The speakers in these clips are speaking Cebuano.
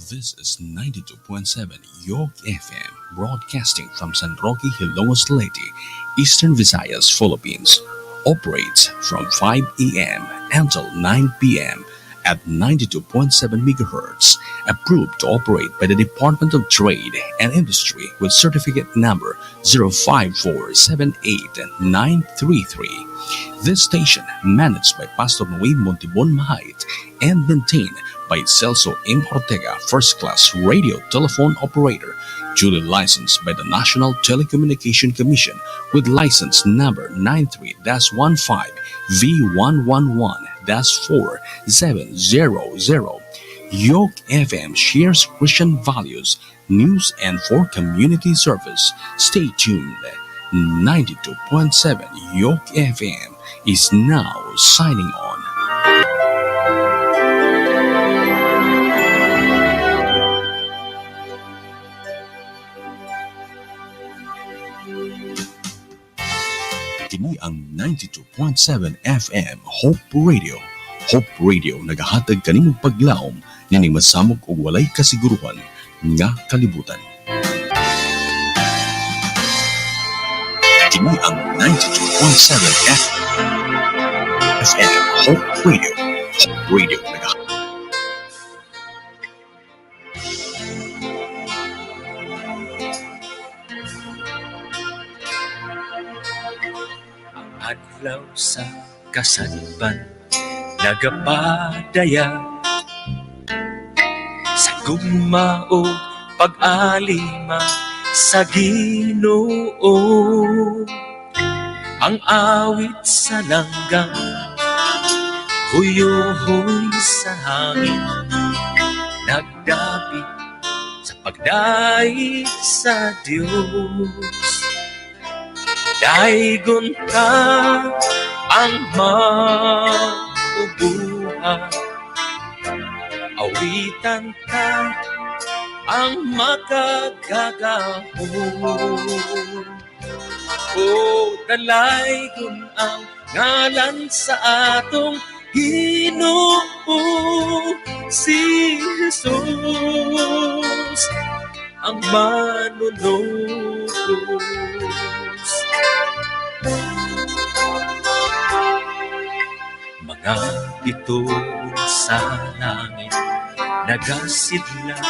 This is 92.7 York FM, broadcasting from San Roque, Hilongos, Leyte, Eastern Visayas, Philippines. Operates from 5 a.m. until 9 p.m. at 92.7 MHz. Approved to operate by the Department of Trade and Industry with certificate number 05478933. This station, managed by Pastor Noe Montibon Mahait and maintained by Celso M. Ortega, First Class Radio Telephone Operator, duly licensed by the National Telecommunication Commission with license number 93-15 V111-4700. York FM shares Christian values, news, and for community service. Stay tuned. 92.7 York FM is now signing on. Kini ang 92.7 FM Hope Radio. Hope Radio nagahatag kanimo paglaom nining masamok og walay kasiguruhan nga kalibutan. Kini ang 92.7 FM Hope Radio. Hope Radio nagahatag. Ang adlaw sa kasadpan nagapadaya sa gugma ug pag-alima sa Ginoo. Ang awit sa langgam huyuhoy sa hangin, nagdapi sa pagdait sa Dios. Daygon ta ang mabubuhat, awitan ta ang makagagahom. O dalaygon ang ngalan sa atong Ginoo, si Jesus ang manunubos. Mga bituon sa langit nagasidla,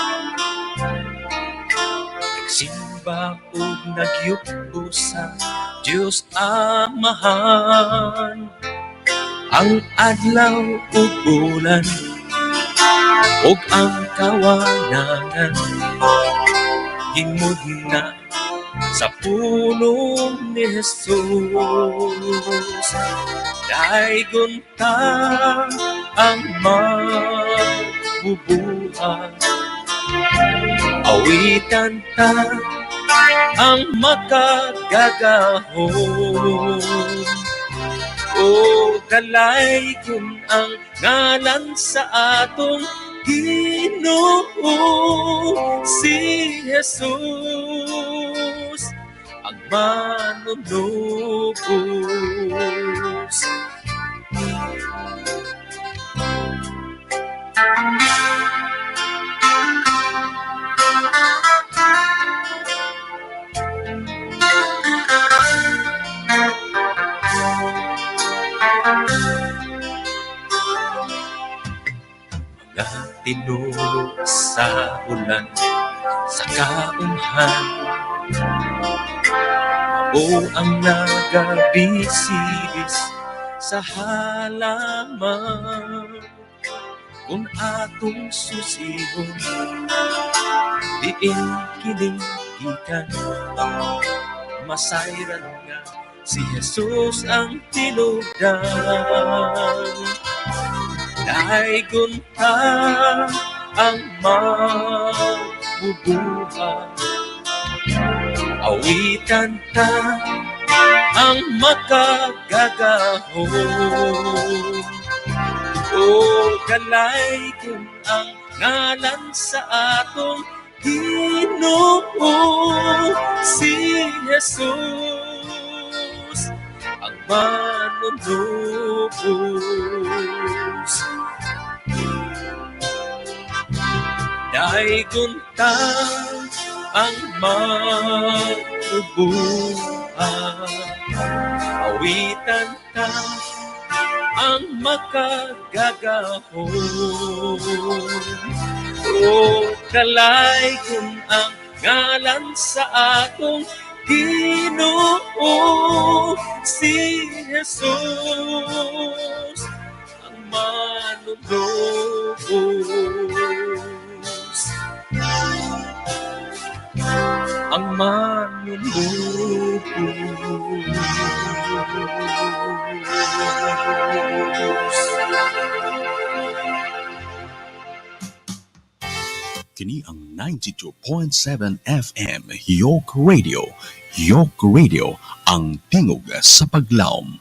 nagsimba ug nagyuko sa Dios Amahan. Ang adlaw ug bulan ug ang kawanangan himugna sa pulong ni Jesus. Daygon ta ang mabubuhat, awitan ta ang makagagahom. O dalaygon ang ngalan sa atong Ginoo, si Jesus ang manunubos. Mga tinulo sa ulan, sa kaumhan, mao ang nagabisibis sa halaman. Kung atong susihon, diin kining gikan, masayran nga si Jesus ang tinubdan. Daygon ta ang mabubuhat, awitan ta ang makagagahom. O dalaygon ang ngalan sa atong Ginoo, si Jesus ang manunubos. Daygon ta ang magbubuhat. Awitan ta ang makagagahom. O dalaygon ang ngalan sa atong Ginoo, si Jesus ang manunubos, ang manunubos. Kini ang 92.7 FM York Radio. York Radio, ang tingog sa paglaom.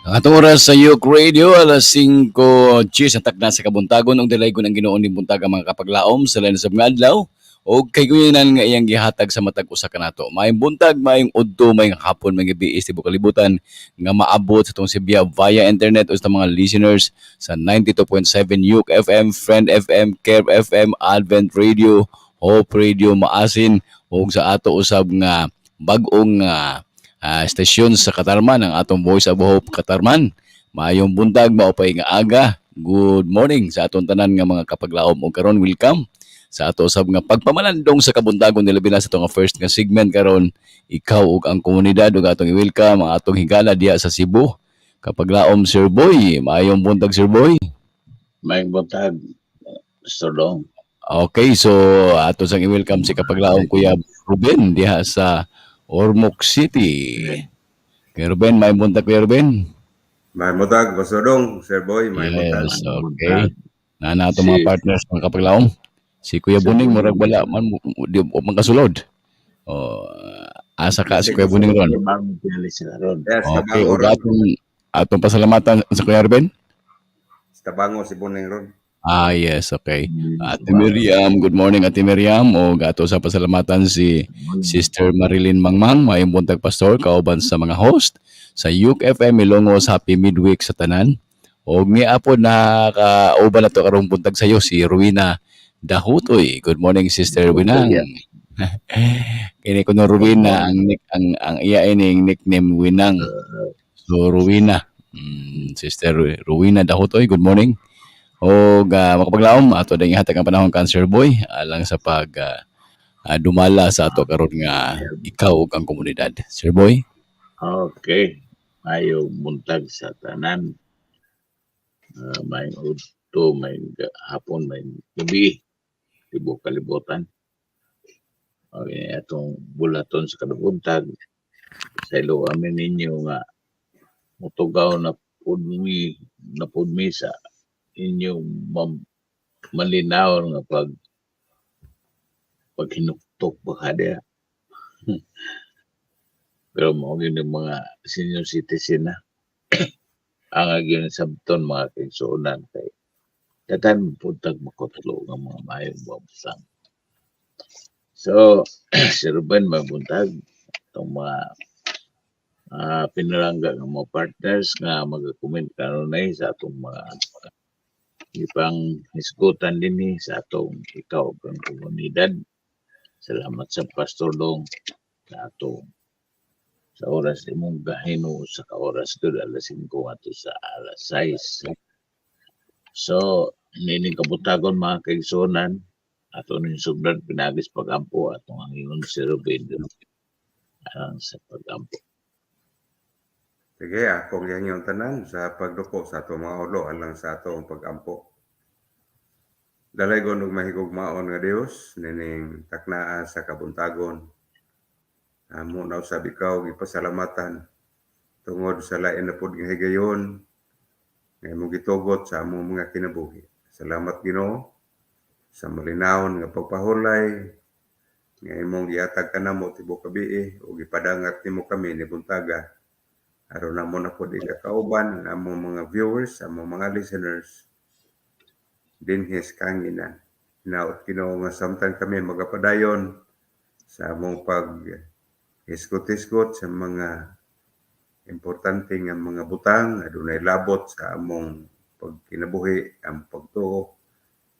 Ang atong oras sa York Radio, alas 5:10 ang takna sa kabuntagon. Ug dalaygon ang Ginoo ning buntag ang mga kapaglaom sa lain sa mga adlaw og kayguyanan nga iyang gihatag sa matag usa kanato. Maayong buntag, maayong udto, maayong hapon, maayong gabi sa tibuok kalibutan nga maabot sa atong Sibya via internet o sa mga listeners sa 92.7 York FM, Friend FM, Care FM, Advent Radio, Hope Radio, Maasin ug sa ato usab nga bag-ong estasyon sa Katarman, ang atong Voice of Hope Katarman. Maayong buntag, maupay nga aga. Good morning sa atong tanan nga mga kapaglaom ug karon welcome sa ato usab nga pagpamalandong sa kabuntagon, nilabi na sa atong nga first nga segment karon, ikaw ug ang komunidad, ug atong i-welcome ang atong higala diha sa Cebu. Kapaglaom, Sir Boy. Maayong buntag, Sir Boy. Maayong buntag, Mr. Dong. Okay, so ato sang i-welcome si kapaglaom Kuya Ruben diha sa Ormoc City. Kuya Ruben, maayong buntag, Kuya Ruben. Maayong buntag, Pastor Dong, Sir Boy, maayong buntag. Yes, okay. Na na ato mga partners, mga kapaglaom. Si Kuya Si Buning Buning. Murag wala man di man kasulod. Oh, asa ka si Kuya Buning ron? Bagong pinali sila ron. Yes, Okay, Tabango ug ron. atong pasalamatan sa Kuya Ruben. Tabango si Buning ron. Ah, yes, okay. Ate Miriam, good morning, Ate Miriam. O ato sa pasalamatan si Sister Marilyn Mangmang, maayong buntag, Pastor, kauban sa mga host sa Yuk FM Ilongos, happy midweek sa tanan. Og niapod na kauban na to karong buntag sayo si Rowena Dahutoy. Good morning, Sister Winang. Kini kuno Rowena ang nick, ang iya ining nickname Winang. So Rowena, Sister Rowena Dahutoy, good morning. Og makapaglaom ato ding ihatag ang panahon kan Sir Boy alang sa pag dumala sa ato karon nga ikaw ug ang komunidad. Sir Boy? Okay. Maayong buntag sa tanan. Maayong udto, maayong hapon, maayong gabi. Tibuok kalibutan. Okay, atong bulaton sa kabuntag. Sa ilo amin ninyo nga mutugaw na pud mi sa inyong malinaw nga paghinuktok ba diha. Pero mao gyud yung mga senior citizen na ang gyud sabton, mga kaigsuonan, kay daghan pud tag makutlo nga mga maayong buntag. So, si Ruben, mabuntag itong mga pinalangga nga mga partners nga mag-comment kanunay sa atong mga ipang hisgutan dinhi sa atong ikaw ug ang komunidad. Salamat sa Pastor Dong sa atong sa oras imong gahino sa ka oras gud, alas 5 ngadto sa alas 6. So, nining kabuntagon, mga kaigsuonan, ato ning sugdan pinaagi sa pagampo. Atong ang ingon si Ruben alang sa pagampo. Sige, akong yung tanan sa pagduko sa atong mga ulo alang sa atong pagampo. Dalaygon ug mahigugmaon nga Dios, nining taknaa sa kabuntagon. Amo na usab ikaw gipasalamatan tungod sa lain na pud nga higayon nga imong gitugot sa among mga kinabuhi. Salamat, Ginoo, sa malinawon nga pagpahulay nga imong gihatag kanamo tibuok gabii ug gipadangat nimo kami ni buntaga aron namo na pud ikakauban ang among mga viewers, among mga listeners dinhi sa kahanginan. Hinaot, Ginoo, nga samtang kami magapadayon sa among pag hisgot-hisgot sa mga importante nga mga butang adunay labot sa among pagkabuhi. pagkinabuhi, ang pagtuo.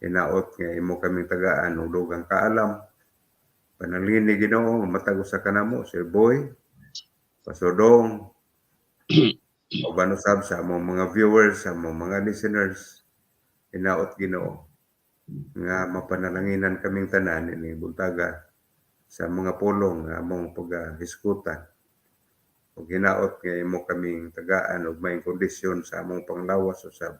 Hinaot nga imo kaming tagaan og dugang kaalam. Panalangini, Ginoo, nga matag usa kanamo, Sir Boy, Pastor Dong, uban usab sa among mga viewers, sa among mga listeners. Hinaot, Ginoo, nga mapanalanginan kaming tanan ini buntaga sa mga pulong nga among pagahisgutan. Ug hinaot nga imo kaming tagaan og maayong kondisyon sa among panglawas usab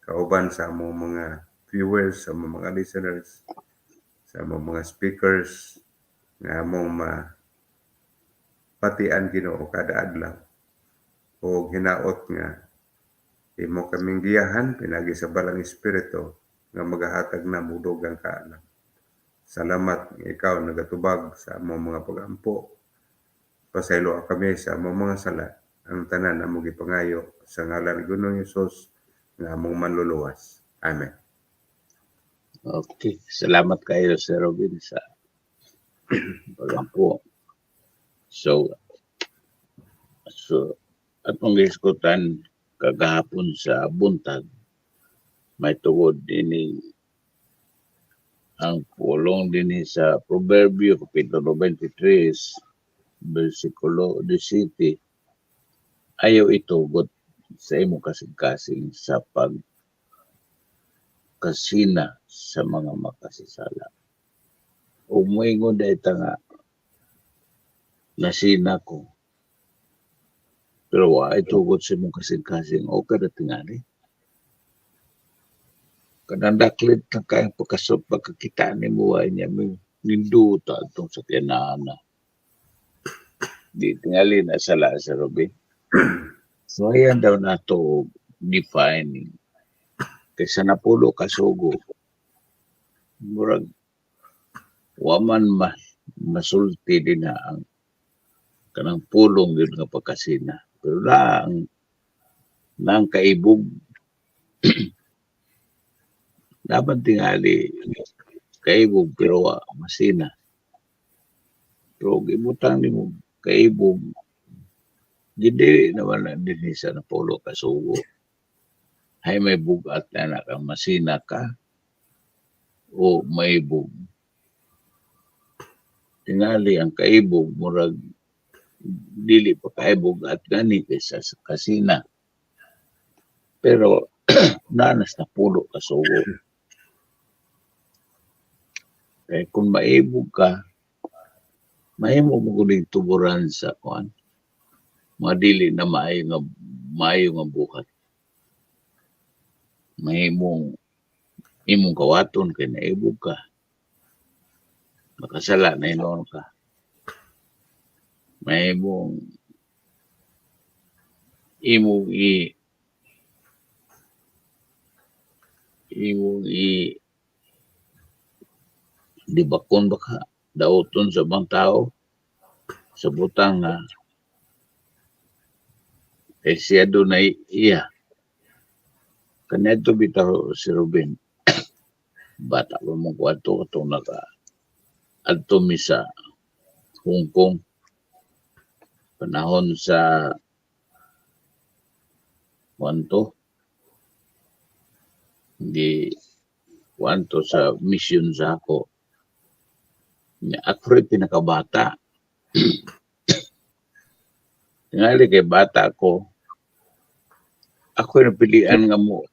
kauban sa among mga viewers, sa among mga listeners, sa among mga speakers nga among mapatian, Ginoo, kada adlaw. Ug hinaot nga imo kaming giyahan pinagi sa Balaang Espiritu nga magahatag namo og dugang kaalam. Salamat nga ikaw nagatubag sa among mga pagampo. Pasayloa kami sa among mga sala. Ang tanan among gipangayo sa ngalan ni Ginoong Hesus nga among manluluwas. Amen. Okay, salamat kayo, Sir Robin, sa pagampo. So atong gisgutan kagahapon sa buntag may tungod dinhi ang pulong dinhi sa Proverbio kapitulo 23 versikulo 17: "Ayaw itugot sa imong kasing-kasing sa pagkasina sa mga makasasala." Ug moingon dahil ta nga nasina ko. Pero wa itugot sa imong kasing-kasing, okay ra tingali. Kanang daklit na kayang pagkasop pagkakita nimo wa niya may ninduta atong sakyanan na. Di tingali na sala sa Robin. So ayan daw nato define kaysa napulo kasugo. Murag waman ma masulti din na ang kanang pulong yun nga pagkasina. Pero na ang kaibog dapat tingali kaibog pero wa masina. Pero ibutang nimo kaibog gindi naman na dinhi sa napulo kasugo. Hay may bugat na kang masina ka o maibog. Tingali ang kaibog murag dili pa kaibog at gani kaysa sa kasina. Pero nanas napulo kasugo. Kaya kung maibog ka, mahimo mo kuning tuburan sa kuan. Mga dili na maayo nga buhat. Mahimong imong kawaton kay naibog ka. Makasala na hinuon ka. Mahimong imong i di ba kon baka dauton sa ibang tao sa butang nga kay siya dunay iya. Kaniadto bitaw si Ruben, bata pa mo ko ato katong naka adto mi sa Hong Kong panahon sa kuan to di kuan to sa mission sa ako. Nya ako rin pinakabata. Tingali kay bata ko, ako yung napilian nga mo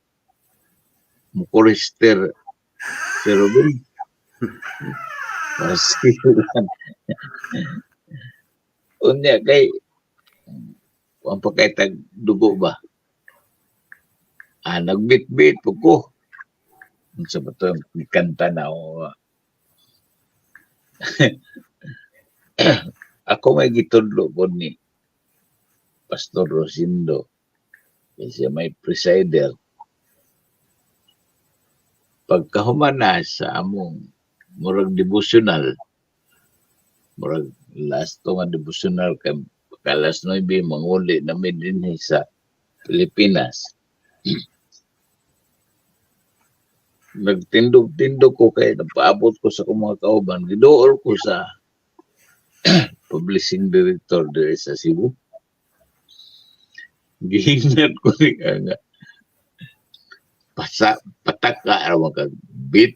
chorister, si Ruben. Masilan. Unya kay kuan pa kay tag dugo ba? Ah, nagbit-bit po ko. Unsa ba to kanta na ako? Ako may gitudlo po ni Pastor Rosindo. Kasi may presider. Pagkahuman na sa among murag devotional, murag last to nga devotional kay pagka alas 9 manguli na mi dinhi sa Pilipinas. Nagtindog-tindog ko kay nagpaabot ko sa akong mga kauban, giduol ko sa publishing director diri sa Cebu. Gihinat ko niya nga. Pasa pataka ra man kag beat.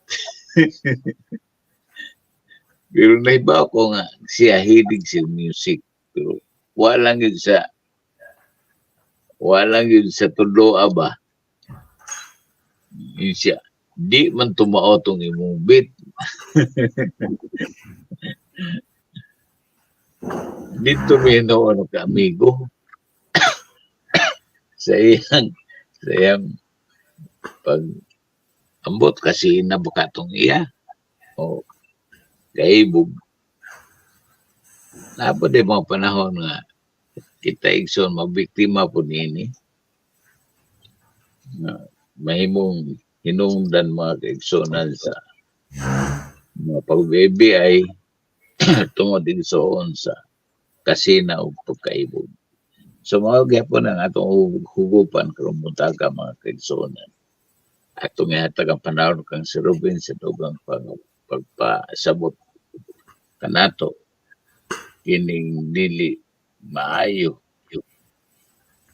Pero nahibaw ko nga siya hilig sa music, pero wala lang yun sa tudloa ba. Yun siya, di man tumao tong imong beat. Dito mi noon ka amigo sa iyang pag ambot kasi na baka tong iya o kaibog. Napa di mga panahon nga kita, igsoon, mabiktima po niini nga mahimong hinungdan, mga kaigsunan, sa mga pag-baby ay tungod, igsoon, sa kasina o pagkaibog. So mao gyapon ang atong hugupan karong buntaga, mga kaigsuonan. Atong ihatag ang panahon kang si Ruben sa dugang pagpasabot kanato kining dili maayo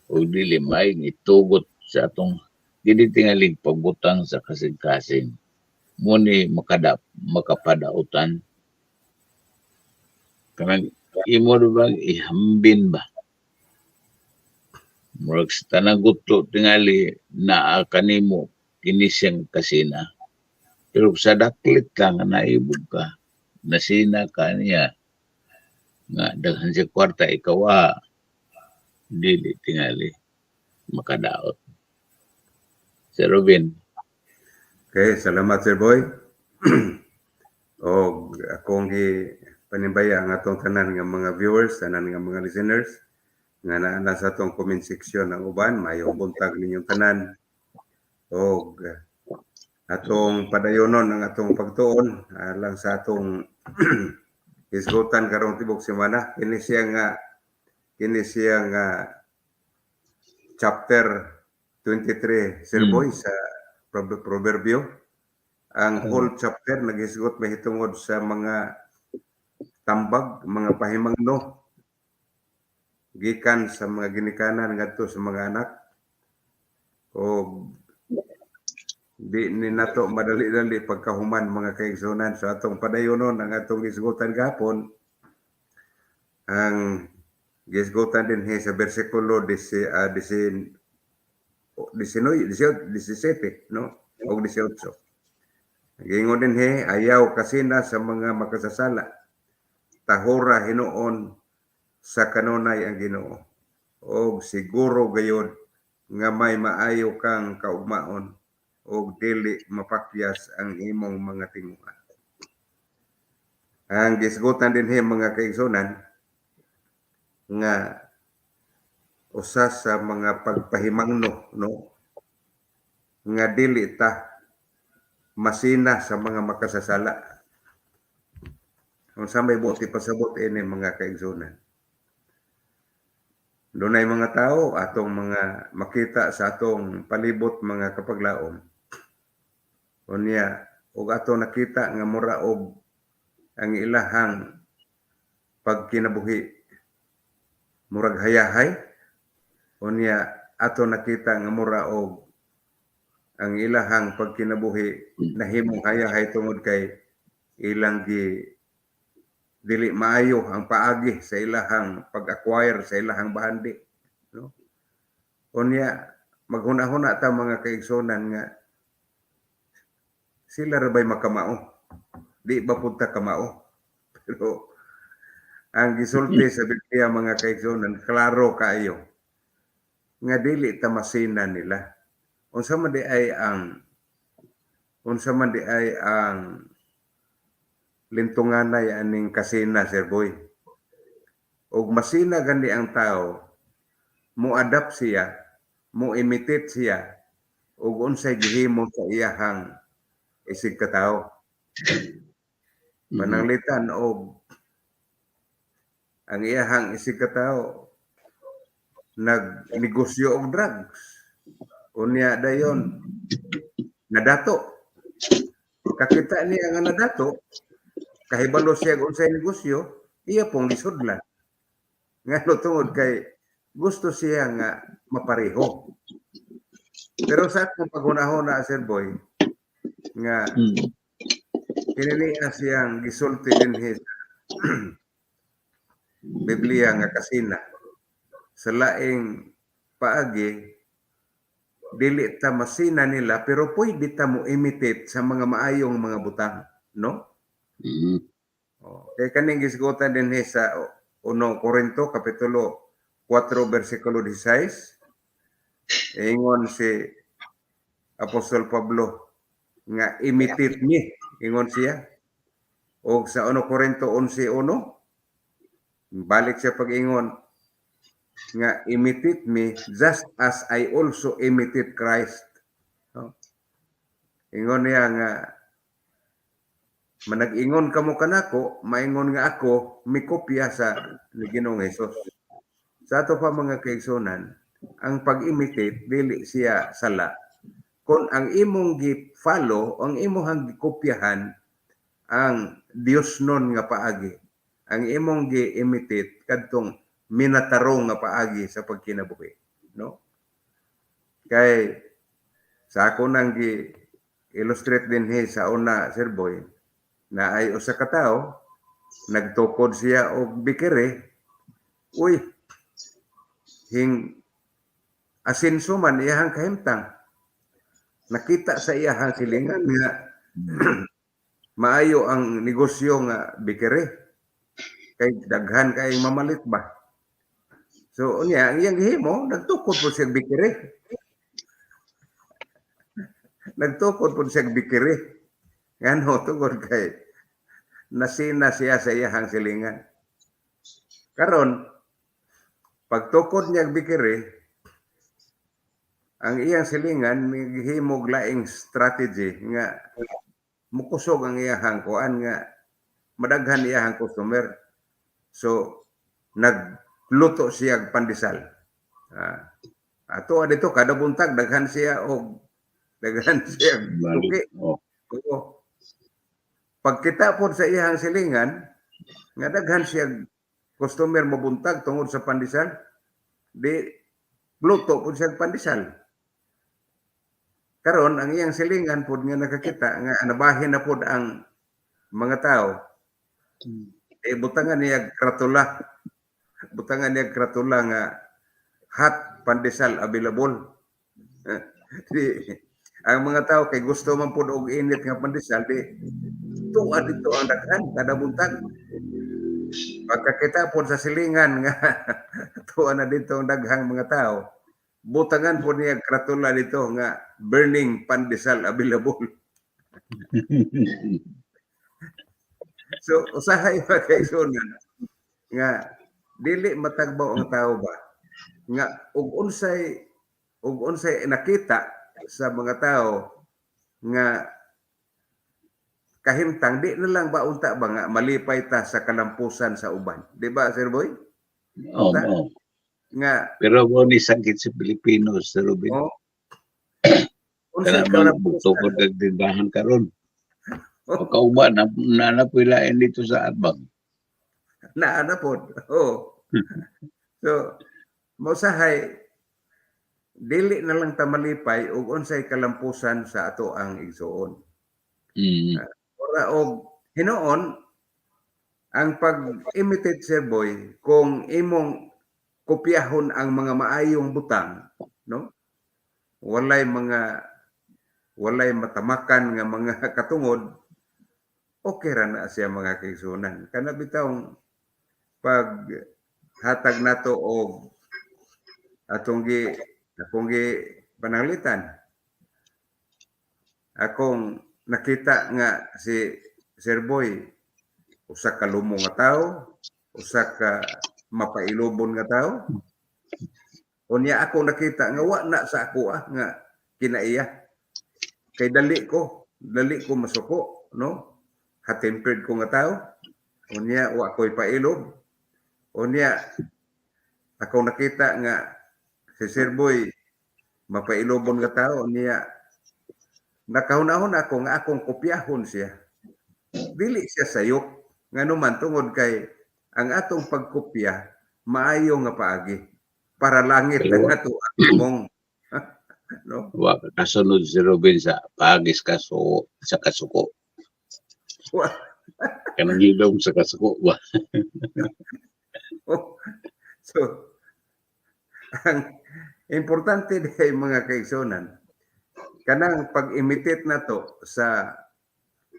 o dili maayong itugot sa atong dili tingaling pagbutang sa kasing-kasing muni makapadautan kanang imo bang ihambin ba, murag sa tanang gutlo tingali naa kanimo kini siyang kasina, pero sa daklit lang nga naibog ka, nasina ka niya nga daghan siya kwarta, ikaw dili tingali makadaot. Sir Robin. Okay, salamat, Sir Boy. O akong gi panimbaya ang atong tanan nga mga viewers, tanan nga mga listeners nga naa na sa atong comment section ang uban, mayong buntag ninyong tanan. Og atong padayonon ang atong pagtuon alang sa atong hisgutan karong tibok semana. Kini siya nga chapter 23, Sir Boy, sa Proverbio. Ang whole chapter naghisgot mahitungod sa mga tambag, mga pahimangno gikan sa mga ginikanan ngadto sa mga anak. O di ni nato madali-dali pagkahuman, mga kaigsunan, sa atong padayonon ang atong gisgutan gahapon. Ang gisgutan din sa bersikulo 19, 17, no, o 18. Giingon dinhi, "Ayaw kasina sa mga makasasala. Tahura hinuon sa kanunay ang Ginoo. Og siguro gayod nga may maayo kang kaugmaon og dili mapakyas ang imong mga tinguha." Ang gisgutan dinhi, mga kaigsunan, nga usa sa mga pagpahimangno, no, nga dili ta masina sa mga makasasala. Unsa may buot ipasabot ini, mga kaigsunan? Dunay mga tao atong mga makita sa atong palibot, mga kapaglaom. Unya ug ato nakita nga mura og ang ilahang pagkinabuhi murag hayahay. Unya ato nakita nga mura og ang ilahang pagkinabuhi nahimong hayahay tungod kay ilang gi dili maayo ang paagi sa ilahang pag-acquire sa ilahang bahandi, no? Unya maghuna-huna ta, mga kaigsunan, nga sila ra ba'y makamao, di ba pud ta kamao? Pero ang gisulti sa Biblia, mga kaigsunan, klaro kaayo nga dili ta masina nila. Unsa man di ay ang lintunganay aning kasina, Sir Boy? Og masina gani ang tao, mo adapt siya, mo imitate siya og unsay gihimo sa iyahang isig katawo. Pananglitan og ang iyahang isig katawo nagnegosyo og drugs. Unya dayon nadato. Kakita niya nga nadato, kahibalo siya og unsay negosyo, iya pong gisudlan. Ngano? Tungod kay gusto siya nga mapareho. Pero sa akong paghunahuna, Sir Boy, nga kini niya siyang gisulti dinhi sa Biblia nga kasina sa laing paagi, dili ta masina nila, pero pwede ta mo imitate sa mga maayong mga butang, no? Mm. Oh, kay kaning gisgutan dinhi sa 1 Korinto kapitulo 4 bersikulo 16, ingon si Apostol Pablo nga "Imitate me," ingon siya. Og sa 1 Korinto 11:1, balik siya pag-ingon nga "Imitate me just as I also imitate Christ," no? Ingon niya nga manag-ingon kamo kanako, maingon nga ako mikopya sa ni Ginoong Hesus. Sa ato pa, mga kaigsunan, ang pag-imitate dili siya sala kung ang imong gi-follow, ang imong gikopyahan ang Dios nun nga paagi. Ang imong gi-imitate kadtong minatarong nga paagi sa pagkinabuhi, no? Kay sa ako nang gi illustrate dinhi sa una, Sir Boy, na ay usa ka tawo nagtukod siya og bakery, uy, hing asenso man iyahang kahimtang. Nakita sa iyahang silingan nga maayo ang negosyo nga bakery kay daghan kay mamalit ba. So unya, ang iyang gihimo, nagtukod po siya bakery. Nagtukod po siya bakery. Ngano? Tungod kay nasina siya sa iyahang silingan. Karon, pagtukod niya og bakery, ang iyang silingan gihimog laing strategy nga mukusog ang iyahang kuan, nga madaghan iyahang customer. So nagluto siya og pandesal. Ato dito kada buntag daghan siya og suki. Oh. Oo. Pagkita pod sa iyahang silingan nga daghan siya customer mabuntag tungod sa pandesal, di luto pod siya og pandesal. Karon, ang iyang silingan pod nga nakakita nga nabahin na pod ang mga tao, eh butangan niya kratula. Butangan niya kratula nga "Hot pandesal available." Di ang mga tao kay gusto man pod og init nga pandesal, di tuwa dito ang daghan kada buntag. Pagkakita pod sa silingan nga tuwa na dito ang daghang mga tao, butangan pod niya kratula dito nga "Burning pandesal available." So usahay pa kay sunan nga dili matagbaw ang tao ba nga ug unsay nakita sa mga tao nga kahimtang, di na lang ba unta ba nga malipay ta sa kalampusan sa uban, di ba, Sir Boy? Oo. Unta Oo. nga Pero mo ni sakit sa Pilipino, Sir Ruben. Oh, unsay Kana man kalampusan tukod kag tindahan karon. Pagkauban na na, na pilain dito sa Atbang. Naa na pod. Oh. So mausahay dili na lang ta malipay og unsay kalampusan sa ato ang igsuon. Ora og hinuon ang pag-imitate, Sir Boy, kung imong kopyahon ang mga maayong butang, no? Walay matamakan nga mga katungod, okay ra na siya, mga kaigsuonan. Kana bitawng pag hatag nato og atong gi akong gi pananglitan. Akong nakita nga si Sir Boy usa ka lumo nga tawo, usa ka mapailobon nga tawo. Unya ako nakita nga wa na sa ako nga kinaiya. Kay dali ko masuko, no? Hot-tempered ko nga tawo. Unya wa ko'y pailob. Unya ako nakita nga si Sir Boy mapailobon nga tao, niya nakahunahon ako nga akong kopyahon siya. Dili siya sayop, ngano man tungod kay ang atong pagkopya maayo nga paagi para langit ang ato mong No? Wa ka kasunod si Ruben sa paagis kasuko sa kasuko. Kanang hilom sa kasuko ba? Oh. So, ang importante diay, mga kaigsunan, kanang pag-imitate nato sa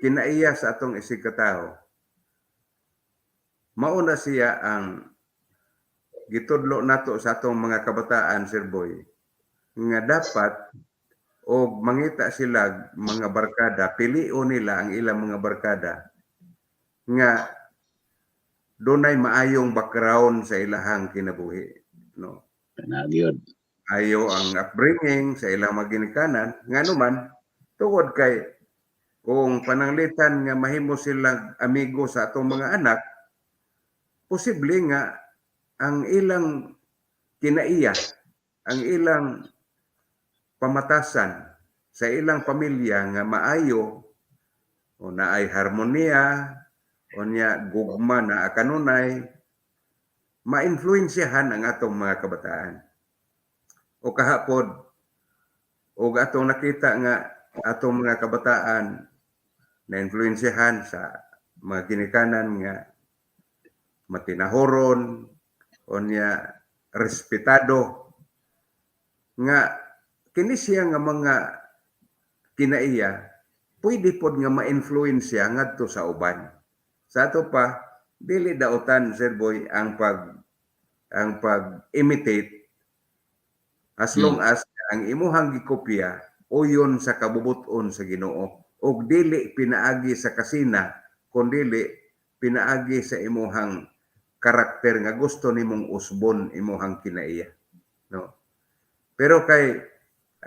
kinaiya sa atong isigkatawo, mauna siya ang gitudlo nato sa atong mga kabataan, Sir Boy, nga dapat og mangita sila mga barkada, pilion nila ang ilang mga barkada nga dunay maayong background sa ilahang kinabuhi, no? Kana gyud. Ayo ang upbringing sa ilang mga ginikanan, ngano man tungod kay kung pananglitan nga mahimo silang amigo sa atong mga anak, posible nga ang ilang kinaiya, ang ilang pamatasan sa ilang pamilya nga maayo o naay harmonia o niya gugma na kanunay, mainfluensyahan ang atong mga kabataan. O kahapon og atong nakita nga atong mga kabataan na influensyahan sa mga ginikanan nga matinahoron o niya respetado, nga kini siya nga mga kinaiya pwede pod nga ma-influensya ngadto sa uban. Sa ato pa, dili daotan, Sir Boy, ang pag-imitate as long as ang imuhang gikopya uyon sa kabubut-on sa Ginoo ug dili pinaagi sa kasina, kundili pinaagi sa imuhang karakter nga gusto nimong usbon imuhang kinaiya, no? Pero kay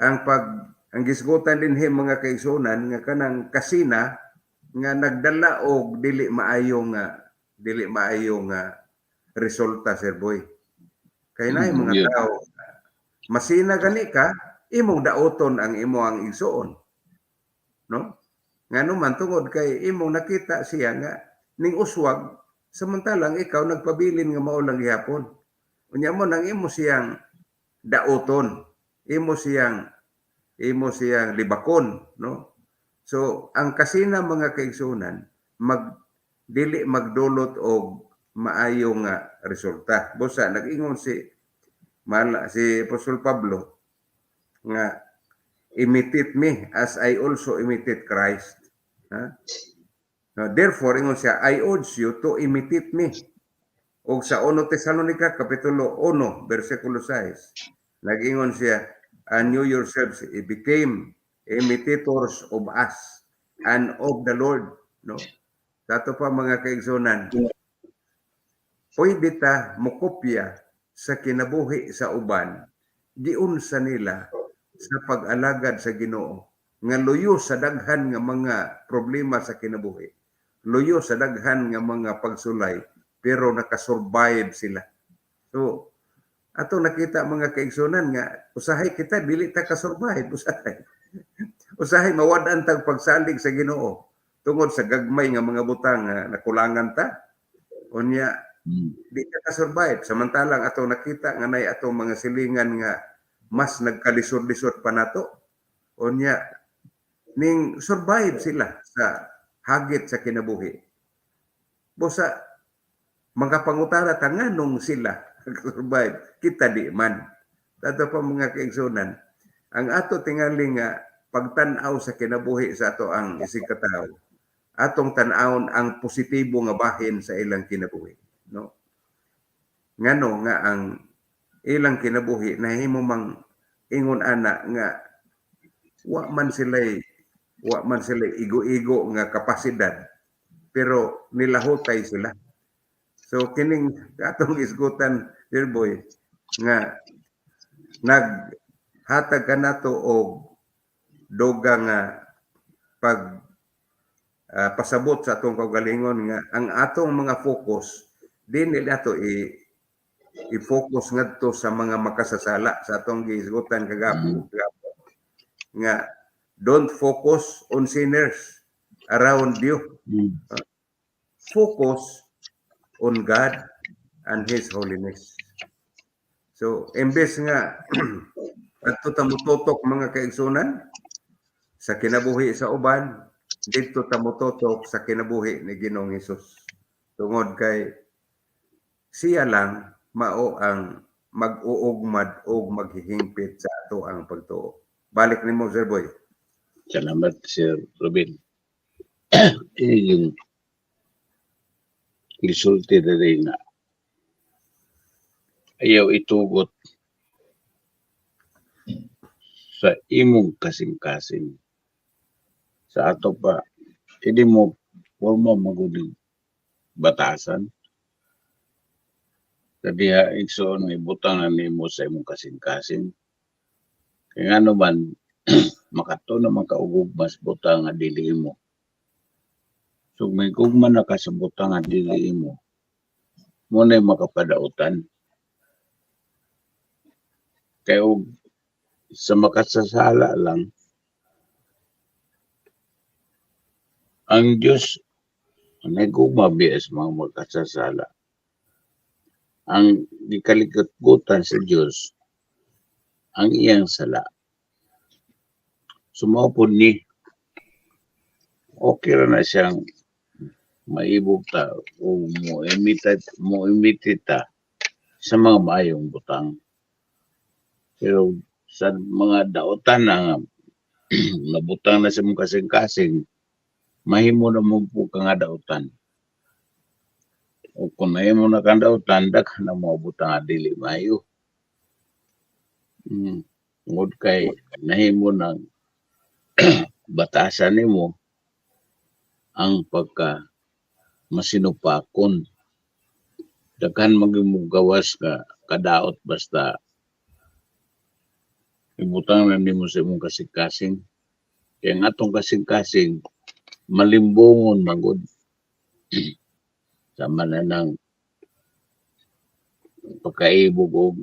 ang gisgutan dinhi, mga kaigsuonan, nga kanang kasina nga nagdala og dili maayo nga resulta, Sir Boy, kay naay mga tao, masina gani ka, imong daoton ang imo ang igsuon, no? Ngano man tungod kay imong nakita siya nga ning uswag, samantalang ikaw nagpabilin nga mao lang gihapon. Unya mo nang imo siyang daoton, imo siyang libakon, no? So ang kasina, mga kaigsuonan, dili magdulot og maayo nga resulta. Busa nag-ingon si Apostol Pablo nga "Imitate me as I also imitate Christ." Ha? Now, therefore, ingon siya, "I urge you to imitate me." Og sa 1 Tesalonica kapitulo 1 bersikulo 6, nag-ingon siya, "And you yourselves became imitators of us and of the Lord." No? Sa ato pa, mga kaigsunan, pwede ta mokopya sa kinabuhi sa uban, giunsa nila sa pag-alagad sa Ginoo nga luyo sa daghan nga mga problema sa kinabuhi, luyo sa daghan nga mga pagsulay, pero nakasurvive sila. So ato nakita, mga kaigsunan, nga usahay kita dili ta ka-survive. Usahay mawad-an tag pagsalig sa Ginoo tungod sa gagmay nga mga butang nga nakulangan ta. Unya di ka ka-survive, samantalang ato nakita nga nay atong mga silingan nga mas nagkalisod-lisod pa nato, unya ning survive sila sa hagit sa kinabuhi. Busa mga pangutana ta, nganong sila survive, kita di man? Ato pa, mga kaigsunan, ang ato tingali nga pagtan-aw sa kinabuhi sa ato ang isigkatawo, atong tan-awon ang positibo nga bahin sa ilang kinabuhi, no? Ngano nga ang ilang kinabuhi nahimo mang ingon ana nga wa man sila igo-igo nga kapasidad, pero nilahutay sila. So kining atong isgutan, dear boy, nga naghatag kanato og duga nga pag pasabot sa atong kaugalingon nga ang atong mga focus dinhi nato i-focus ngadto sa mga makasasala sa atong gihisgutan kagapon nga don't focus on sinners around you. Focus on God and His holiness. So imbes nga Adto ta motutok, mga kaigsunan, sa kinabuhi sa uban, didto ta motutok sa kinabuhi ni Ginoong Hesus. Tungod kay siya lang mao ang mag-uugmad og maghihingpit sa atoang pagtuo. Balik nimo, Sir Boy. Salamat, Sir Robin. Eh, yung gisulti diri nga ayaw itugot sa imong kasing-kasing. Sa ato pa, hindi mo forma maguling batasan. Sa diha, igsoon nga ibutang na nimo sa imong kasing-kasing. Kaya ngano man, makato naman ka og gugma sa butang nga dili imo. So may gugma na ka sa butang nga dili imo, mao na'y makapadautan. Kay og sa makasasala lang, ang Diyos nagugma biya sa mga makasasala. Ang gikalikot-gutan sa Diyos ang iyang sala. So mao pod ni, okay ra na siyang maibog ta o mo imitate ta sa mga maayong butang. Pero sa mga daotan na nga nabutang na sa imong kasing-kasing, mahimo na mo po ka nga daotan. O kung nahimo na kang daotan, daghan na mga butang nga dili maayo. Tungod kay nahimo ng batasan nimo ang pagka masinupakon. Daghan man gyud mo gawas nga kadaot basta ibutang na nimo sa imong kasing-kasing. Kaya ang atong kasing-kasing malimbongon man gud. Sama na ng pagkaibog og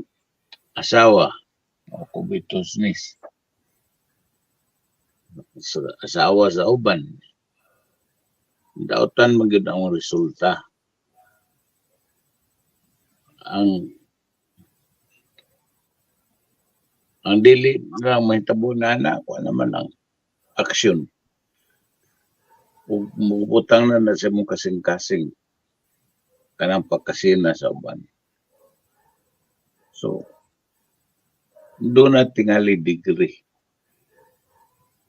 asawa o covetousness. Sa asawa sa uban, daotan man gyud ang resulta. Ang dili lang mahitabo na na, kuha naman ang aksyon. Ug mubutang na na sa imong kasing-kasing kanang pagkasina sa uban. So, doon na tingali degree.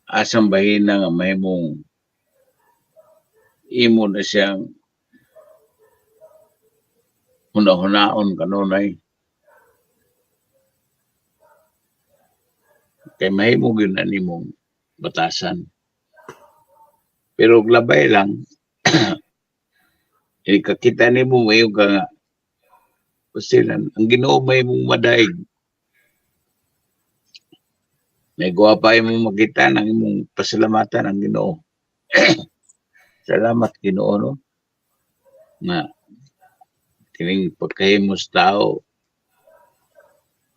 Asang bahina nga mahimong imo na siyang huna-hunaon kanunay. Kay mahimo gyud na nimong batasan. Pero og labay lang, ikakita nimo mayo ka nga pasilan, ang Ginoo may mong madaig. May guwapa imong makita nang imong pasalamatan ang Ginoo. Salamat Ginoo, no? Nga kining pagkahimos tao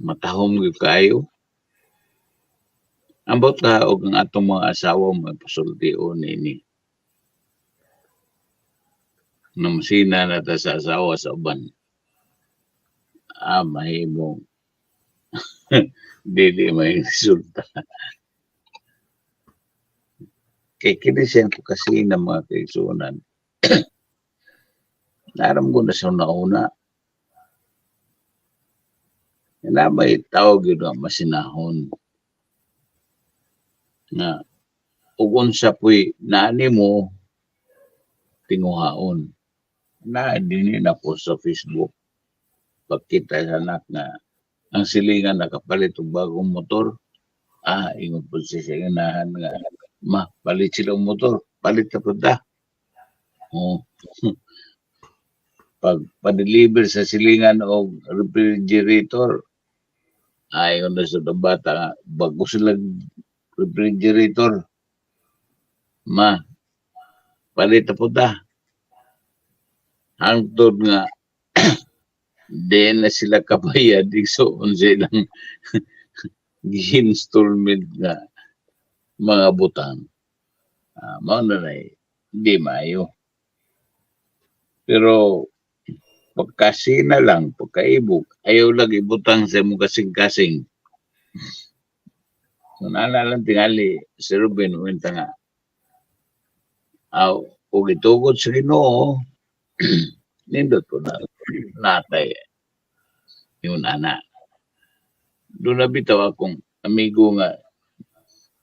matahom gyud kaayo. Ambot ka og ang atong mga asawa magpasultion niini. Namasina na ta sa asawa sa uban. Ah, mahimong dili may resulta. Kay kini siyang kasina, mga kaigsuonan. Naram ko na sa una-una. Na may tawag yun nga masinahon. Nga ug unsa puy naani mo tinguhaon. Na dinhi na po sa Facebook. Pagkita sa anak nga ang silingan nakapalit og bagong motor, ingon po siya sa inahan nga, "Ma, palit sila og motor, palit na pud ta." Oh. Pag pa-deliver sa silingan og refrigerator, ayon na sa bata nga, bago sila refrigerator. "Ma, palit na pud ta." Hangtod nga di na sila kabayad, igsuon silang gi-installment nga mga butang. Ah, mao na nay di maayo. Pero pagkasina lang, pagkaibog, ayaw lang ibutang sa imong kasing-kasing. So nana lang tingali si Ruben wenta nga. Aw, ug gitugod sa Ginoo, nindot po na natay yun ana. Doon na bitaw akong amigo nga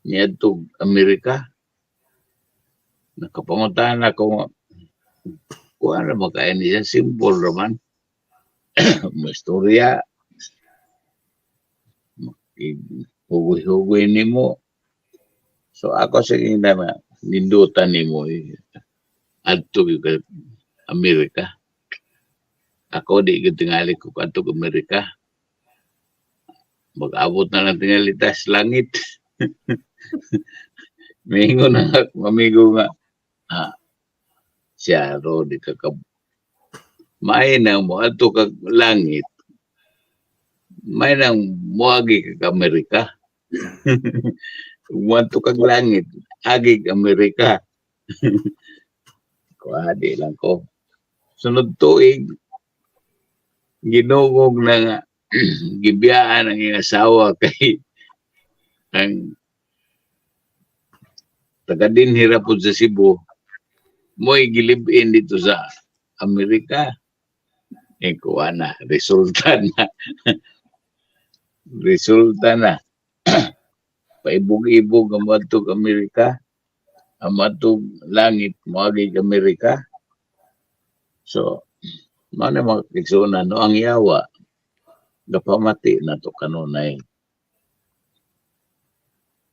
niadtog Amerika. Nakapanguntahan ako nga, kuan ra man kaayo niya, simple raman. Mo istorya. Hugoy-hugoy nimo. So ako sa na nindutan nimo eh, adto gyud ka Amerika. Ako di gyud tingali ko kadto Amerika. Mag-abot na lang tingali ta sa langit. Mingon na akong amigo nga, siya ro di ka may nang mo adto kag langit. May nang moagi kag Amerika. Moadto kag langit, agi kag Amerika. Kuha di lang ko. Sunod tuig, ginugog na nga, gibiyaan ang iyang asawa kay ang taga dinhi ra pod sa Cebu, mo'y gilib-in dito sa Amerika. Eh, kuha na, resulta na. Resulta na. Paibog-ibog ang moadtog Amerika, ang moadtog langit, moagi Amerika. So, mao na mga kaigsuonan, no, ang yawa, gapamati na to kanunay.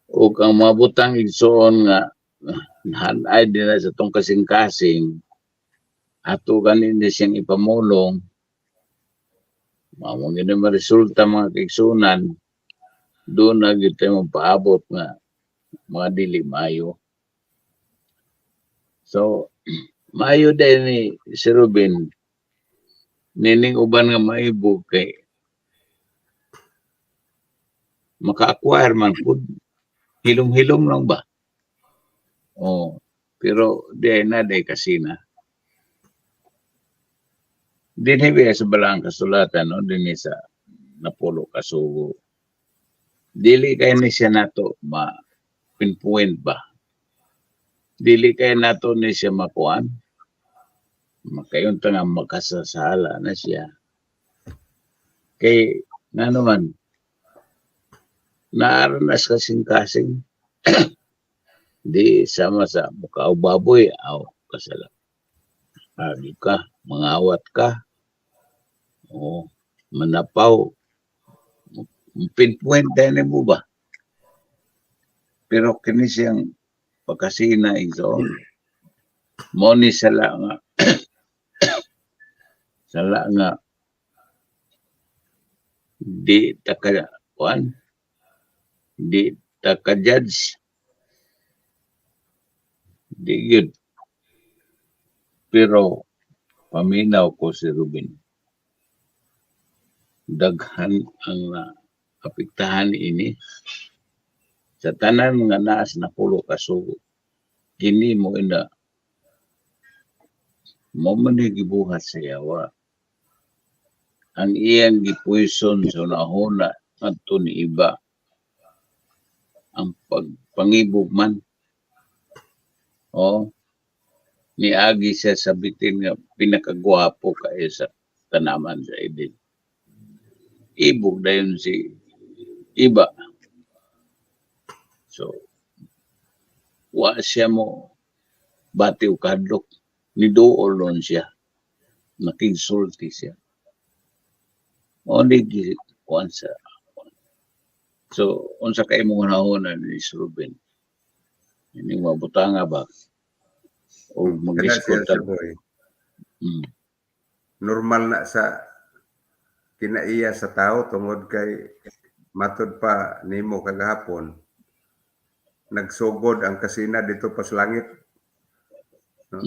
Ug ang mga butang, igsoon, nga hanay din na sa tong kasing-kasing, ato ganin ni siyang ipamulong, mao man gyud ang resulta, mga kaigsuonan, doon na gyud tayo mapaabot nga mga dili maayo. So, maayo din ni si Ruben, nining uban nga maibog kay maka-acquire man pud, hilom-hilom lang ba? Oh, pero di ay na day kasina. Dinhi ba sa Balaang Kasulatan, no? Dinhi sa napulo kasugo. Dili kay ni siya nato ma pinpoint ba? Dili kay nato ni siya makuan. Makayon ta nga makasasala na siya. Kay nga naman naaranas kasing-kasing di sama sa mukha o baboy aw kasala. Agi ka, mangawat ka. O manapaw. Pinpoint din mo ba? Pero kini siyang pagkasina, igsoon. Mo ni sala nga di taka kuan, di taka judge, di gyud, pero paminaw ko si Ruben, daghan ang apektahan ini sa tanan nga naa sa napulo ka sugo. Kini mo ina mo man ni gibuhat sa yawa ang iyang gipoison sa hunahuna ngadto ni iba ang pagpangibog man. Oh, niagi siya sa bitin nga pinakagwapo kaayo sa tanaman sa Eden. Ibog dayon si iba. So wa siya mo bati og kahadlok, niduol ron siya, nakigsulti siya. Mao ni kuan sa. So unsa kay imong hunahuna ni Sir Ruben ini mabutanga ba o Kana siya, mag-discuss? Sir Boy. Normal na sa kinaiya sa tao tungod kay matod pa nimo kagahapon, nagsugod ang kasina dito pa sa langit. No?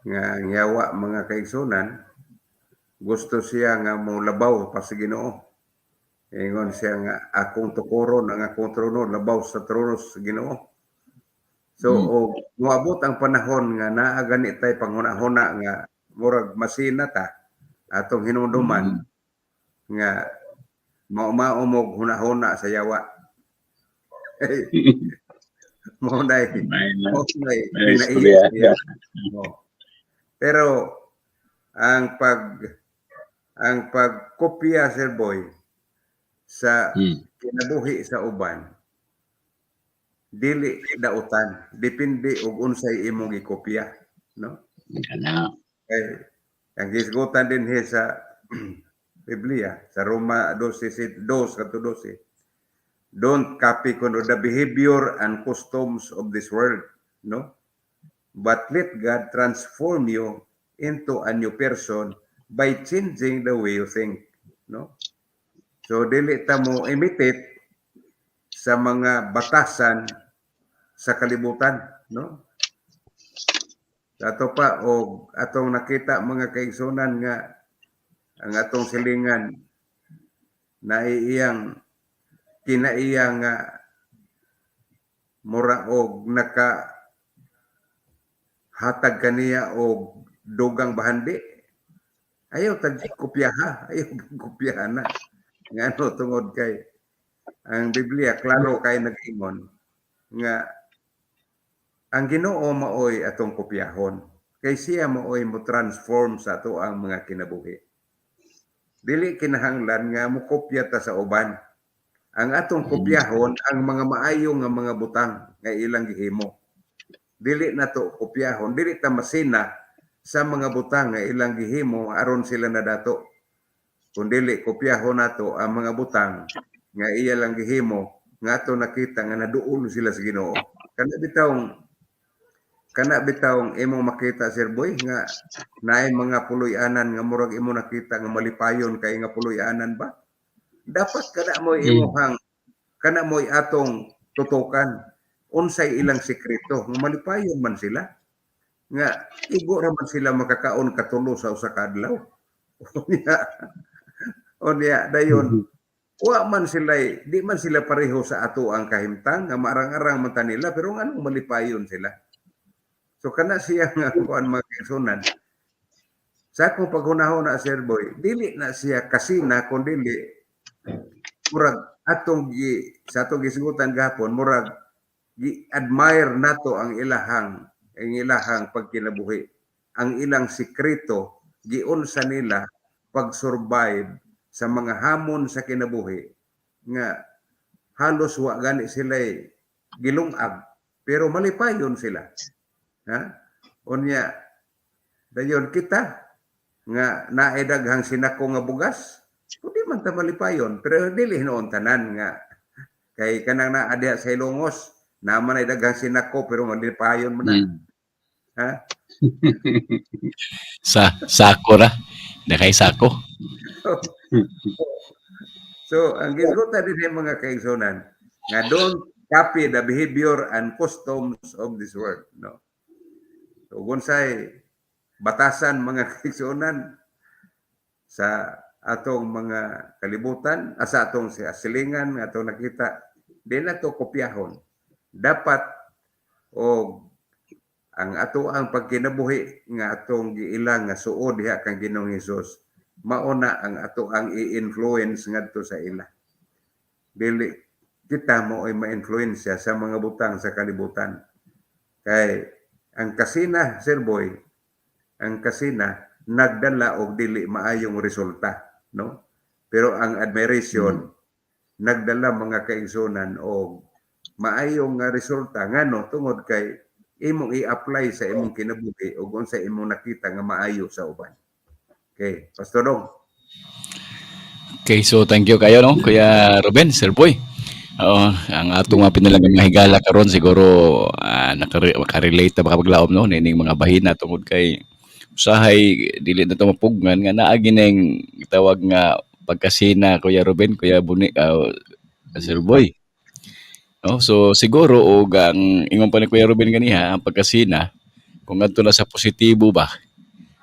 Nga ang yawa, mga kaigsunan, gusto siya nga molabaw pa sa Ginoo. Ingon siya nga akong tukoron ang akong trono labaw sa trono sa Ginoo. So og moabot ang panahon nga naa gani tay panghuna-huna nga murag masina ta atong hinumduman nga mao-mao mog huna-huna sa yawa. Mao na May na mao na may kinaiya istorya. Siya. Oh. Pero ang pagkopya, Sir Boy, sa kinabuhi sa uban, dili dautan, depende og unsay imong gikopya, no? Kana. Kay ang gisgutan dinhi sa Biblia sa Roma 12 2 kadto 12, don't copy kuno the behavior and customs of this world, no, but let God transform you into a new person by changing the way you think, no? So dili ta mo imitate sa mga batasan sa kalibutan, no? Ato pa og atong nakita, mga kaigsunan, nga ang atong silingan na iyang kinaiya nga mura og naka hatag kaniya og dugang bahandi, ayaw tag kopyaha, ayaw kopyaha na. Ngano? Tungod kay ang Biblia klaro kay nag-ingon nga ang Ginoo maoy atong kopyahon kay siya maoy mo transform sa ato ang mga kinabuhi. Dili kinahanglan nga mokopya ta sa uban. Ang atong kopyahon ang mga maayo nga mga butang nga ilang gihimo. Dili nato kopyahon, dili ta masina sa mga butang nga ilang gihimo aron sila nadato. Kun dili, kopyahon nato ang mga butang nga iya lang gihimo nga ato nakita nga naduol sila sa Ginoo. Kana bitawng imong makita, Sir Boy, nga naay mga puloy-anan nga murag imo nakita nga malipayon kay nga puloy-anan ba? Dapat kana mo imuhang kana mo'y atong tutukan, unsay ilang sekreto nga malipayon man sila, nga igo ra man sila makakaon katulo sa usa ka adlaw. Unya dayon wa man sila, di man sila pareho sa ato ang kahimtang nga maarang-arang man ta nila, pero nganong malipayon sila? So kana siya nga kuan, mga kaigsunan. Sa akong paghunahuna, Sir Boy, dili na siya kasina kun dili murag atong gi sa atong gisgutan gahapon, murag gi-admire nato ang ilahang pagkinabuhi, ang ilang sikreto, giunsa nila pag-survive sa mga hamon sa kinabuhi nga halos wa gani sila gilungag pero malipayon sila, ha? Unya dayon kita nga naay daghang sinako nga bugas, pwede man ta malipayon, pero dili hinuon tanan nga kay kanang naa diha sa Hilongos naa man ay daghang sinako pero malipayon man na. Ha? Sa sako ra. Nakay sako. So, ang gisgutan din mga kaigsunan, nga don't copy the behavior and customs of this world, no? So, unsay batasan, mga kaigsunan, sa atong mga kalibutan, sa atong silingan nga atong nakita, di na to kopyahon. Dapat og ang ato ang pagkinabuhi nga atong giilang nga suod diha kang Ginoong Hesus, mao na ang ato ang i-influence ngadto sa ila. Dili kita mo ay ma-influensya sa mga butang sa kalibutan. Kay ang kasina, Sir Boy, ang kasina nagdala og dili maayong resulta, no? Pero ang admiration nagdala, mga kaigsunan, og maayong nga resulta. Ngano? Tungod kay imong i-apply sa imong kinabuhi ug unsa imong nakita nga maayo sa uban. Okay, Pastor Dong. Okay, so thank you kayo, no, Kuya Ruben, Sir Boy. Oo, ang atong mga pinalang mga higala karon siguro makarelate na makapaglaom, no, nining mga bahina tungod kay usahay dili na to mapugnan nga naa gining tawag nga pagkasina, Kuya Ruben, Kuya Buni, Sir Boy. No, so siguro og ang ingon pa ni Kuya Ruben ganiha, ang pagkasina kung ngadto na sa positibo ba,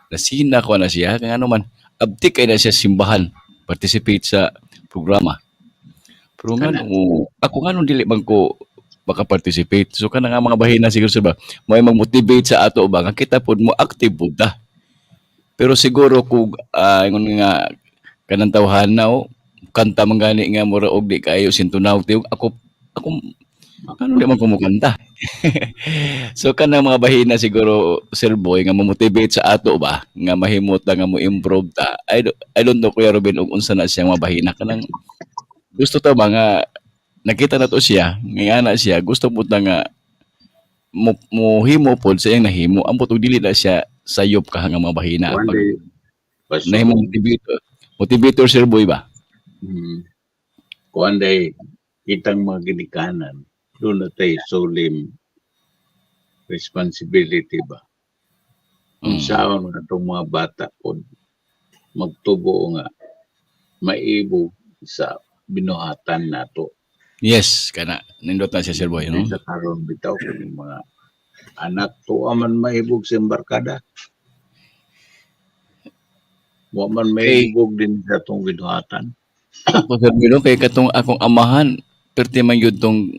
nasina ko na siya kay ngano man abtik kay na siya simbahan, participate sa programa. Pero nga no, ako nga dili man ko maka-participate. So kana nga mga bahina siguro sa ba, may mag-motivate sa ato ba nga kita pod mo active pud ta. Pero siguro kung ingon nga kanang tawhana o kanta man gani nga mura og di kaayo sintunaw tiog ako ako. Ano di man kumukanta? So kanang mga bahina siguro, Sir Boy, nga mo-motivate sa ato ba nga mahimot ta nga mo improve ta. I don't know, Kuya Ruben, ug unsa na siyang mga bahina kanang gusto ta ba nga nakita na to siya, nga ana siya, gusto pud ta nga mo mohimo pod sa iyang nahimo, ambot og dili na siya sayop ka nga mga bahina One pag day, Pastor, nahimong motivator, motivator, Sir Boy ba? Kuan day, kitang mga ginikanan, duna tay solemn responsibility ba? Unsaon nga atong mga bata pod magtubo nga maibog sa binuhatan nato. Yes, kana nindot na siya, Sir Boy, no? Sa karon bitaw kini mga anak tuwa man maibog sa embarkada. Wa man maibog din sa atong binuhatan. Ako, Sir Boy, no, kay katong akong amahan perti man gyud tong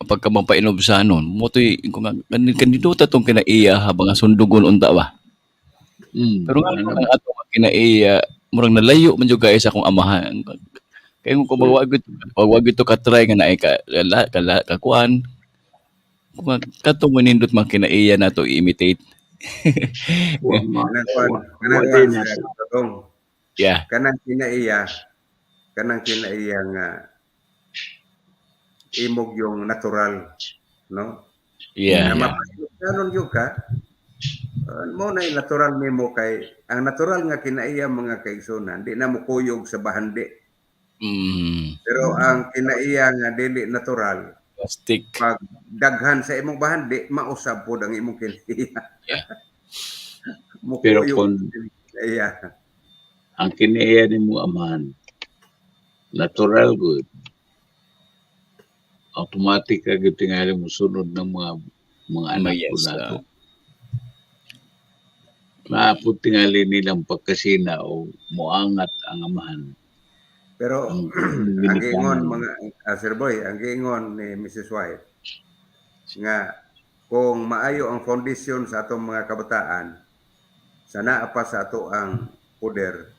pagka mapainobsanon mo to'y kung kanindota tong kinaiya habang nga sundugon unta ba. Pero nga Ano ang ato nga kinaiya murag nalayo man jud kaayo sa akong amahan. Kay kung wa gyud to ka-try nga naay ka la, ka, kakuan. Kung katong nindot man kinaiya nato i-imitate. Wa ma Kanang kuan, kanang wa kuan din sa nato. Dong. Kanang kinaiya nga imog yung natural, no? Yeah, Nga mapasugdanon gyud ka, mo na yung natural nimo kay ang natural nga kinaiya, mga kaigsunan, di na mo kuyog sa bahandi. Pero ang kinaiya nga dili natural, Plastic. Pag daghan sa imong bahandi, mausab pod ang imong kinaiya. Pero Mukuyog kung kinaiya. Ang kinaiya nimo amahan natural good, automatic ka gyud tingali mo sunod ng mga anak ko nato. Maapot tingali nilang pagkasina o moangat ang amahan. Pero Ang ang giingon ginikanan. mga Sir Boy, ang giingon ni Mrs. White nga kung maayo ang foundation sa atong mga kabataan sa naa pa sa ato ang poder,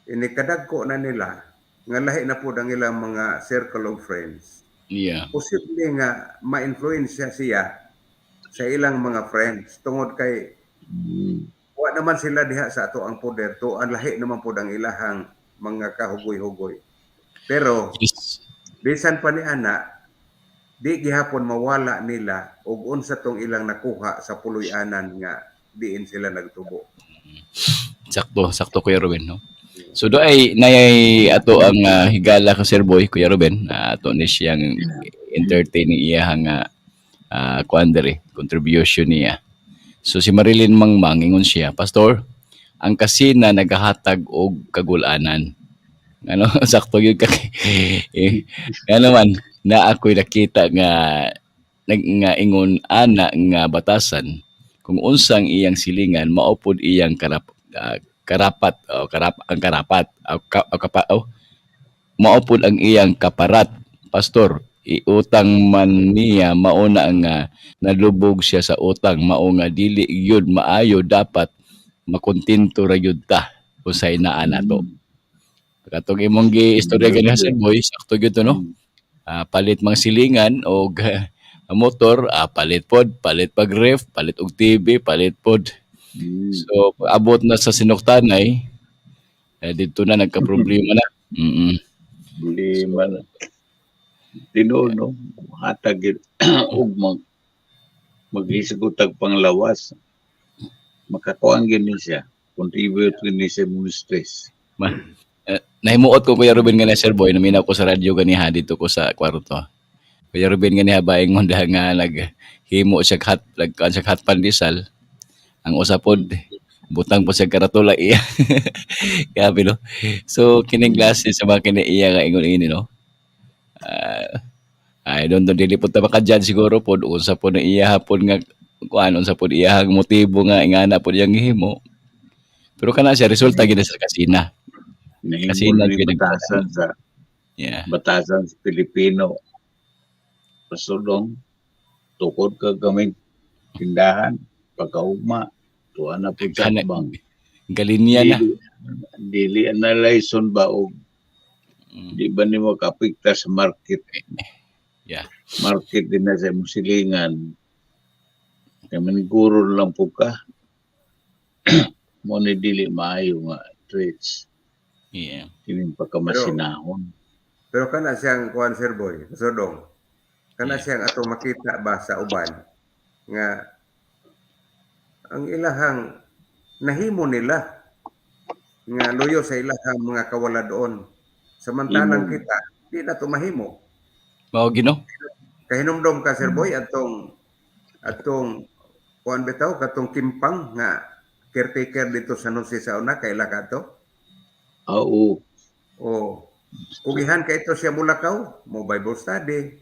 ini kadagko na nila nga lahi na pud ang ilang mga circle of friends, posible nga ma-influensya siya sa ilang mga friends tungod kay wa naman sila diha sa ato ang poder to ang lahi naman pud ang ilahang mga kahugoy-hugoy, pero bisan pa ni ana, di gihapon mawala nila og unsa tong ilang nakuha sa puloy-anan nga diin sila nagtubo. Sakto, sakto, Kuya Ruben, no? So do ay nayay ato ang higala ka, Sir Boy, Kuya Ruben, ato ni siyang entertaining iyahang kuan diri, contribution niya. So si Marilyn Mangmang, ingon siya, "Pastor, ang kasina nagahatag og kagulanan." Ano, sakto gyud ka. Eh, ano man, na ako'y nakita nga nag nga ingon ana nga batasan, kung unsang iyang silingan mao pod iyang karapat o ang karapat o, ka, o, kapa, o, mao pod ang iyang kaparat. Pastor, iutang man niya, mao na ang nalubog siya sa utang, mao nga dili gyud maayo, dapat makontento ra gyud ta usay naa nato. Katong imong gi istorya ganiha, Sir Boy, sakto gyud to, no? Palit mang silingan og motor, palit pod, palit pag ref, palit og TV, palit pod. So abot na sa sinuktanay, eh, dito na nagka-problema na. Problema na. Tinuod, no? Hatag gyud og mag-isgot og panglawas. Makakuan gyud ni siya. Contribute gyud ni siya mong stress. Eh, nahimuot ko, Kuya Ruben, nga na Sir Boy, naminaw ko sa radyo ganiha dito ko sa kwarto. Kuya Ruben, ganiha ba ingon nga naghimo siya hot nagkuan siya hot pandesal. Ang usa pod butang po siya karatula iya. Grabe, no? So kining klase sa mga kinaiya nga ingon ini, no? I don't know, dili pod ta maka-judge siguro pod unsa pod na iya pod nga kuan, unsa pod iyahang motibo nga ingana pod iyang gihimo. Pero kana siya resulta gid sa kasina. Nahimo Kasina ni gyud ang batasan sa batasan sa Pilipino. Pasulong, tukod ka gamit tindahan, pagkaugma, tuwa na po sa Kana- bang. Galinya na. Dili, dili analyson ba o di ba nimo kaapekta sa market? Market din na sa imong silingan. Kay maniguro na lang po ka. Mo ni dili maayo nga traits kining pagkamasinahon. Pero kana siyang kuan, Sir Boy, Sodong. Kana siyang atong makita ba sa uban nga ang ilahang nahimo nila nga loyo sa ilahang mga kawaladon. Samantalang Imo. kita di na to mahimo. Mao gino. Kahinumdom ka, Sir Boy, atong kuan bitaw katong kimpang nga caretaker dito sa San Jose sa una, kaila ka to? Oo. O kugihan ka ito siya mulakaw, mo Bible study.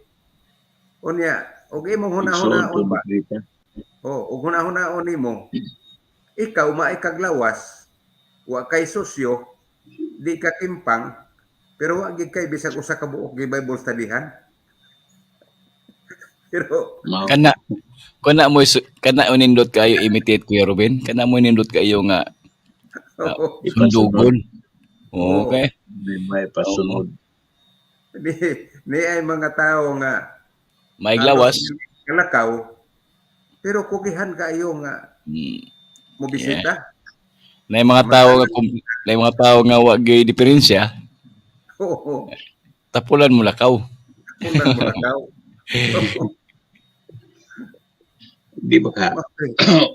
Unya, og imong Igsoon hunahunahon to ba? makita. Oh, og hunahunahon nimo, ikaw maikaglawas, wa kay sosyo, di ka kimpang, pero wa gid kay bisag usa ka buok gi Bible studyhan. Pero Mao. Kana mo nindot kayo imitate, Kuya Ruben. Kana mo nindot kayo nga oh, sundugon. Oo. Okay. Di may pasunod. Di, ni ay mga tao nga Maiglawas. kalakaw, pero kugihan kayo nga mo bisita. Na mga tao nga na mga tao nga wa gyud diferensya, tapulan mo lakaw. Kunan mo lakaw. Di ba ka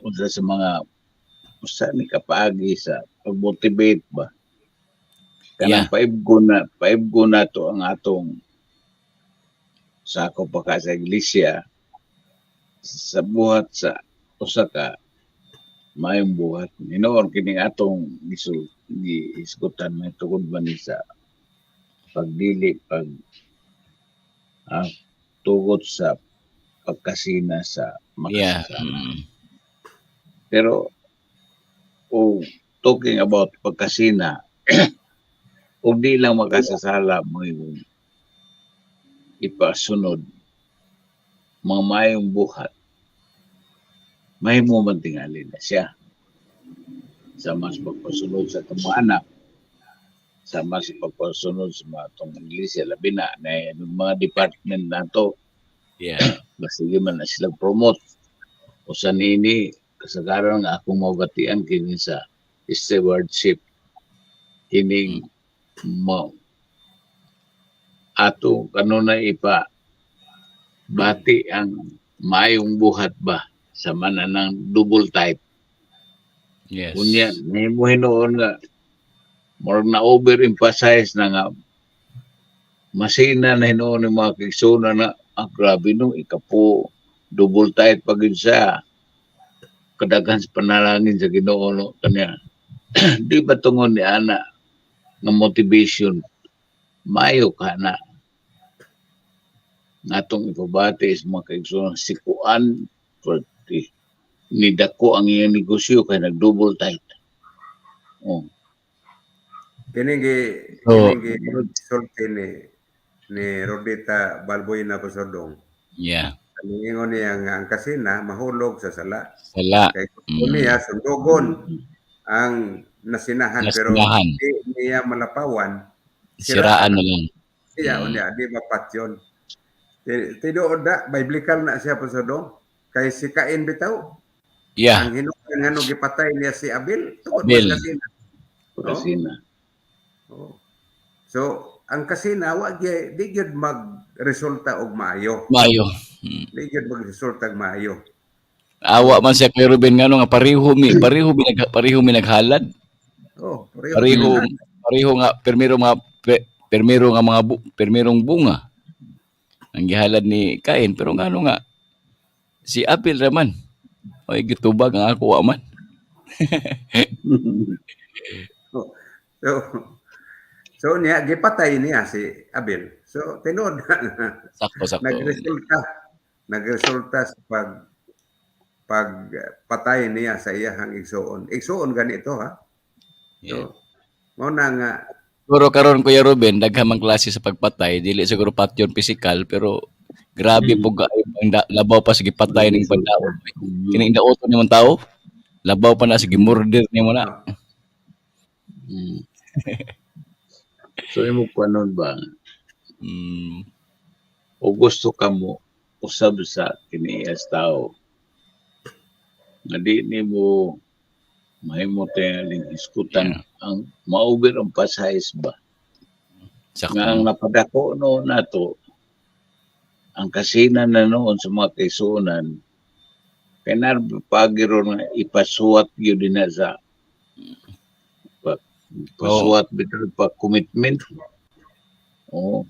usa sa mga usa ni kapaagi sa pag-motivate ba? Kanang paibgo na to ang atong sako pa ka sa iglesia sa buhat sa usa ka maayong buhat. Hinoon kining atong gihisgutan may tungod ba ni sa pagdili pag tugot sa pagkasina sa makasasala. Pero o talking about pagkasina, ug di lang makasasala mo yung ipasunod mga maayong buhat, mahimo man tingali na siya sa mas pagpasunod sa atong mga anak, sa mas pagpasunod sa mga atong iglesia, labi na na yung mga department nato. Sige man na sila promote o sa nini kasagaran nga akong mabatian kini sa stewardship kining mo ato kanunay ipa bati ang maayong buhat ba sa mananang double tithe. Unya nahimo hinuon nga more na overemphasize na nga masina na hinuon ng mga kaigsoona na, "Ah, grabe no, ikapo double tithe pag yun siya, kadaghan sa panalangin sa Ginoo no." Kanya di ba tungod ni ana nga motivation, maayo ka na natong ipabati sa mga kaigsoon si kuan ni dako ang iyang negosyo kay nag double tithe. Oh. Kining gi kining gi sulti ni Rodita Balbuena, Pastor. Ang ingon niya nga ang kasina mahulog sa sala. Sala. Kay kung niya sundugon ang nasinahan, pero Nasinahan. di niya malapawan, Siraan na lang. siya unya di mapatyon. Tinuod na biblical na siya, Pastor. Kay si Cain bitaw, ang hinuon ngano gipatay niya si Abel tungod Abel. sa kasina. Kasina. Oo. So, ang kasina wa gyud di gyud magresulta og maayo. Maayo. Di gyud magresulta og maayo. Awa man siya kay Ruben ngano nga pareho mi naghalad. Oh, pareho. Pareho pareho nga permiro mga permiro nga mga permirong bunga ang gihalad ni Cain, pero ngano nga si Abel raman oy gitubag ang ako wa man. So niya gipatay niya si Abel. So tinuod na Sakto sakto. Nagresulta sa pag pagpatay niya sa iyahang igsuon. Igsuon ganito ha. So, mao na nga. Siguro karon, Kuya Ruben, daghan man klase sa pagpatay, dili siguro patyon physical, pero grabe po kaayo ang labaw pa sa gipatay ning pagdaot. Kining daoton nimong tao, labaw pa na sa gimurder nimo na. So imo kuanon ba? O gusto ka mo usab sa kinias tao nga di nimo mahimo tingaling hisgutan ang mauber ang pasayis ba Sakto. nga ang napadako no nato ang kasina na noon sa mga kaisunan kay pagiro nga ipasuwat gyud din na sa pasuwat bitaw pa commitment. Oo,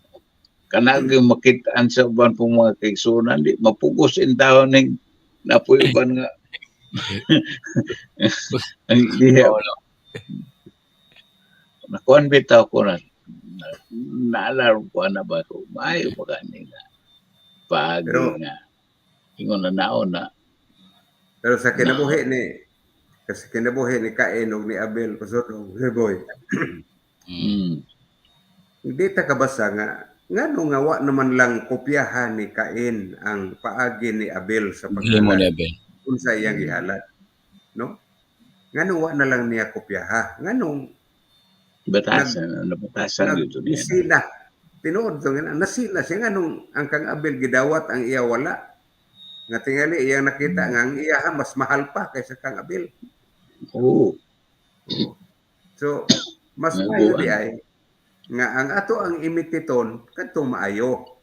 kana gyud makitaan sa uban pong mga kaigsuonan, di mapugos in taon ning napoy uban nga ang diha. Oo, no. Nakuan bitaw ko na naalarm ko na ba ko maayo pa gani nga paagi nga ingon na naon na. Pero sa kinabuhi ni kasi kinabuhi ni Cain ug ni Abel, Pastor Boy. Hindi ta kabasa nga ngano nga wa naman lang kopyahan ni Cain ang paagi ni Abel sa Himo paghalad ni Abel. Unsa iyang gihalad, no? Ngano wa na lang niya kopyaha? Nganong Batasan, nabatasan dito niya. Nasila. Tinuod to nga nasila siya, nganong ang kang Abel gidawat, ang iya wala? Nga tingali iyang nakita nga ang iya mas mahal pa kaysa kang Abel. Oo. So mas Nabuan. maayo di ay nga ang ato ang imititon kadtong maayo.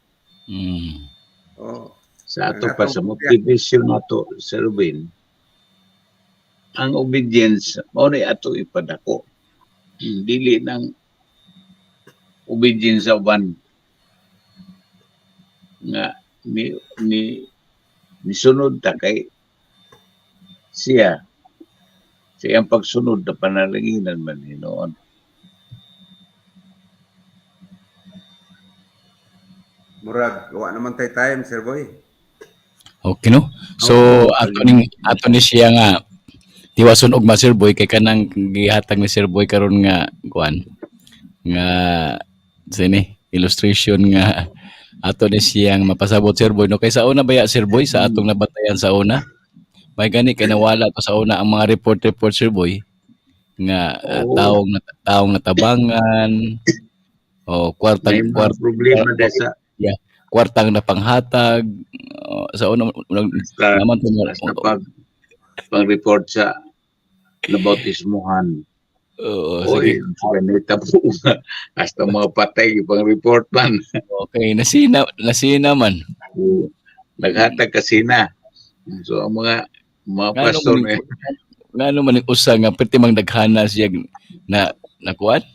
Oh. Sa ato Ang pa sa atong motivation nato, Sir Ruben, ang obedience mao ni ato ipadako. Dili nang obedience sa uban nga ni ni nisunod ta kay siya sa iyang pagsunod na panalanginan man hinoon. Murag wa naman tay time, Sir Boy. Okay, no? So ato ni siya nga tiwason og ma, Sir Boy, kay kanang gihatag ni Sir Boy karon nga kuan nga sini illustration nga ato ni siyang mapasabot, Sir Boy, no? Kay sa una baya, Sir Boy, sa atong nabatayan sa una may gani kay nawala to sa una ang mga report report, Sir Boy, nga Oo. Taong natabangan o kwartang May mga kwartang problema dahil sa kwartang napanghatag. O, sa una sa naman to sa pag-report sa nabautismuhan. Oo, sige. Oy, ganita po. Hasta mga patay, pang-report man. Okay, nasina nasina man. Naghatag kasi na. So, ang mga Ngano pastor man eh, ngano man yung usa nga perti mang daghana siya na nakuan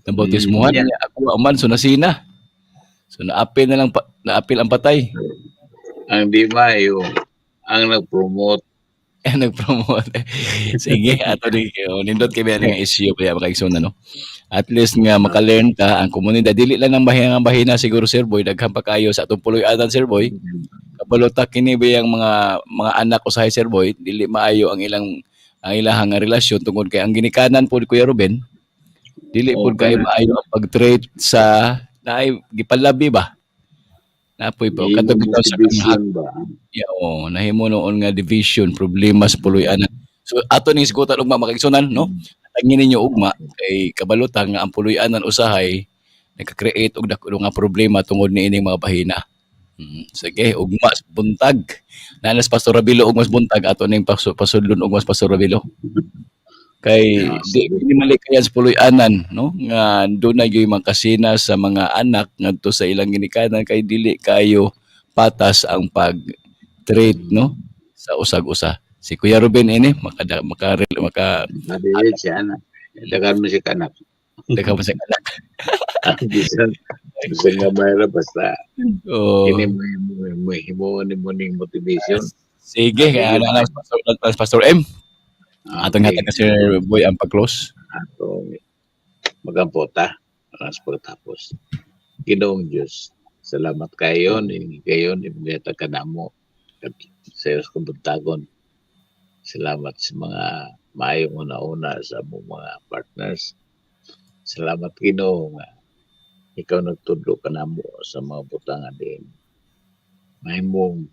na bautismuhan niya ako man, so nasina. So naapil na lang pa, naapil ang patay. Ang di maayo, ang nag-promote. Eh, nag-promote. Sige, ato di oh, nindot kay nga issue kaya makaigsoon no. At least nga maka-learn ta ang komunidad, dili lang ang bahina nga bahina siguro, Sir Boy, daghan pa kayo sa atong puloy-anan, Sir Boy. Kabalo ta kini ba yung mga anak usahay, Sir Boy, dili maayo ang ilahang nga relasyon tungod kay ang ginikanan pod, Kuya Ruben, dili pod kay Okay. maayo ang pag-treat sa naay gipalabi ba. Napoy pa kadto bitaw sa motivation ba? Yeah, oo, nahimo noon nga division, problema sa puloy-anan. So ato ning sigutan ugma, makaigsunan, no? Tangin ninyo ugma kay kabalutan nga ang puloy-anan usahay nagka-create og dako nga problema tungod niining mga bahina. Sige, ugma sa buntag. Nanas Pastor Rabilo ug mas buntag ato ning pasudlon ug mas Pastor Rabilo. Kay di sige. di malikayan sa puloy-anan, no? Nga dunay gyud mga kasina sa mga anak ngadto sa ilang ginikanan kay dili kayo patas ang pag-treat, no, sa usag-usa. Si Kuya Ruben ini maka maka maka Nadilit siya anak. Dagan mo siya kanak. Daghan pa sa anak. Bisan, bisan nga mayra basta Oh. ini mo mo himo ni mo ning motivation. Sige, kaya na lang Pastor, Pastor M. Atong Okay. hatag ka, Sir Boy, ang pag-close. Atong magampota aras pagkatapos. Ginoong Diyos, salamat kayo ni kayo ni mga kanamo at sa iyo sa kabuntagon. Salamat sa mga maayong una-una sa among mga partners. Salamat, Ginoo, nga ikaw nagtudlo kanamo sa mga butanga din. Mahimong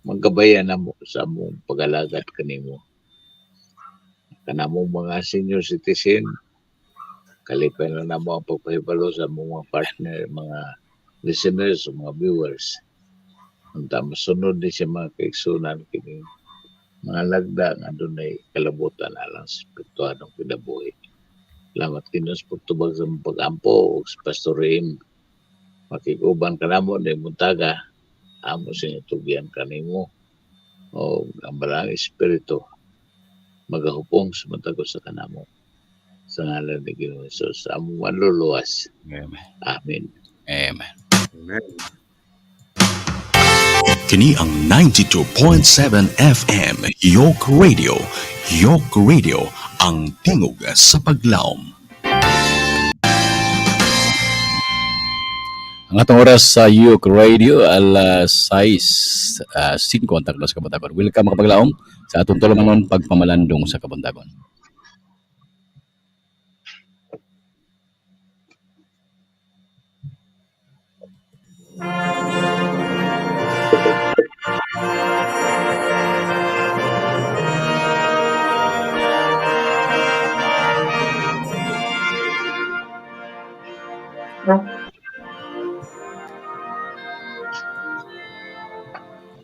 maggabayan namo sa among pag-alagad kanimo. Kanamong mga senior citizen, kalipay na namo ang pagpahibalo sa among mga partner, mga Listeners o mga viewers. Unta masunod ni siya, mga kaigsunan, kini mga lagda nga dunay kalabutan alang sa espirituhanong kinabuhi. Salamat, Ginoo, sa pagtubag sa among pag-ampo ug sa Pastor Rim. Makig-uban kanamo ni buntaga, amo sing itugyan kanimo o ang Balaang Espiritu magahupong sa matag usa kanamo. Sa ngalan ni Ginoong Hesus, among manluluwas. Amen. Amen. Amen. Amen. Kini ang 92.7 FM York Radio. York Radio, ang tingog sa paglaom. Ang atong oras sa York Radio, alas 6, 5 ang takna sa kabuntagon. Welcome, mga kapaglaom, sa atong tulumanon, Pagpamalandong sa Kabuntagon.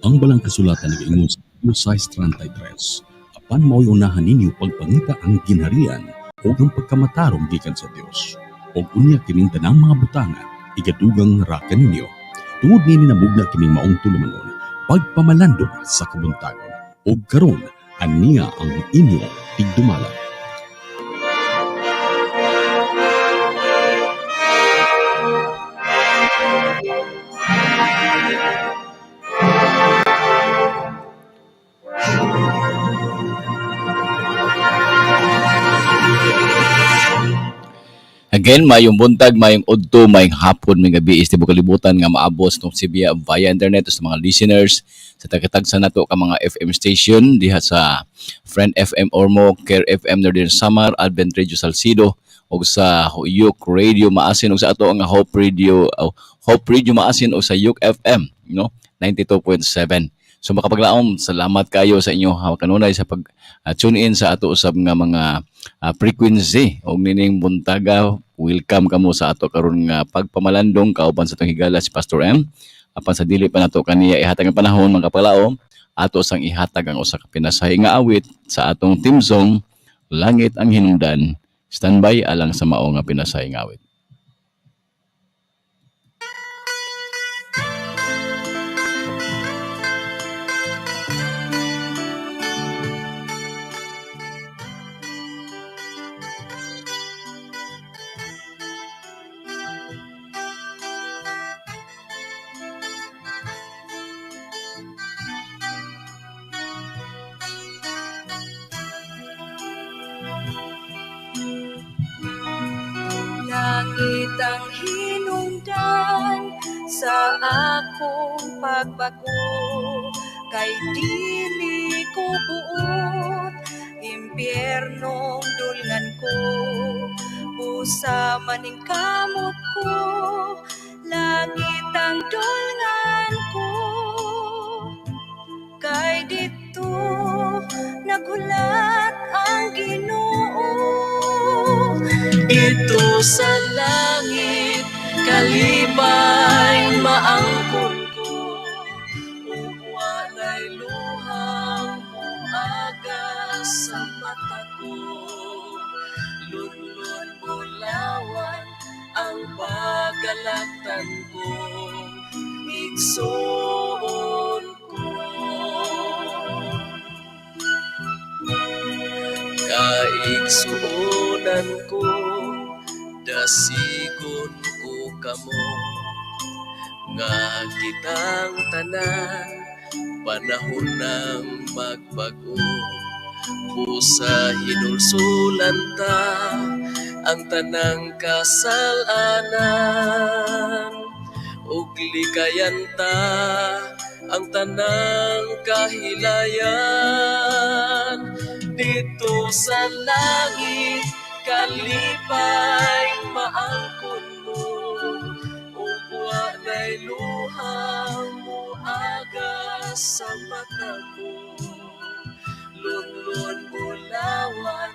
Ang balang kasulatan nagaingon sa Mateo 6:33, "Apan mao'y unahan ninyo pagpangita ang ginharian ug ang pagkamatarong gikan sa Dios. Ug unya kining tanang mga butanga igadugang ra kaninyo." Tungod niini namugna kining maong tulumanon, Pagpamalandong sa Kabuntagon. Ug karon aniya ang inyong tigdumala. Again, mayong buntag, mayong udto, mayong hapon, mayong gabi, sa tibuok kalibutan nga maabot sa Sibiya via internet sa mga listeners sa tagtagsa nato ka mga FM station diha sa Friend FM Ormoc, Care FM Northern Samar, Advent Radio Salcedo ug sa Yuk Radio Maasin ug sa ato ang Hope Radio, oh, Hope Radio Maasin ug sa Yuk FM, no, 92.7. So makapaglaom, salamat kayo sa inyo kanunay sa pag tune in sa ato usab nga mga frequency og nining buntaga. Welcome kamo sa ato karon nga pagpamalandong kauban sa atong higala si Pastor M. Apan sa dili pa nato kaniya ihatag ang panahon, mga kapaglaom, ato sang ihatag ang usa ka pinasahi nga awit sa atong theme song, Langit ang Hinungdan. Standby alang sa mao nga pinasahi nga awit. Langit ang hinungdan sa akong pagbago, kay dili ko buot impyernong dulngan ko. Busa maning kamot ko, langit ang dulngan ko, kay dito naghulat ang Ginoo. Didto sa langit, kalipay maangkon ko, ug walay luhang moagas sa mata ko. Lunlun bulawan ang pagalaktan ko, igsoon ko. Kaigsuonan ko, dasigon ko kamo, nga kitang tanan panahon ng magbag-o. Busa hinulsulan ta ang tanang kasalanan ug likayan ta ang tanang kahilayan. Didto sa langit, kalipay maangkon mo, ug walay luhang moagas sa mata ko. Lunlun bulawan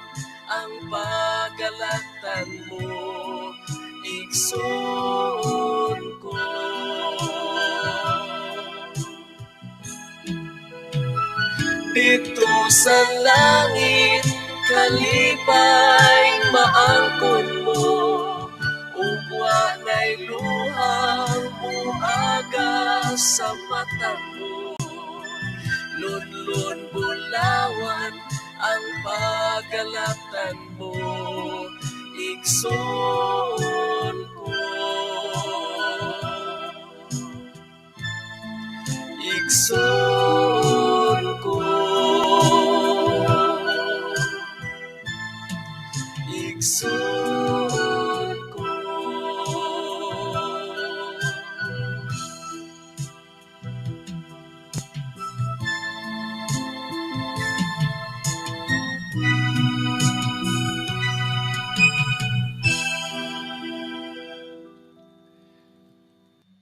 ang pagalaktan mo, igsoon ko. Didto sa langit kalipay maangkon mo, ug wa nay luhang muaga sa mata mo. Lunlun bulawan ang pagalatan mo, igsoon ko. Igsoon ko. Igsoon ko.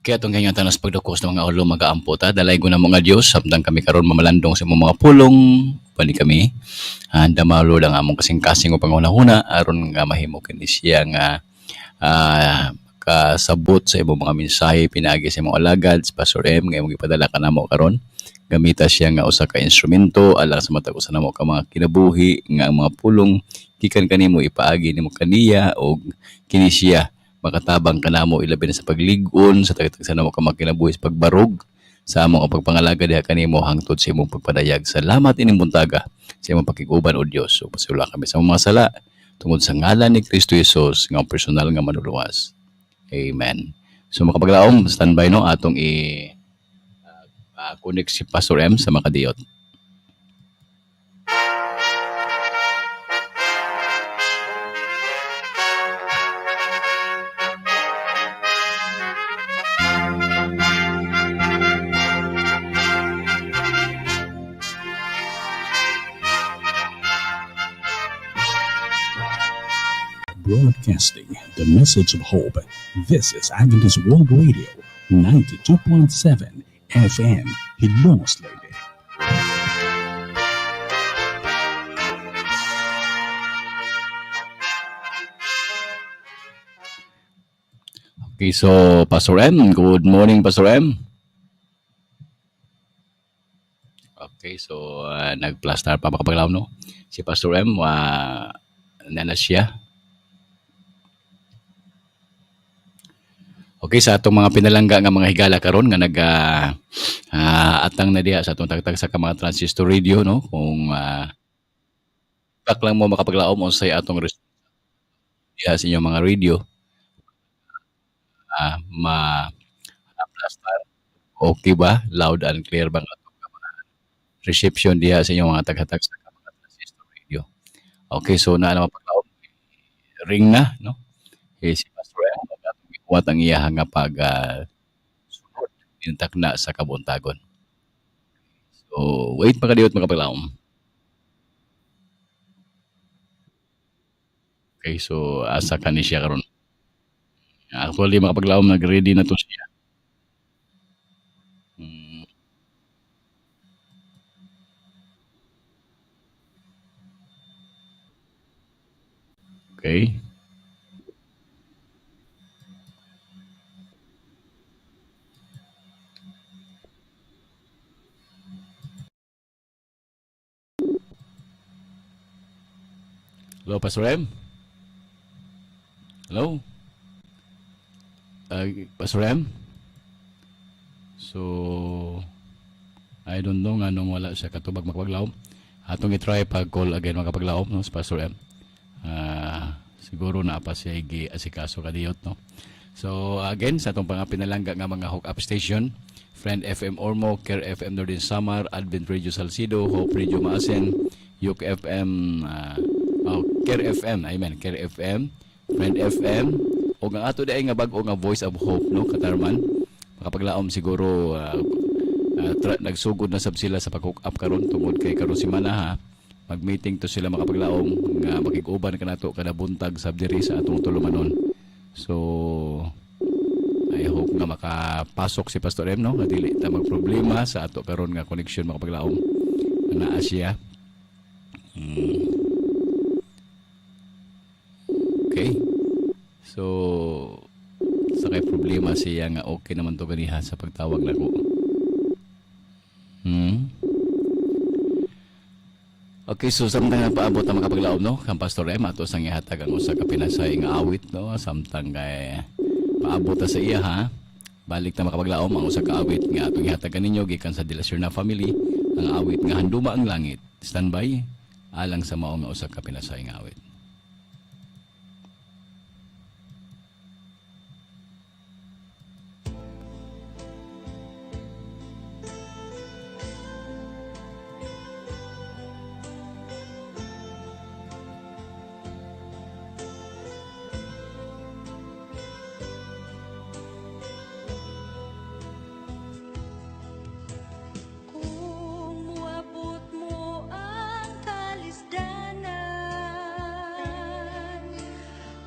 Kaya itong ganyan tanas pagdukos ng mga ulo magaampo ta. Dalay ko na mga Diyos, samtang kami karon mamalandong sa imong mga pulong, pali kami. Handa malo lang among kasing-kasing o panghuna-huna, aron nga mahimo kini siya nga kasabot sa imong mga mensahe pinaagi sa imong alagad, si Pastor M, nga imong gipadala ka namo karon. Gamita siya nga usa ka instrumento alang sa matag usa namo ka mga kinabuhi nga ang mga pulong gikan kanimo ipaagi nimo kaniya og kini siya makatabang kanamo ilabi na sa paglig-on sa tagtag sa namo ka mga kinabuhi sa pagbarog sa among pagpangalaga diha kanimo hangtod sa imong pagpadayag. Salamat ining buntaga sa imong pakig-uban o Dios. So pasula kami sa among mga sala tungod sa ngalan ni Kristo Jesus nga ang personal nga manluluwas. Amen. So makapaglaom, standby no atong i connect si Pastor M sa Makadiyot. Broadcasting the message of hope. This is Adventist World Radio, 92.7 FM, Hilongos Leyte. Okay, so Pastor M, good morning Pastor M. Okay, so nagplastar pa makapaglaom no. Si Pastor M, nana siya. Okay, sa atong mga pinalangga nga mga higala karon nga nag atang na diha sa atong tagtag sa ka mga transistor radio no, kung pak lang mo makapaglaom unsay atong diha sa inyong mga radio, ma plastar okay ba, loud and clear ba ang atong mga reception diha sa inyong mga taghatag sa mga transistor radio. Okay, so naa na mapaglaom, ring na no. Eh, si Pastor M atong ang iya nga pag sunod intak na sa kabuntagon. So wait pa kadiyot makapaglaom. Okay, so asa ka ni siya karon? Actually makapaglaom nag-ready na to siya. Okay. Hello, Pastor M? Hello? Pastor M? So, I don't know nga nung wala siya katubag makapaglaom. Atong i-try pag-call again makapaglaom, no, si Pastor M. Siguro na pa siya igi-asikaso kadiyot, no? So, again, sa atong mga pinalangga nga mga hook-up station, Friend FM Ormoc, Care FM Northern Samar, Advent Radio Salcedo, Hope Radio Maasin, Yuk FM, oh, Care FM, I mean, Care FM, Friend FM, o ang ato dai nga bag-o nga Voice of Hope, no, Katarman. Makapaglaom siguro nagsugod na sab sila sa pag-hook up karon tungod kay karon semana ha. Mag-meeting to sila makapaglaom nga makig-uban kanato kada buntag sab diri sa atong tulumanon. So I hope nga makapasok si Pastor M, no, nga dili ta magproblema sa ato karon nga connection makapaglaom. Naa siya. Okay. So sa kay problema siya nga okay naman to ganiha sa pagtawag nako. Okay, so samtang napaabot ang makapaglaom, no, kang Pastor M, ato sang ihatag ang usa ka pinasay nga awit, no, samtang kay paabot ta sa iya, ha. Balik ta, makapaglaom, ang usa ka awit nga atong ihatag kaninyo gikan sa De La Serna family, ang awit nga "Handuma ang Langit." Standby alang sa mao nga usa ka pinasay nga awit. Kung muabot mo ang kalisdanan,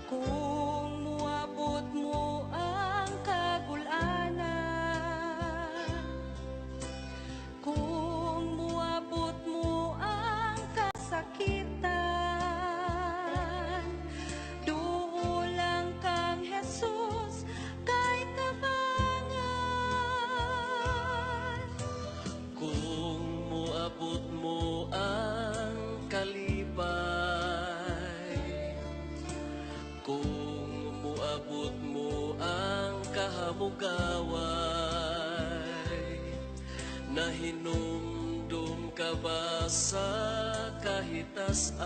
kung muabot mo ang kagulanan, kung muabot mo ang kasakitan, duol lang kang Jesus kay tabangan. Kung muabot mo ang kalipay, kung muabot mo ang kahamugaway, nahinumdum ka ba sa kahitasan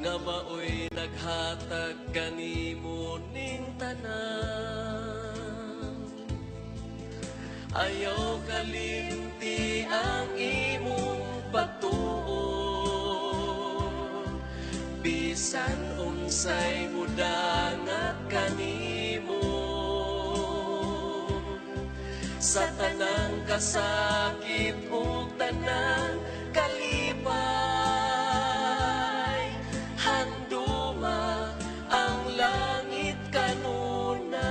nga maoy naghatag kanimo ning tanan? Ayaw kalimti ang imong pagtuo, bisan unsay mudangat kanimo. Sa tanang kasakit ug tanang kalipay, handuma ang langit kanunay.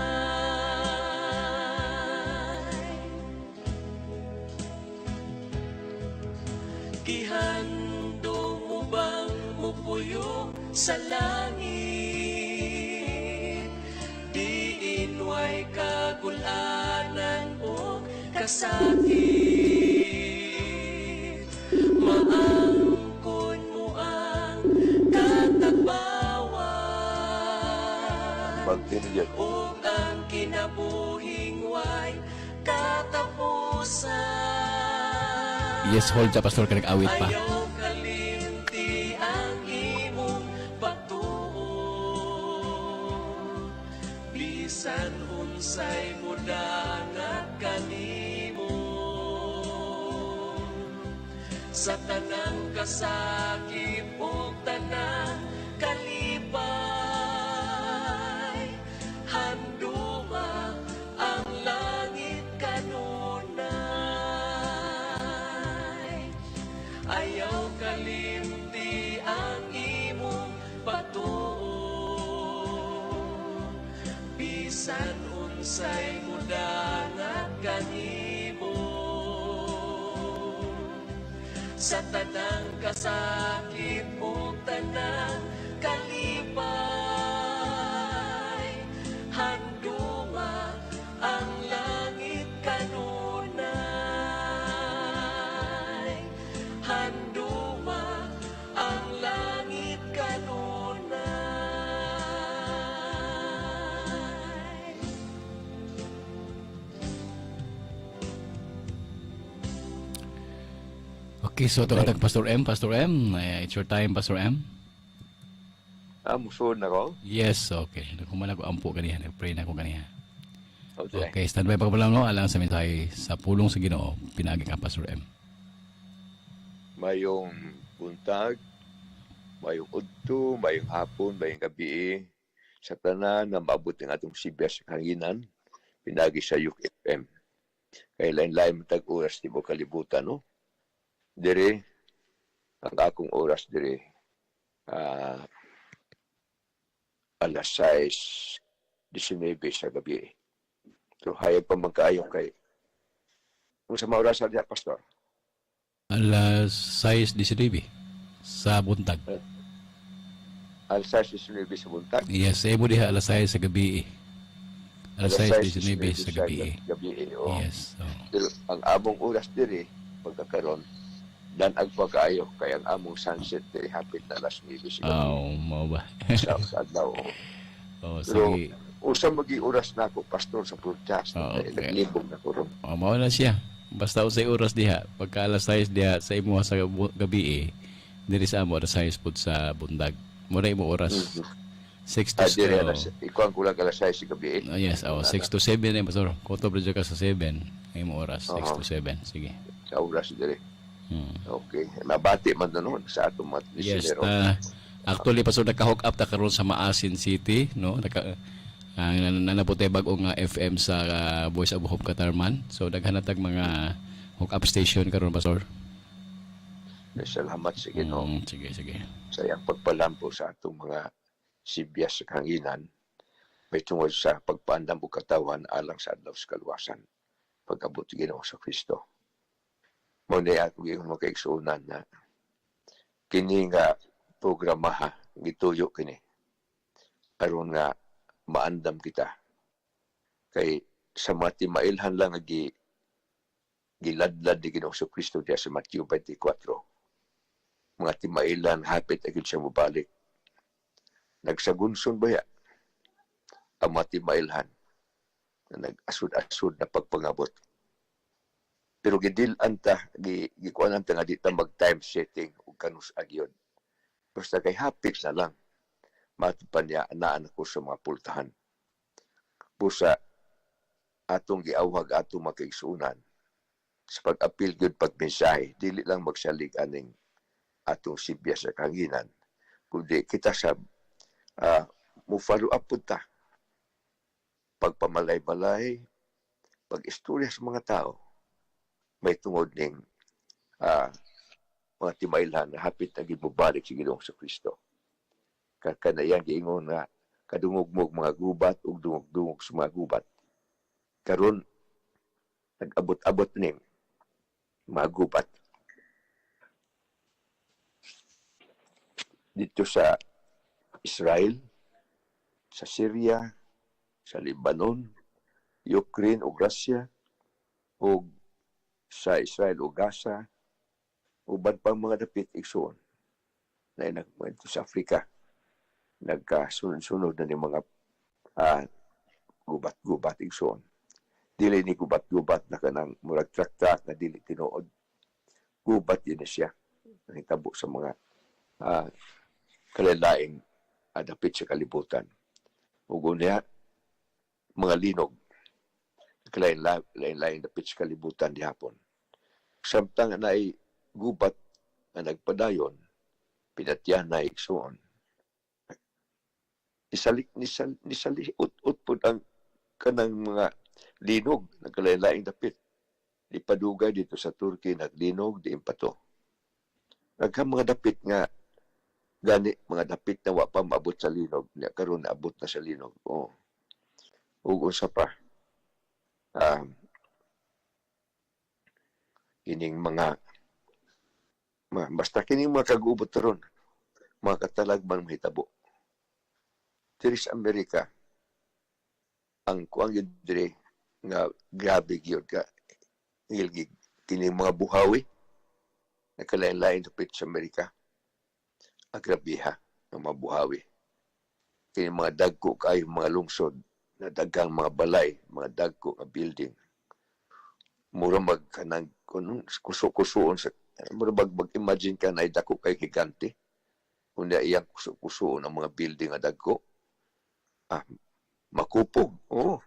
Gihandom mo bang mupuyo sa langit, diin way kagulanan o kasakit? Maangkon mo ang katagbawan Pagtinigyan. ug ang kinabuhing way katapusan. Yes, hold sa Pastor ka, nag-awit pa. Ayaw kalimti ang imong pagtuo, bisan unsay mudangat kanimo. Sa tanang kasakit ug tanang kalipay, handuma ang langit kanunay. Ayaw kalimti ang imong pagtuo, bisan unsay mudangat kanimo. Sa tanang kasakit ug tanang kalipay, handuma ang langit kanunay. Handuma ang langit kanunay. Okay, so ito katag Pastor M. Pastor M, it's your time, Pastor M. Ah, musuod na ko. Yes, okay. Nagkuman ako ampo kaniya, nag-pray na ako kaniya. Okay. Okay, stand by pa lang, no, alang sa mensahe sa pulong sa Ginoo, pinaagi ka, Pastor M. Mayong buntag, mayong udto, mayong hapon, mayong gabi sa tanan na maabot ng atong CBS sa kahanginan, pinagi sa UKFM. Kay lain-lain man tag oras tibuok kalibutan, no? Dire, ang akong oras dire, alas 6:19 sa gabi. So, hayag pa man kaayo kay kung sa maoras diha, Pastor? Alas 6:19 sa buntag. Alas 6:19 sa buntag. Yes, emo diha alas 6 sa gabi. Alas 6:19 sa gabi. Gabi, oh. Yes. Oh. Pero ang among oras dire, pagkakaron, Dan-ag pa kaayo kay ang among sunset diri hapit na alas 9 sa gabi. Oh, mao ba? Sa adlaw. Oh, Pero sige. usa magi oras na ako, Pastor, sa broadcast. Oh, Kay okay. naglibog na ko ron. Oh, mao na siya. Basta usay oras diha. Pagka alas 6 diha sa imo sa gabi eh, diri sa amo alas 6 pud sa bundag. Mo na imo oras. 6 to Ah, diri alas ikuan ko lang alas 6 sa gabi eh. Oh, yes, oh, 6 to 7 eh, Pastor. Koto bro ka sa 7. Imo oras, 6 Oo. To 7. Sige. Sa oras diri. Okay. Mabati man na noon sa atong mga Yes, listenero. ta actually, Pastor, naka-hook up ta karon sa Maasin City, no? Naka ang nanabot tay bag-o nga FM sa Voice of Hope Catarman. So daghan na tag mga hook up station karon, Pastor. Salamat sa Ginoo Sige, sige. Sa iyang pagpalampo sa atong mga sibyas sa kahanginan may tungod sa pagpaandam og katawan alang sa adlaw sa kaluwasan pag-abot sa Ginoo sa Kristo. Mao ni ako giingon, mga kaigsuonan, na kini nga programa ha, gituyo kini aron nga maandam kita kay sa mga timailhan lang nga giladlad ni Ginoo sa Kristo diya sa Matthew 24, mga timailan hapit agad siya mobalik. Nagsagunson baya ang mga timailhan na nag-asud-asud na pagpangabot. Pero gidil-an ta, gikuan ta nga di ta mag-time setting ug kanus agyon. Basta kay hapit na lang. Matod pa niya, anaan ako sa mga pultahan. Busa, atong giawhag atong makaigsunan sa pag-apil gyud, pagmensahe, dili lang magsalig aning atong sibya sa kahanginan, kundi kita sa mo follow up pud ta. Pagpamalay-balay, pag-istorya sa mga tao, may tungod ning mga timailhan na hapit na gid mobalik si Ginoong sa Kristo. Kanayang giingon nga kadungog-mog mga gubat ug dungog-dungog sa mga gubat. Karon nag-abot-abot ning mga gubat dito sa Israel, sa Syria, sa Lebanon, Ukraine ug Russia, ug sa Israel ug Gaza, uban pang mga dapit, igsoon na dito sa Africa nagkasunod-sunod na ni mga gubat-gubat, igsoon. Dili ni gubat-gubat na kanang murag truck-truck na dili tinuod. Gubat yun na siya nahitabo sa mga kalalaing dapit sa kalibutan. Ug unya mga linog, kalain-lain dapit sa kalibutan dihapon. Samtang naay gubat nga nagpadayon, pinatyan na, igsoon. Isalik nisal nisali ut-ut pud ang kanang mga linog nagkalain-laing dapit. Di padugay dito sa Turkey naglinog diin pa to. Nagka mga dapit nga gani mga dapit na wa pa maabot sa linog nya karon naabot na sa linog. Oh. Ug unsa pa? Kining mga basta kining mga kagubot ron, mga katalagman mahitabo. Diri sa Amerika, ang kuang yun diri nga grabe gyud ka ngilgig kining mga buhawi nagkalain-lain dapit sa Amerika. Ang grabiha ng mga buhawi. Kini mga dagko kayo mga lungsod na daghang mga balay, mga dagko nga building. Mura mag kanang kunong kuso-kusoon sa mura mag imagine ka na dako kay higante. Unya iyang kuso-kusoon ang mga building nga dagko. Ah, makupog. Oo.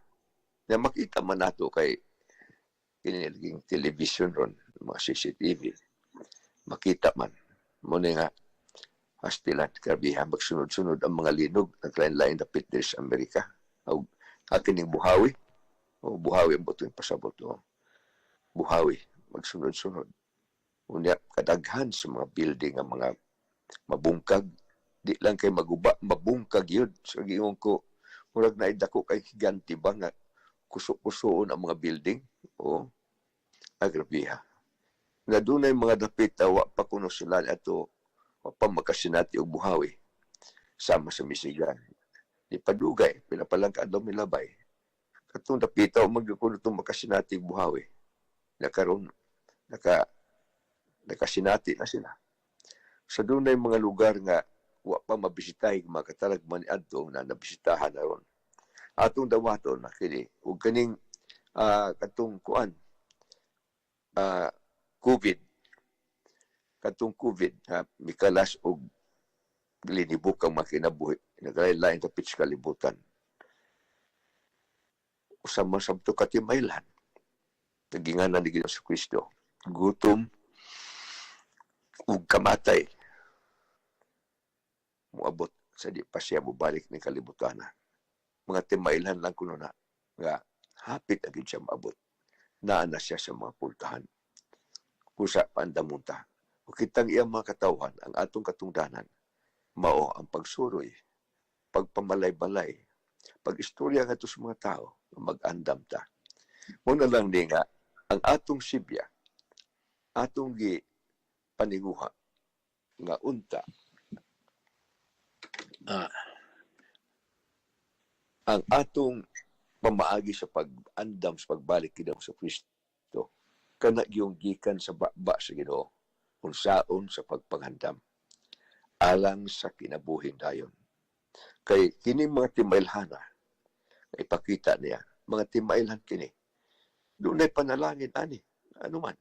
Na makita man nato kay kini naging television ron, mga CCTV. Makita man. Muna nga, astilan, grabihan, magsunod-sunod ang mga linog, naglain-lain dapit diri sa Amerika. O, akin yung buhawi. O, buhawi ang buto yung pasabot. O, buhawi, magsunod-sunod. Unya, kadaghan sa mga building ang mga mabungkag. Di lang kay maguba, mabungkag yun. So, giingon ko, murag na dako kay higanti ba nga kuso-kusoon ang mga building. O, agrabiha. Nga dunay mga dapit wa pa kuno sila ato wa pa makasinati og buhawi sama sa Michigan. Di padugay, pila pa lang kaadlaw milabay. Katong dapita o magyud kuno itong makasinati og buhawi. Nakaron naka Nakasinati na sila. Sa dunay mga lugar nga wa pa mabisitahi, mga katalag man adto na nabisitahan na ron. Atong dawaton na kini ug kaning katong kuan, COVID, katong COVID ha, mikalas og linibok ang mga kinabuhi, naglain-lain dapit sa kalibutan. Usa man sabto katimaylan naginganan ni Ginoong Kristo, gutom ug kamatay moabot sa di pa siya mobalik ning kalibutan. Mga timailhan lang kuno na nga hapit na gid siya maabot. Naa na siya sa mga pultahan. Kusa paandamunta. O kitang iyang mga katawhan, ang atong katungdanan, mao ang pagsuroy, pagpamalay-balay, pag-istorya ngadto sa mga tao, mag-andam ta. Muna lang ni nga, ang atong sibya, atong gi paninguha, nga unta, ang atong pamaagi sa pag-andam sa pagbalik kinaw sa Kristo, kana yung gikan sa baba sa Ginoo, unsaon sa pagpangandam alang sa kinabuhing dayon. Kay kini mga timailhana, ipakita niya, mga timailhan kini, dunay panalangin ani, ano man.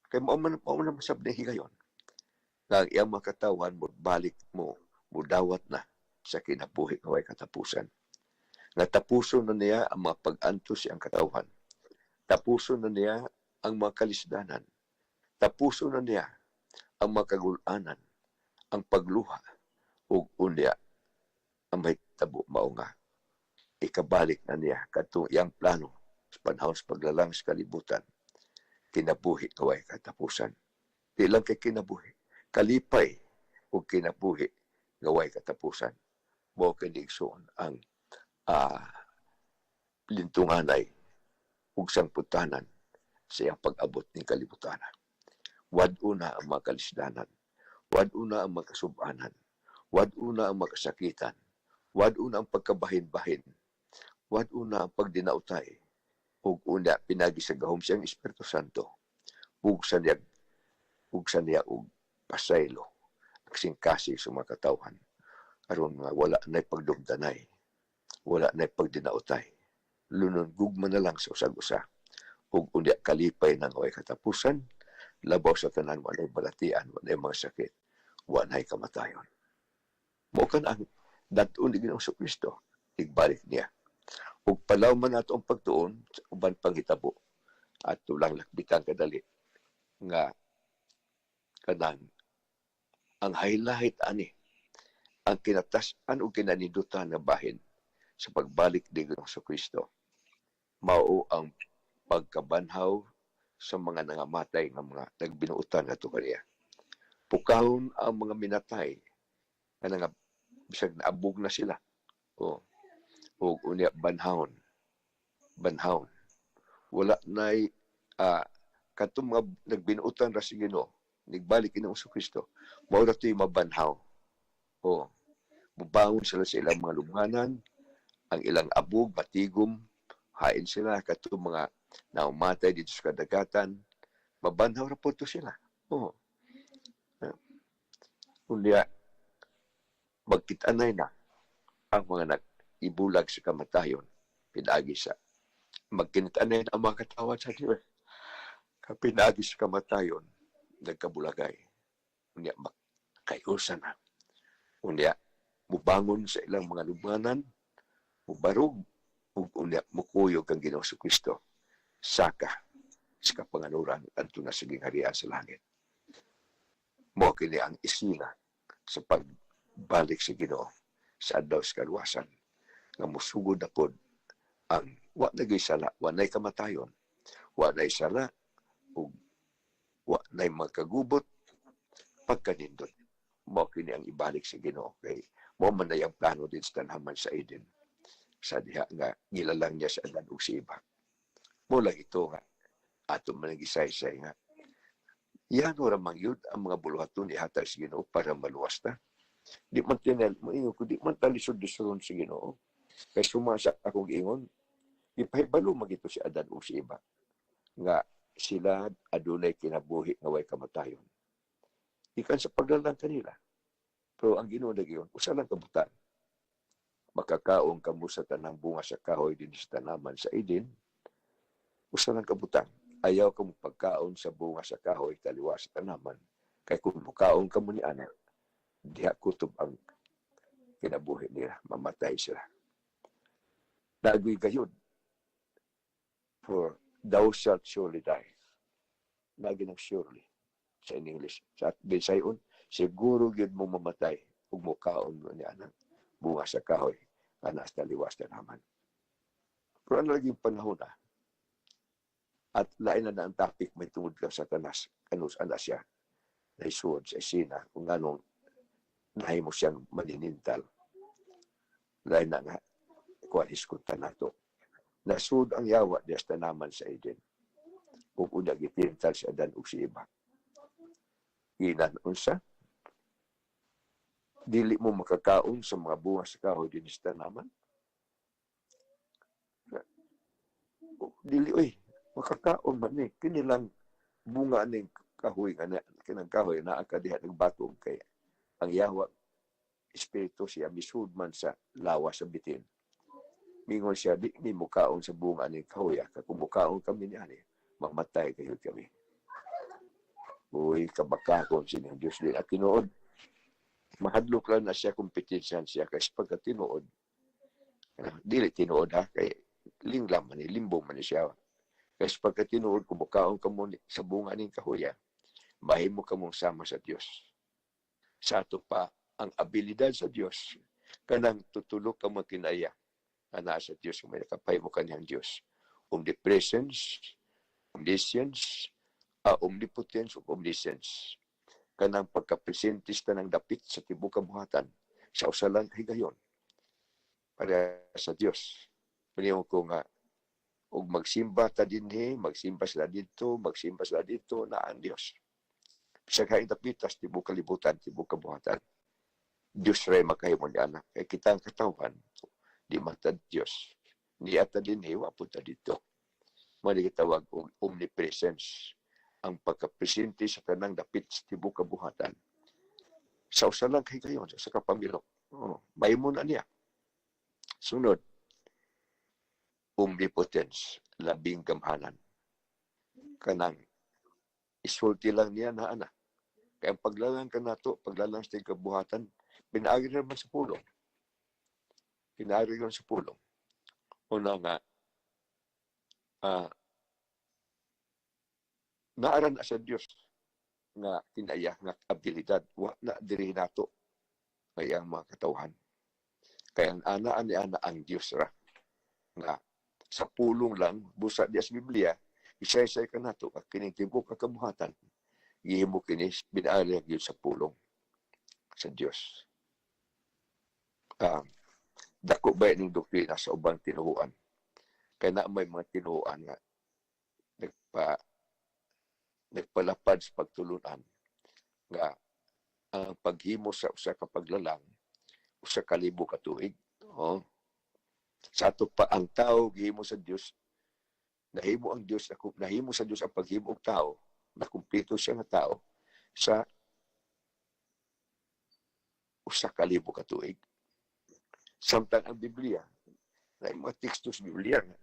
Kay mao man masab ni higayon nga ang iyang mga katawan mo balik mo mudawat na sa kinabuhi nga way katapusan. Nga tapuson na niya ang mga pag-antos siyang katawhan. Tapuson na niya ang mga kalisdanan. Tapuson na niya ang mga kagulanan, ang pagluha, ug unya ang mahitabo mao nga ikabalik na niya kadtong iyang plano sa panahon sa paglalang sa kalibutan, kinabuhi nga way katapusan. Di lang kay kinabuhi, kalipay ug kinabuhi nga way katapusan. Mao kini, igsoon, ang lintunganay ug sangputanan sa iyang pag-abot ning kalibutan. Wad-o na ang mga kalisdanan, wad-o na ang mga kasubanan, wad-o na ang mga kasakitan, wad-o na ang pagkabahin-bahin, wad-o na ang pagdinautay, ug una pinagi sa gahom siyang Espiritu Santo, bugsan niya og pasaylo ang singkasi sa mga katawhan aron nga wala na'y pagdumdanay, wala na'y pagdinautay, lunon gugma na lang sa usag-usa ug unya kalipay nang way katapusan. Labaw sa tanan, walay balatian, walay mga sakit, walay kamatayon. Mao kan ang dad-on ni Ginoong Kristo igbalik niya. Ug palaw man nato ang pagtuon sa uban panghitabo, at tulang lakbitan kadali nga kanang ang highlight ani, ang kinatas-an o kinanindutan nga bahin sa pagbalik ni Ginoong Kristo, mao ang pagkabanhaw sa mga nangamatay nga mga nagbinuutan ngadto kaniya. Pukahon ang mga minatay nga nga bisag naabog na sila. O ug unya banhawon. Banhawon. Wala nay katong mga nagbinuutan ra sa Ginoo, nigbalik Ginoong Kristo, mao ra to'y mabanhaw. O mubangon sila sa ilang mga lubnganan, ang ilang abog matigom, hain sila katong mga naumatay dito sa kadagatan, mabanhaw ra po to sila. Oo. Unya, magkitanay na ang mga nag-ibulag sa kamatayon, pinaagi sa, magkinitanay na ang mga katawan sa Diyos. Pinaagi sa kamatayon, nagkabulagay. Unya, makayusa na. Unya, mubangon sa ilang mga lubnganan, mubarog, ug unya, mukuyog ang Ginoong Kristo. Saka sa kapanganuran, adto na sa gingharian sa langit. Mao kini ang isina sa pagbalik sa Ginoo sa adlaw sa kaluwasan nga musugod na pod ang wa na gyud sala, wa na'y kamatayon, wa na'y sala ug wa na'y magkagubot, pagkanindot. Mao kini ang ibalik sa Ginoo kay mao man na ang plano din sa tanhaman sa Eden sa diha nga gilalang niya sa Adan ug si Eva. Mo lang ito nga ato man ang gisaysay nga yan ora man yun ang mga buluhaton ihatag sa Ginoo para maluwas ta. Di man tinel, moingon ko, di man talisod-lisoron sa Ginoo. Kay suma sa akong ingon, ipahibalo magito si Adan ug si Eva nga Sila adunay kinabuhi nga way kamatayon. Ikan sa paglalang kanila. Pero ang Ginoo nagyon, usa lang kabutan. Makakaon kamo sa tanang bunga sa kahoy din sa tanaman sa Eden, usa lang kabutang. Ayaw kamo pagkaon sa bunga sa kahoy taliwa sa tanaman. Kay kung mukaon kamo ni ana, diha kutob ang kinabuhi nila, mamatay sila. Nagoy gayud, for thou shalt surely die. Lagi ng surely sa in English. Sa Bisayon, siguro gyud mo mamatay ug mukaon mo ni anang bunga sa kahoy ana sa taliwas tanaman. Pero ano lagi panahon na? At lain na na ang topic may tungod ka Satanas. Kanus ana siya naisuod sa esina kung anong nahimo siyang maninintal. Lain na nga kuan hisgutan nato. Nasud ang yawa diya sa tanaman sa Eden. Ug unya gitintal si Adan ug si Eva. Ginan unsa? Dili mo makakaon sa mga bunga sa kahoy din sa tanaman? Dili oy, makakaon man ni kini lang bunga ning kahoy nga na, kinang kahoy naa ka diha nagbatong kay ang yawa espiritu siya misud man sa lawas sa bitin. Mingon siya, di ni mukaon sa bunga ning kahoy, ah, kung mukaon kami ni ani, mamatay kayo kami. Uy, kabakakon sining Diyos din. At tinuod, mahadlok lang na siya kompetensyan siya kasi pagka tinuod, dili tinuod ha, kay linglam man ni, limbo man ni siya. Kasi pagka tinuod, kung mukaon ka mo sa bunga ning kahoya, mahimo ka mong sama sa Dios. Sa ato pa, ang abilidad sa Dios, kanang tutulok ka mo kinaya, ana sa Dios, kung may nakapahimo ka niyang Dios. Omnipresence, omniscience, omnipotence, ug omniscience. Kanang pagkapresente sa tanang dapit sa tibuok kabuhatan, sa usalang higayon, para sa Dios. Paniyo ko nga, ug magsimba ta dinhi, magsimba sila dito, magsimba sila dito, na ang Dios. Bisag haing dapitas, tibuok kalibutan, tibuok kabuhatan. Dios ray makahimo ni ana. Kay kita ang katawhan, di man ta Dios. Ni ata dinhi, wa po ta dito. Mali gitawag og omnipresence, ang pagkapresente sa tanang dapit sa tibuok kabuhatan. Sa usa lang kahigayon, sa kapamilok. Oh, mahimo na niya. Sunod, omnipotence, labing gamhanan. Kanang isulti lang niya na ana. Kaya ang paglalang ka nato, paglalang sa kabuhatan, pinaagi naman sa pulong. Pinaagi naman sa pulong. Una nga, naaran na sa Dios nga kinaya nga abilidad wa na diri nato ngayang mga katawhan. Kaya ang ana ani ana ang Dios ra nga sa pulong lang busa diya sa Biblia isay-isay ka nato ka kining tibuok ka kabuhatan gihimo kini binaali gyud sa pulong sa Dios. Dako ba ning doktrina sa ubang tinuohan? Kay na may mga tinuohan nga nagpalapad sa pagtulunan nga ang paghimo sa usa ka paglalang 1,000 ka tuig. Oh. Sa ato pa ang tao gihimo sa Dios, nahimo ang Dios, nahimo sa Dios ang paghimo og tao, nakumpleto siya nga tao sa 1,000 ka tuig. Samtang ang Biblia, na mga teksto sa Biblia nga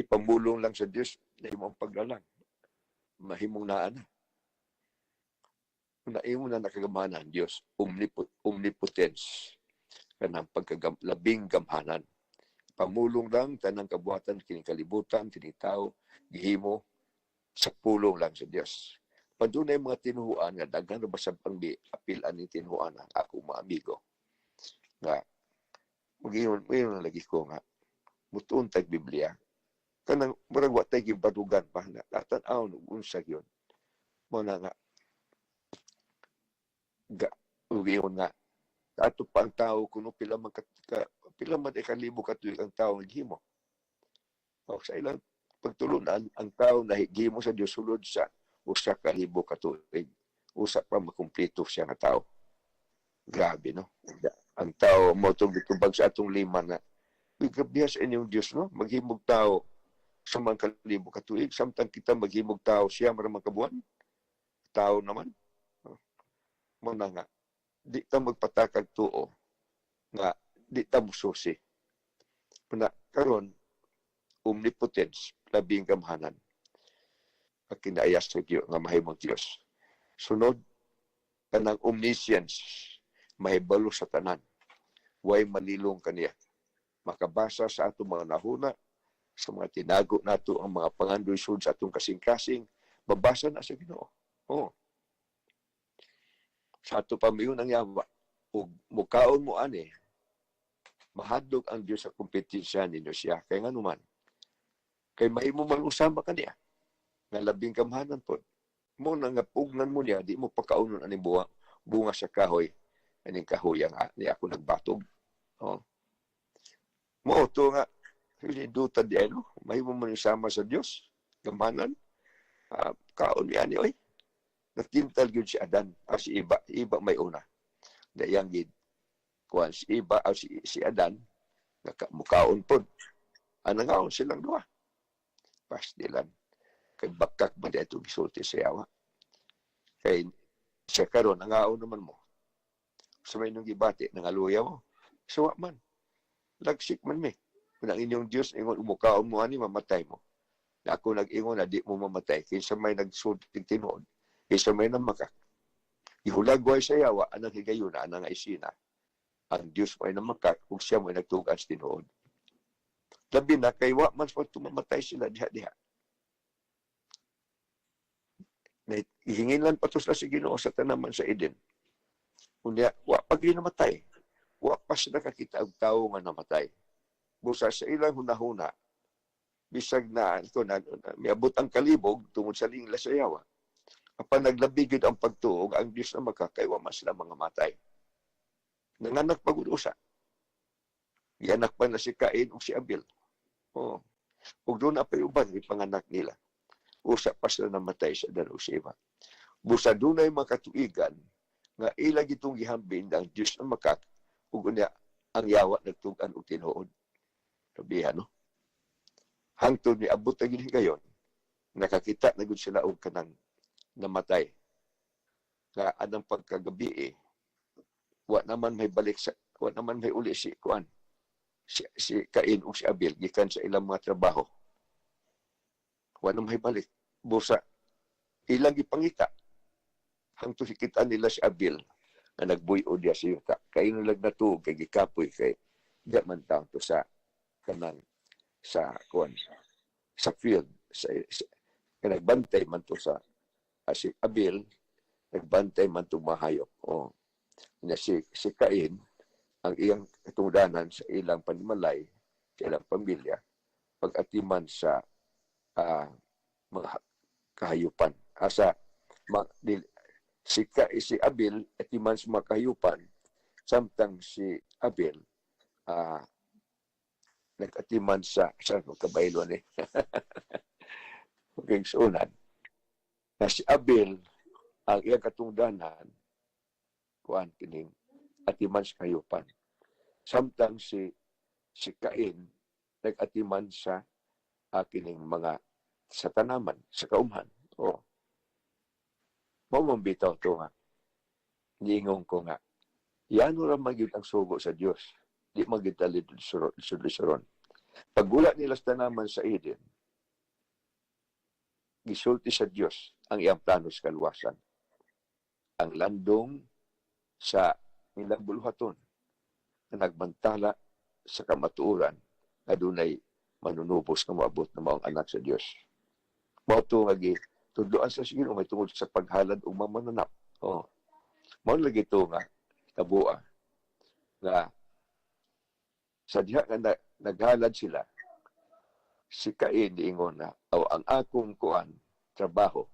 ipamulong lang sa Dios, nahimo ang paglalang, mahimong naa na. Naimo na nakagamhanan ang Dios, omnipotence, kanang labing gamhanan. Pamulong lang tanang kabuhatan kining kalibutan kining tao gihimo sa pulong lang sa Dios. Padunay mga tinuhuan nga daghan ra ba sa pang apil ani tinuhuan ang ako mga amigo nga magiyon na lagi ko nga mutuon tag Biblia kanang murag wa tay gibarugan pa na tan-aw og unsa gyud mo na nga ga ug nga ato pa ang tao kuno pila man ka pila man ikalibo ka tuig ang tao naghimo. O sa ilang pagtulunan ang tao nahigimo sa Dios sulod sa 1,000 ka tuig. Usa pa makumpleto siya nga tao. Grabe no. Ang tao mo tong gitubag sa atong lima na grabe sa inyong Dios no, maghimog tao Sa mga kalibo katuig, samtang kita maghimog tao siya maramang kabuan. Tao naman. Mo na nga, di ta magpatakag tuo nga di ta mususi. Muna karon omnipotence, labing gamhanan. Ang kinaayas sa Dios nga mahimong Dios. Sunod, kanang omniscience, mahibalo sa tanan. Way malilong kaniya. Makabasa sa atong mga nahuna, sa mga tinago nato ang mga pangandoy sud sa atong kasing-kasing, mabasa na sa Ginoo. Oh. Sa ato pa mayon ang yawa, ug mukaon mo ani, mahadlok ang Dios sa kompetensya ninyo siya. Kay nga naman, kay mahimo man usama kaniya, nga labing gamhanan pod. Mo na nga pugnan mo niya, di mo pagkaunon aning bunga, bunga sa kahoy, aning kahoy ang ni ako nagbatog. Oh. Mo to nga, duta di ano, mahimo man sama sa Dios, gamhanan. Kaon niya ni oy. Natintal gyud si Adan, si Iba, Iba may una. Dayang gid kuan si Iba si Adan naka mukaon pod. Anangaon silang duha. Pastilan. Kay bakak ba dito gisulti sa yawa. Kay siya karon nangaon naman mo. Sa may nung gibati, nangaluya mo. Suwa man. Lagsik man mi. Kung ang inyong Diyos, ingon, umukaon mo ani, mamatay mo. Na ako nag-ingon na di mo mamatay. Kinsa may nagsulti tinuod. Kinsa may namakak. Ihulagway sa yawa, anang higayuna, anang isina. Ang Diyos mo ay namakak, kung siya mo ay nagtugan sa tinuod. Labi na, kay wa man sa tumamatay sila diha-diha. Na ihingin lang pa to sila sa Ginoo sa tanaman sa Eden. Unya, wa pa gyud namatay. Wa pa sila kakita og tawo nga namatay. Busa sa ilang hunahuna, bisag na, ito na, miabot ang kalibog tungod sa lingla sa yawa. Apan naglabi gyud ang pagtuog, ang Dios na makakaywa man sila mga matay. Nanganak pagud usa. Gianak pa na si Cain ug si Abel. Oh. Ug doon na pa'y uban ipanganak nila. Usa pa sila namatay sa Adan ug si Eva. Busa dunay mga katuigan nga ila gitong gihambin ang Dios na makak ug unya ang yawa nagtug-an og tinuod. Sabihan, no? Hangtod ni abot na gid higayon, nakakita na gud sila og kanang namatay. Nga anang pagkagabi eh, wa naman may balik sa, wa naman may uli si kuan si Cain ug si Abel gikan sa ilang mga trabaho. Wa naman may balik. Busa ilang gipangita hangtod kita nila si Abel nga nagbuy-o diya sa yuta. Kay lang natuog kay gikapoy kay di man taon to sa kanang sa kuan sa field sa kay nagbantay man to sa si Abel nagbantay man to mahayop. Oh. Nya si Cain ang iyang katungdanan sa ilang panimalay, sa ilang pamilya, pag-atiman sa mga kahayupan. Asa ma, di, si Abel atiman sa mga kahayupan, samtang si Abel nag-atiman sa kabaylo ni. Okay, sunan. Na si Abel ang iyang katungdanan kuan kining atiman sa kahayupan. Samtang si Cain nag-atiman sa kining mga sa tanaman, sa kaumhan. Oh. Mao man bitaw to nga. Niingon ko nga. Yano ra magyud ang sugo sa Dios. Di magyud talid suron. Pagula nila sa tanaman sa Eden, gisulti sa Dios ang iyang plano sa kaluwasan. Ang landong sa nilang buluhaton na nagbantala sa kamatuoran nga dunay manunubos nga moabot na maong anak sa Dios. Mao to nga gitudloan sa Ginoo may tungod sa paghalad ug mga mananap. Oh. Mao lagi to nga tabua nga sa diha nga naghalad sila, si Cain niingon na aw ang akong kuan trabaho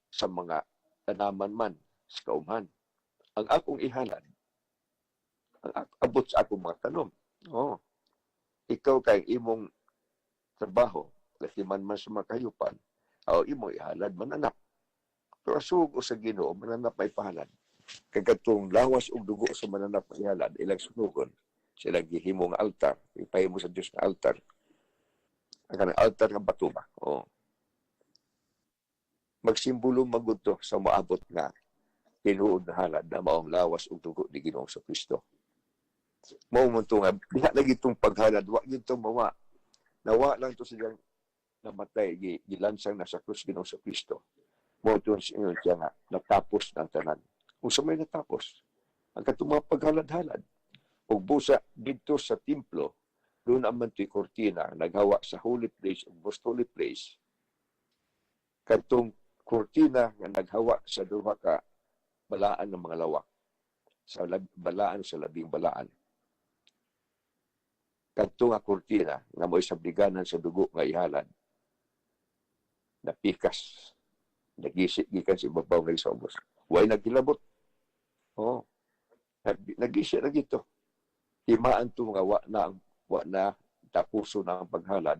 sa mga tanaman man sa kaumhan. Ang akong ihalad ang abot sa akong mga tanom. Oh. Ikaw kay imong trabaho, latiman man sa mga kahayupan, aw imong ihalad mananap. Pero sugo sa Ginoo, mananap may pahalad. Kay katong lawas ug dugo sa mananap may ihalad, ilang sunugon, sila gihimo nga altar, ipahimo sa Dios nga altar. Ang kanang altar nga bato ba? Oo. Magsimbolo magud to sa moabot nga tinuod na halad na maong lawas ug dugo ni Ginoong Kristo. Mao man to nga diha lagi itong paghalad, wa gyud to mawa. Nawa lang to silang namatay, gilansang na sa krus Ginoong Kristo. Mao to ingon siya nga natapos na ang tanan. Unsa may natapos? Ang katong mga paghalad-halad. Ug busa didto sa templo, doon naman to'y kortina naghawa sa holy place ug most holy place. Katong kortina nga naghawa sa duha ka balaan ng mga lawak. Sa balaan, sa labing balaan. Kadto nga kortina nga mo'y sabliganan sa dugo nga ihalad, napikas, nagisi gikan sa ibabaw nga sa ubos. Way naghilabot. Oh. Nagisi na dito. Timaan to nga wa na tapuso na ang paghalad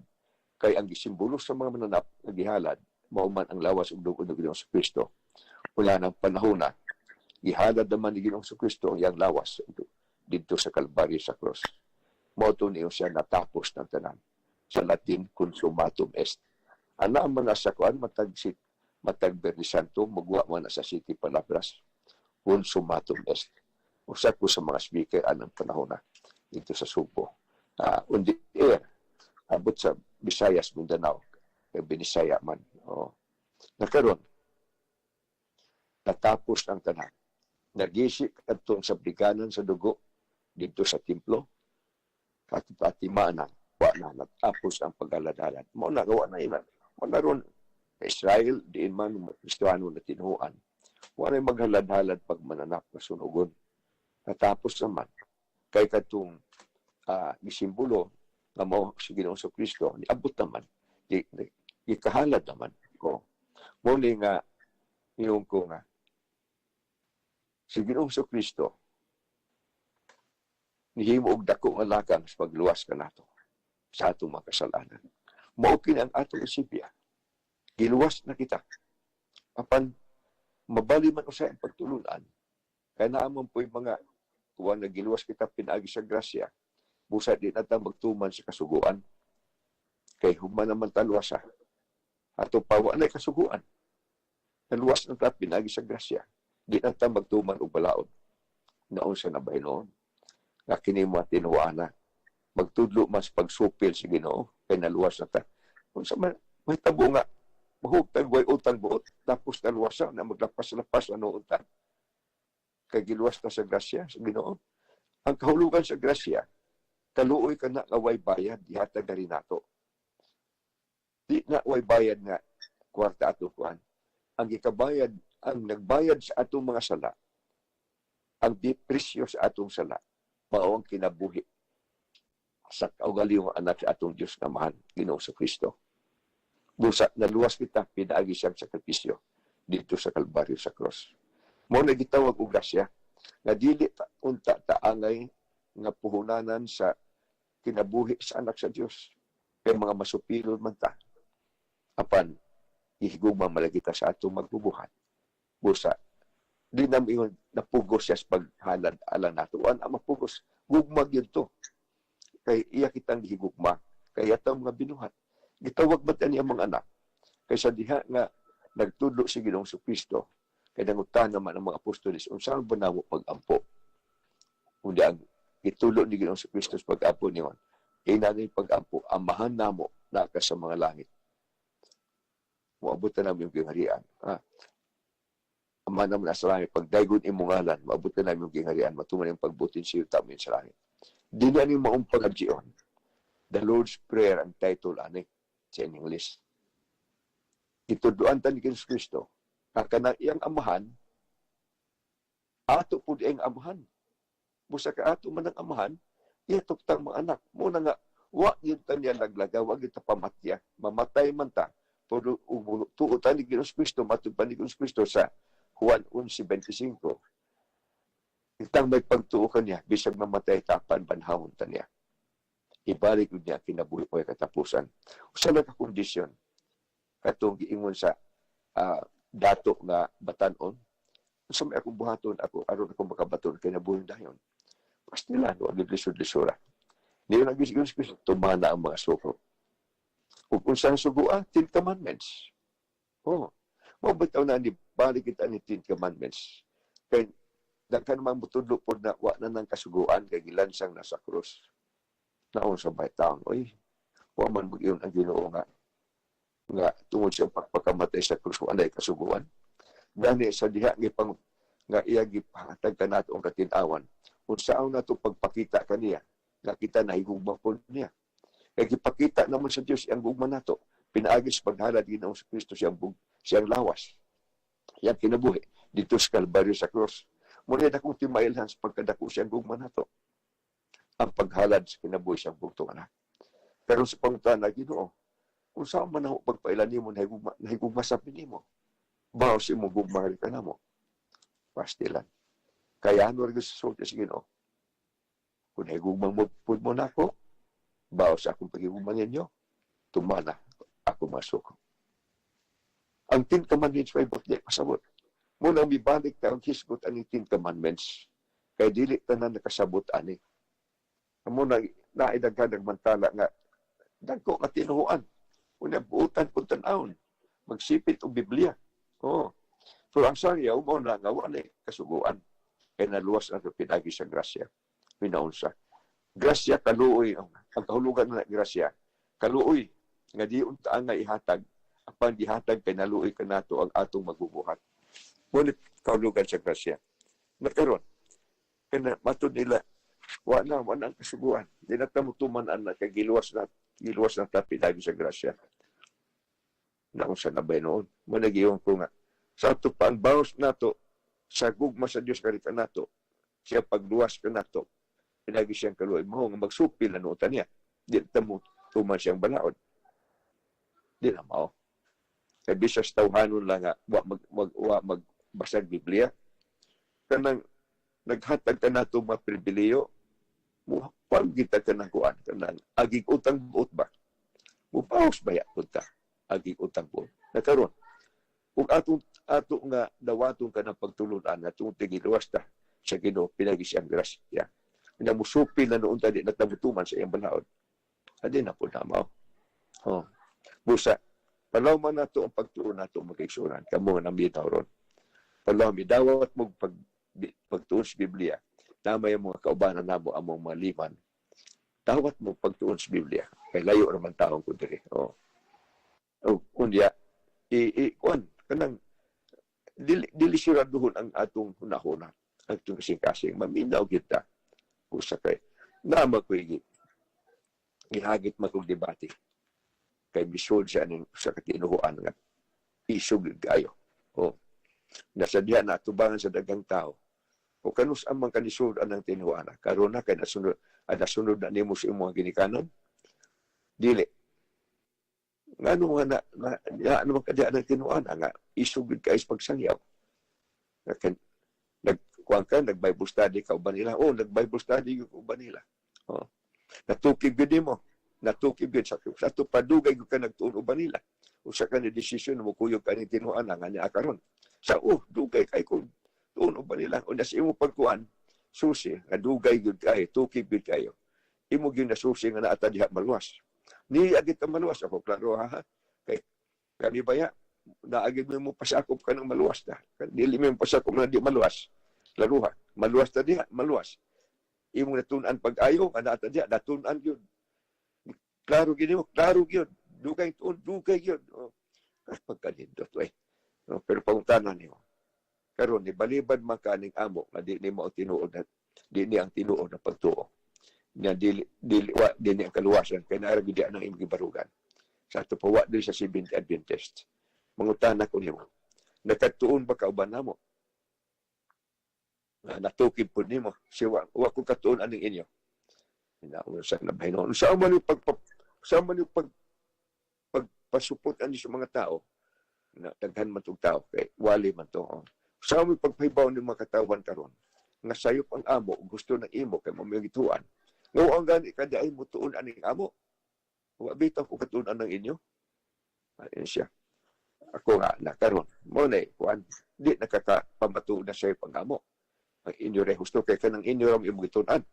kay ang gisimbolo sa mga mananap nga gihalad mao man ang lawas ug dugo ni Ginoong Kristo. Wala nang panahon na gihalad naman ni Ginoong Kristo ang iyang lawas didto sa Kalbaryo sa cross. Mao to niyo siya natapos ng tanan. Sa Latin, "Consummatum est." Ana man na sa kuan, matag sit matag Biyernes Santo magwa man na sa City Palabras, "Consummatum est." Usa ko sa mga speaker anang panahon na dito sa Subo. On the air, abot sa Visayas, Mindanao, kay Binisaya man. Oh. Nakaron, natapos ang tanan. Nagisi kadtong sabliganan sa dugo dito sa templo. At na, wa na natapos ang paghalad-halad. Mao na gawa na ilan. Wa na ron Israel, diin man mga Kristiyano na tinuan. Wa na maghalad-halad pag mananap na sunugon. Natapos naman. Kay katong gisimbolo nga mao si Ginoong Kristo, niabot naman. Gikahalad naman ko. Mao ni nga ingon ko nga si Ginoong Kristo nihimo og dako nga lakang sa pagluwas kanato sa atong mga kasalanan. Mao kini ang atong isipya. Giluwas na kita. Apan mabali man usay ang pagtulunan. Kaya naa man po'y mga kuwan na giluwas kita pinaagi sa grasya. Busa di na ta magtuman sa kasuguan. Kay human naman taluwas. Ato pa wa na kasuguan. Naluwas na ta pinaagi sa grasya. Di na ta magtuman og balaod. Naon sa na noon. Nga kini mo tinuana. Magtudlo mas pagsupil sa Ginoo kay naluwas na ta. Kung sa man mahitabo nga mahugtag way utang buot tapos naluwas na maglapas-lapas ano utang. Kay giluwas na sa grasya sa Ginoo. Ang kahulugan sa grasya, kaluoy ka na nga way bayad, ihatag na rin nato. Di na way bayad nga kwarta ato kuan. Ang gikabayad, ang nagbayad sa atong mga sala, ang di presyo sa atong sala, mao ang kinabuhi sa kaugalingong anak sa atong Diyos nga mahal, Ginoong sa Kristo. Busa, naluwas kita, pinaagi siyang sakripisyo dito sa Kalbaryo sa cross. Mao na gitawag og grasya, nga dili ta, unta taangay nga puhunanan sa kinabuhi sa anak sa Dios. Kay mga masupilon man ta. Apan, ihigugma malagi ta sa atong magbubuhat. Busa, di na ingon napugos siya sa paghalad alang nato. An ang mapugos, gugma gyud to. Kay iya kitang gihigugma, kay atong mga binuhat. Gitawag ba niya mga anak? Kay sa diha nga nagtudlo si Ginoong Kristo, kay nangutana naman ang mga apostoles, unsa ba namo pag-ampo? Unya ang gitulo ni Ginoong Kristo sa pag-ampo niyon. Ina ni pag-ampo, "Amahan namo na ka sa mga langit. Moabot na namin yung gingharian. Ah, Ama namo na sa langit, pagdaygon imong ngalan, moabot na namin yung gingharian, matuman yung pagbutin sa iyo tamin sa langit." Di na ni maong pag-adjion. The Lord's Prayer ang title ani sa English. Gitudloan ta ni Kristo Kristo, nga kanang iyang amahan, ato pud iyang amahan. Busa ka ato man ang amahan, iya tang mga anak. Muna nga, wa yun ta niya laglaga, wa yun ta pamatya. Mamatay man ta. Pero tuo ta ni Ginoong Kristo, matud pa ni Ginoong Kristo sa Juan 11:25. Itang may pagtuo kaniya, bisag mamatay tapan, banhawon ta niya. Ibalik yun niya kinabuhi o katapusan. Usa lang ka kondisyon katong giingon sa dato nga batanon, unsa may akong buhaton ako aron ako makabaton kinabuhi dayon? Pastilan, wa gid lisod-lisura. Niyo nang Ginoong Kristo, tumana ang mga suko. Ug unsa ang sugua? Ten Commandments. Oh. Mao bitaw na ni balik kita ni Ten Commandments. Kay daghan man mutudlo pod na wa na nang kasuguan kay gilansang na sa krus. Naon sa taon, oy. Wa man mag ang Ginoo nga nga tungod sa pagpakamatay sa krus wa nay kasuguan. Gani sa diha gipang nga iya gipahatag kanato ang katin-awan. Unsaon nato pagpakita kaniya nga kita nahigugma po niya? Kay gipakita naman sa Dios ang gugma nato pinaagi sa paghalad Ginoong sa Kristo, siyang bug, siyang lawas, siyang kinabuhi dito sa Kalbaryo, sa cross. Muna akong timailhan sa pagkadako siyang gugma nato. Ang paghalad sa kinabuhi siyang bugtong anak. Pero sa pangutana, "Ginoo, kung saan man ako pagpailan nimo nahigugma, nahigugma sa nimo, bawo sa imong gugma ka namo?" Pastilan. Kaya ano rin sa sulti sa Ginoo? "Kung nahigugma mo pud mo nako, bawo sa akong paghigugma ninyo, tumana ako masuko." Ang Ten Commandments may di pasabot. Muna mibalik ta ang hisgot ang Ten Commandments. Kay dili tanan nakasabot ani. Amo na naidaghan nagmantala nga dagko nga tinuhuan. Unya buutan kung tan-awon. Magsipit og Biblia. Oh. Pero ang sangyaw mo na nga wala kasuguan. Kay naluwas ang pinagi sa grasya. Pinaunsa. Grasya, kaluoy. Ang kahulugan na grasya, kaluoy. Nga di unta nga ihatag. Apan gihatag kay naluoy kanato ang atong magbubuhat. Ngunit kahulugan sa grasya. Nakaron, kaya matod nila, wa na ang kasuguan. Di na ta tuman na kay giluwas na ta pinagi sa grasya. Na kung sa nabay noon. Managiyon ko nga, sa ato pa ang bawas nato, sa gugma sa Dios karita nato, siya pagluwas ka nato, pinagi siyang kaluoy mo, nga magsupil na nuotan niya. Di ta mo tuman siyang balaod. Di na mao. Kay bisas tawhanon lang nga, wa magbasag Biblia. Kanang naghatag ka nato mga pribileyo, mo pag kita ka ng kuan, kanang agig utang buot ba? Mupaos ba ya punta? Agig utang buot. Nakaron, kung atong ato nga dawaton ka ng pagtulunan atong tigiluwas ta sa Ginoo pinagi siyang grasya. Nga musupil na noon ta, di natabutuman sa iyang balaod. Adi na po na mao. Oh. Busa, palaw man nato ang pagtuon nato, magigsunan, kamo nga naminaw ron. Palaw, midawat mo pagtuon sa Biblia. Tama yung mga kaubanan namo, among mga liman. Dawat mo pagtuon sa Biblia. Kay layo raman taong ko diri. Oh. Oh, unya, i kuan kanang dili siguraduhon ang atong hunahuna, ang atong kasing-kasing. Maminaw kita. Usa kay nama ko gihagit man kog debate. Kay bisod siya ning sa katinuhuan nga isog kayo. Oh. Nasa diha na atubangan sa daghang tao. O kanus amang kanisod anang tinuhuan, karon na kay nasunod na nimo sa imong ginikanan? Dili. Ngano nga na diha naman ka diha ng tinuan nga isog gid kay pagsangyaw. Nag kuan ka, nag Bible study ka uban nila. Oh, nag Bible study ka uban nila. Oh. Natukib gyud nimo. Natukib gyud sa ato padugay gyud ka nagtuon uban nila. Usa ka ni desisyon mo kuyog ka ning tinuan nga niya karon. Sa oh, dugay kay kung tuon uban nila. Unya sa imo pagkuan, susi nga dugay gyud kayo, tukib gyud kayo. Imo gyud nasusi nga naata diha maluwas. Ni agit ka maluwas ako klaro ha. Kay kami baya naagid mo mo pasakop ka ng maluwas na. Dili mo pasakop na di maluwas. Klaruha, maluwas ta diha, maluwas. Imong natun-an pag-ayo, nga naata diha, natun-an gyud. Klaro gyud mo, klaro gyud. Dugay tuon, dugay gyud. Oh. Pagkanindot, eh. Oh, pero pangutana nimo. Karon ni balibad man ka ning amo nga di nimo ang tinuod na di ni ang tinuod na pagtuo. Nga dili dili wa di ni ang kaluwasan kay naa ra gyud ang imong gibarugan. Sa ato pa wa diri sa Seventh Adventist. Mangutana ko nimo. Nakatuon ba ka uban namo? Nga natukib pud nimo. Si wa ko katuon aning inyo. Ina sa nabay noon. Sa man yung pagpasupot ani sa mga tao na daghan man tog tao kay wali man to. Oh. Sa man pagpahibaw ni mga katawhan karon nga sayop ang amo gusto ng imo kay mo gituan. Nga ang gani ka ay mo tuon aning amo. Wa bitaw ko katuon anang inyo. Ayun siya. Ako nga na karon mo na kuan di nakakapamatuod na sayop ang amo. Ang inyo re husto kay kanang inyo ra imong gitun-an.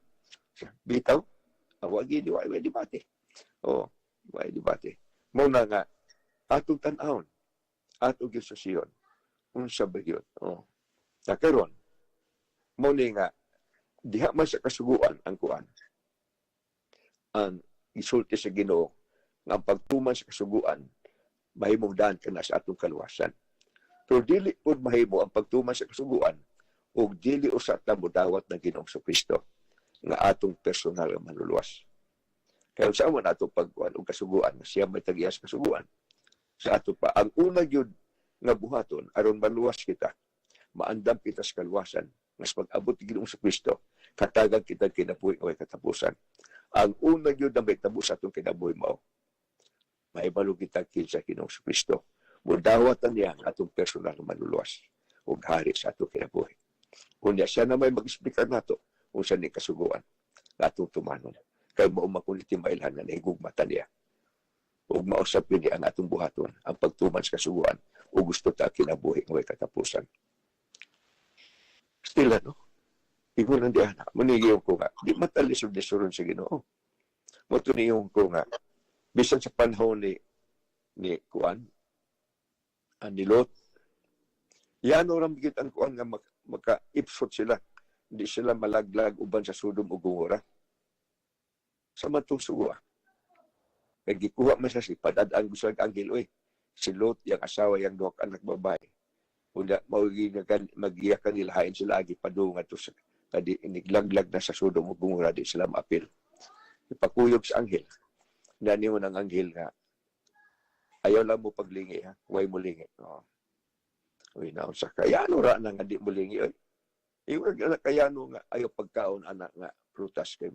Bitaw, wagi di wa debate. Oh, wa debate. Mao na nga atong tan-awon, atong gisusiyon unsa ba gyud. Oh. Na karon mao ni nga diha man sa kasuguan ang kuan. Ang isulti sa Ginoo nga ang pagtuman sa kasuguan mahimong daan kana sa atong kaluwasan. Pero dili pud mahimo ang pagtuman sa kasuguan ug dili usa ta modawat ng Ginoong Kristo nga atong personal nga manluluwas. Kaya sa mo nato pagkuan og kasuguan, siya may tag-iya sa kasuguan. Sa ato pa ang una gyud nga buhaton aron maluwas kita, maandam kita sa kaluwasan, mas pag-abot ni Ginoong Kristo, katagan kita kinabuhi nga way katapusan. Ang una gyud na may tabo sa atong kinabuhi mao mahibalo kita kinsa Ginoong Kristo. Mudawatan niya ang atong personal nga manluluwas ug hari sa atong kinabuhi. Unya siya na may mag-explicar nato unsa ni kasuguan nga atong tumanon. Kay mao man kuno timailhan nga nahigugmatan niya. Ug mausap gyud ang atong buhaton, ang pagtuman sa kasuguan ug gusto ta kinabuhi nga way katapusan. Still ano? Ingon ang diha na. Munigiyon ko nga, di matalisod-lisuron sa Ginoo. Mao to niyon ko nga, bisan sa panahon ni Kuan, ang ni Lot, yano ram gid ang kuan nga maka-ipsot sila. Hindi sila malaglag uban sa Sodom ug Gomora. Sa matong suwa. Kay gikuha man siya si padad-an gusto ang anghel oy. Si Lot, yang asawa, yang duha ka anak babae. Unya mao magiya kanila hain sila agi padung ngadto sa kadi iniglaglag na sa Sodom ug Gomora, di sila maapil. Ipakuyog sa anghel. Nani mo ng anghel nga ayaw lang mo paglingi ha, way mo lingi. Oo. Uy, naon sa kayano ra na nga di mo lingi oy. Iwag na kayano nga ayaw pagkaon anak nga prutas kay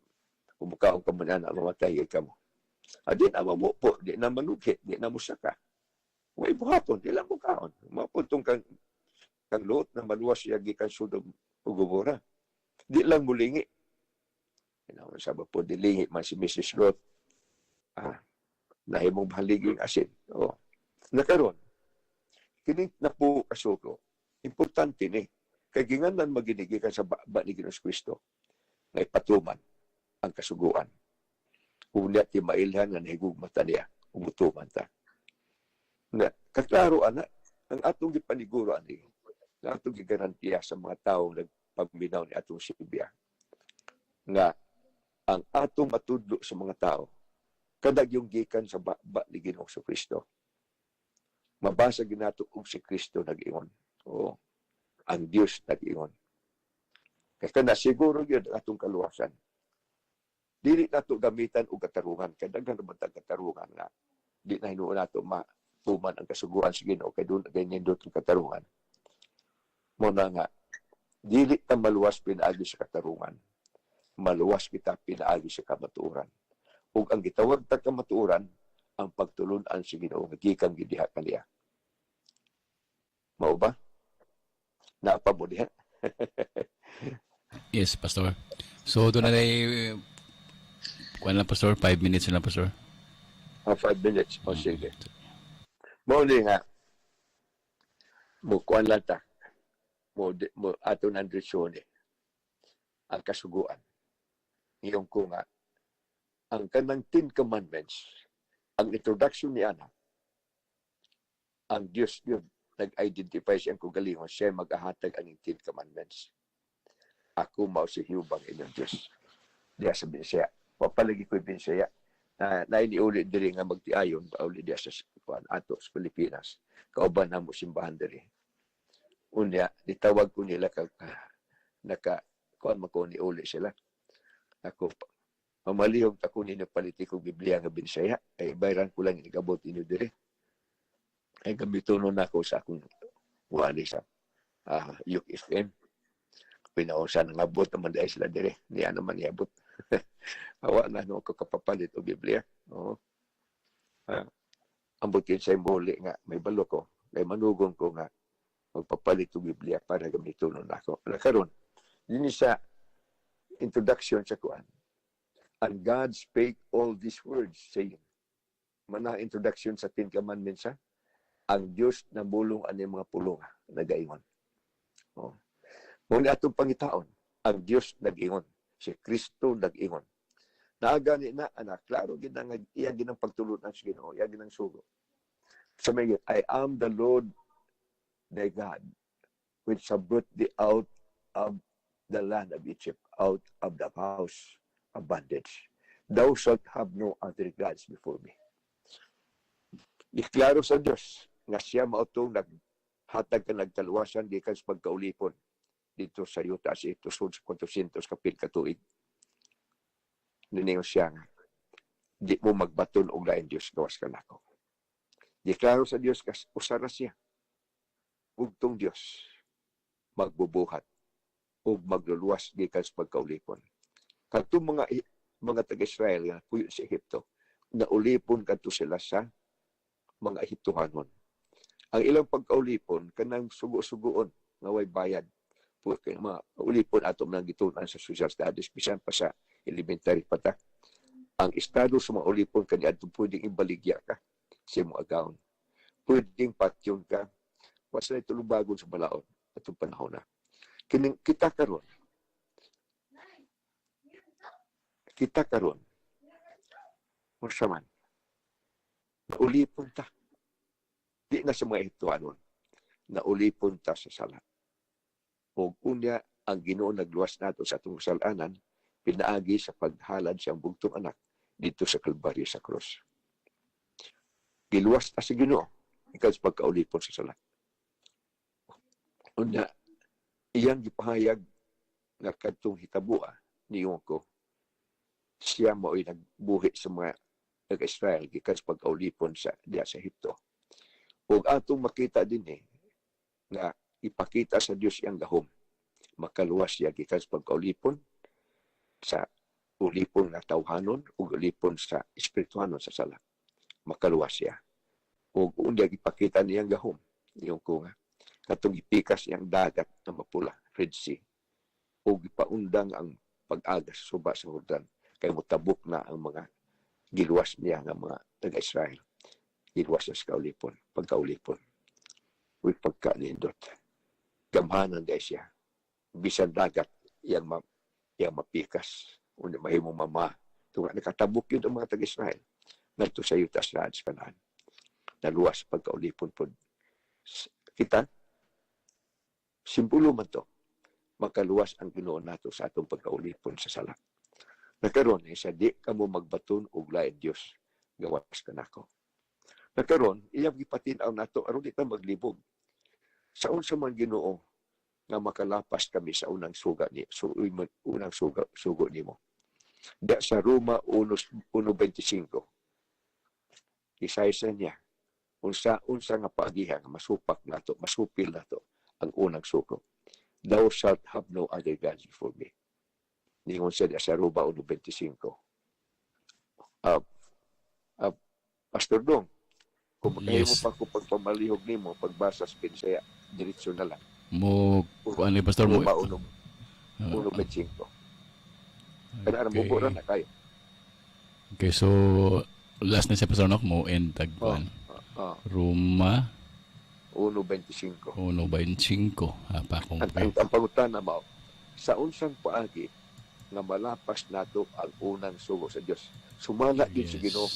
kumukaon ka man na mamatay ka mo. Ah, di na mamupo, di na manugit, di na musaka. Way buhaton, di lang mukaon. Mapuntong kang Lot na maluwas siya gikan Sodom ug Gomora. Di lang mulingi. Inaon sa ba po, dilingi man si Mrs. Lot. Ah, nahimong bahaliging asin. Oh. Nakaron, kini na po kasuko, importante ni, kay ginganan maginigi kan sa baba ni Ginoong Kristo, nga ipatuman ang kasuguan. Unya ti mailhan nga nahigugmata niya, umutuman ta. Nga, kaklaro ana, ang atong gipaniguro ani, ang atong gigarantiya sa mga tawo nagpaminaw ni atong Sibya, nga ang atong matudlo sa mga tao, kadag yung gikan sa baba ni Ginoong Kristo. Mabasa ginato og si Kristo nag-ingon. Oo. Ang Dios nag-ingon. Kaya kana siguro gyud ang atong kaluwasan. Dili nato gamitan og katarungan kay daghan naman tag katarungan nga di na hinuon nato matuman ang kasuguan sa Ginoo kay doon ganyan doon ang katarungan. Mo na nga dili ta maluwas pinaagi sa katarungan. Maluwas kita pinaagi sa kamatuoran. Ug ang gitawag ta kamatuoran ang pagtulun-an sa Ginoo nga gikan gyud diha kaniya. Mao ba? Naa pa mo diha? Yes, Pastor. So, doon na kuan lang, Pastor. 5 minutes na lang, Pastor. Ah, 5 minutes. O, sige. Mao ni nga, mo kuan lang ta. Mo ato ng ni ang kasuguan. Ngayong ko nga, ang kanang Ten Commandments, ang introduction ni ana, ang Diyos yun, nag-identify siyang kugalingon, siya mag-ahatag ang Ten Commandments. Ako mao si Hubang inyong Diyos. Diya sa Binsaya. Papalagi ko'y Binsaya. Na nainiuli diri nga magtiayon, pauli diya sa kuan ato sa Pilipinas. Kauban na mo simbahan diri. Unya, ditawag ko nila ka, naka kuan man ko niuli sila. Ako mamalihog ta ko ninyo paliti ko Biblia nga Binsaya kay bayran ko lang inigabot inyo diri. Ay gamiton na ako sa akong wali sa Yuk FM. Pinaunsa nang abot naman dahil sila diri. Niya naman niabot. Awa na no ko kapapalit og Biblia. Oo. Ah, ambot yun sa muli nga may balo ko. Kay manugon ko nga magpapalit og Biblia para gamiton na ako. Ala karon, din sa introduction sa kuan. And God spake all these words, saying, mana introduction sa Ten Commandments ha? Ang Diyos na bulong ani mga pulong nagaingon. Oh. Ngunit atong pangitaon, ang Diyos nag-ingon. Si Kristo nag-ingon. Naa gani na anak, klaro gid na nga iya ginang pagtulon-an sa Ginoo, iya ginang sugo. Sa may, "I am the Lord thy God, which have brought thee out of the land of Egypt, out of the house of bondage. Thou shalt have no other gods before me." Iklaro sa Diyos nga siya mao tong naghatag ka nagkaluwasan gikan sa pagkaulipon dito sa yuta sa ito sa 400 kapil ka tuig. Niningon siya nga, "Di mo magbaton og lain Dios gawas kanako." Giklaro sa Dios kas usa ra siya. Bugtong Dios magbubuhat ug magluluwas gikan sa pagkaulipon. Kadtong mga taga-Israel nga puyo sa Ehipto, naulipon kadto sila sa mga Ehiptohanon. Ang ilang pagkaulipon kanang sugo-sugoon nga way bayad. Pu kay mga ulipon ato nang gitun-an sa social studies bisan pa sa elementary pa ta. Ang estado sa mga ulipon kaniadto pwedeng ibaligya ka sa imong account. Pwedeng patyon ka. Wa sila tulubagon sa balaod atong panahon na. Kining kita karon unsa man naulipon ta di na sa mga Ehiptohanon, naulipon ta sa sala. Ug unya ang Ginoo nagluwas nato sa atong kasalanan pinaagi sa paghalad sa bugtong anak dito sa Kalbaryo sa krus. Giluwas ta sa Ginoo gikan sa pagkaulipon sa sala. Unya iyang gipahayag nga kadtong hitaboa niingon ko siya mao'y nagbuhi sa mga taga-Israel gikan sa pagkaulipon sa diya sa Ehipto. Ug atong makita dinhi nga ipakita sa Dios iyang gahom. Makaluwas siya gikan sa pagkaulipon sa ulipon nga tawhanon ug ulipon sa espirituhanon sa sala. Makaluwas siya. Ug unya ipakita niyang gahom. Ingon ko nga katong gipikas iyang dagat nga mapula, Red Sea. Ug gipaundang ang pag-agas sa suba sa Jordan kay motabok na ang mga giluwas niya nga mga taga-Israel. Giluwas na sa kaulipon, pagkaulipon. Uy, pagkanindot. Gamhanan diay siya. Bisan dagat, iyang mapikas. Unya mahimong mama. Tunga nakatabok yun ang mga taga-Israel. Ngadto sa yuta sa Kanaan. Naluwas pagkaulipon pod. Kita, simbolo man to, makaluwas ang Ginoo nato sa atong pagkaulipon sa sala. Nakaron, sa di kamo magbaton og lain Dios, gawas kanako. Nakaron, iyang gipatin-aw nato aron di ta maglibog. Sa unsa man Ginoo nga makalapas kami sa unang suga ni su, unang suga sugo nimo? Da sa Roma 1:1:25. Isa-isa niya unsa unsa nga paagiha nga masupak nato, masupil nato ang unang sugo. "Thou shalt have no other gods before me." Ningon siya sa Roma 1:25. Pastor Dong, kung makahimo pa ko pagpamalihog nimo, pagbasa sa Binsaya, diretso na lang. Mo kuan ni Pastor mo. Roma 1 1:25. Kaya okay. Mo na kayo. Okay, so last na siya, Pastor Nok mo end tag kuan. Oh, Roma 1:25. 1:25. Ah, pa kung Ang pangutana mao, sa unsang paagi nga malapas nato ang unang sugo sa Dios? Sumala gyud sa Ginoo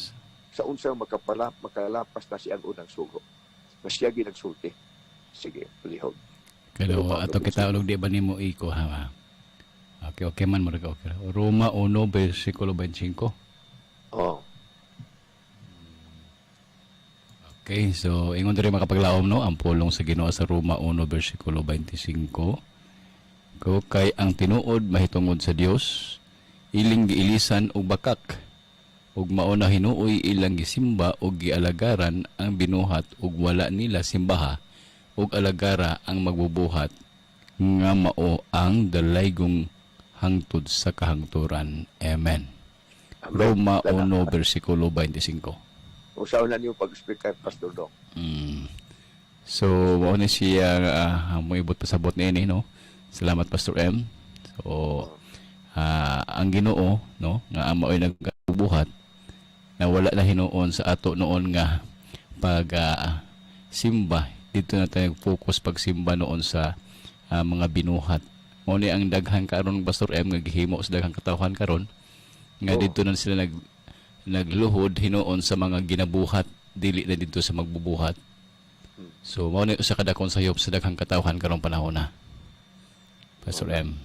sa unsang makalapas na siya ang unang sugo. Nga siya gyud nagsulti. Sige, palihog. Pero Roma ato kita ulog di ba nimo iko ha? Okay man mo okay. Roma 1 versikulo 25. Oh. Okay, so ingon diri, makapaglaom no, ang pulong sa Ginoo sa Roma 1 versikulo 25. Ko kay ang tinuod mahitungod sa Dios iling giilisan og bakak ug mao na hinuoy ilang gisimba ug gialagaran ang binuhat ug wala nila simbaha ug alagara ang magbubuhat nga mao ang dalaygong hangtod sa kahangturan. Amen. Amen. Roma 1 versikulo 25. Usaw na niyo pag-speak kay Pastor Dong. So, mao ni siya moibot pasabot niini no. Salamat, Pastor M. So, ang Ginoo no nga ang mao'y nagbubuhat na wala na hinuon sa ato noon nga pag simba dito na tayo focus pagsimba noon sa mga binuhat. Mao ni ang daghan karon, Pastor M, nga gihimo sa daghang katawhan karon. Nga Oo. Didto na sila nagluhod hinuon sa mga ginabuhat, dili na didto sa magbubuhat. So mao ni usa ka dakong sayop sa daghang katawhan karong panahon na. Pastor M.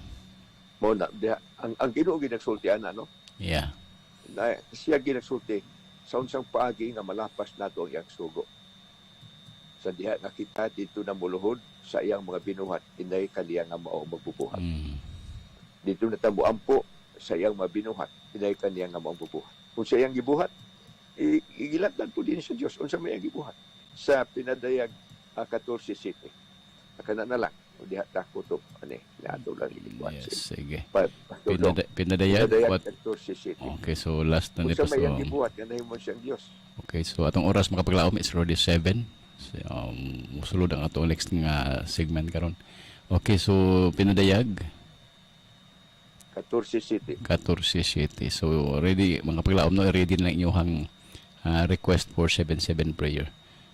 Mo na diha ang Ginoo ginagsulti ana, no? Yeah. Na siya ginagsulti sa unsang paagi nga malapas nato ang iyang sugo. Sa diha nga kita didto na muluhod sa iyang mga binuhat, inay kaniya nga mao magbubuhat. Didto na ta moampo sa iyang mga binuhat, inay kaniya nga mao magbubuhat. Kung sa iyang gibuhat, igilatdan po din sa Dios unsa may iyang gibuhat. Sa Pinadayag 14:7. Kana na lang. O diha ta kutob ani nato lang gikuan. Yes, sige. Pa, Pastor Dong. Pinadayag Pinadayag what? 14:7. Okay, so last na ni Unsa may Pastor. iyang gibuhat nga nahimo siyang Dios. Okay, so atong oras, mga kapaglaom, is already 7. So, musulod ang atong next nga segment karon. Okay, so Pinadayag 14:7. 14:7. So ready, mga kapaglaom, no, ready na inyong request for 77 prayer.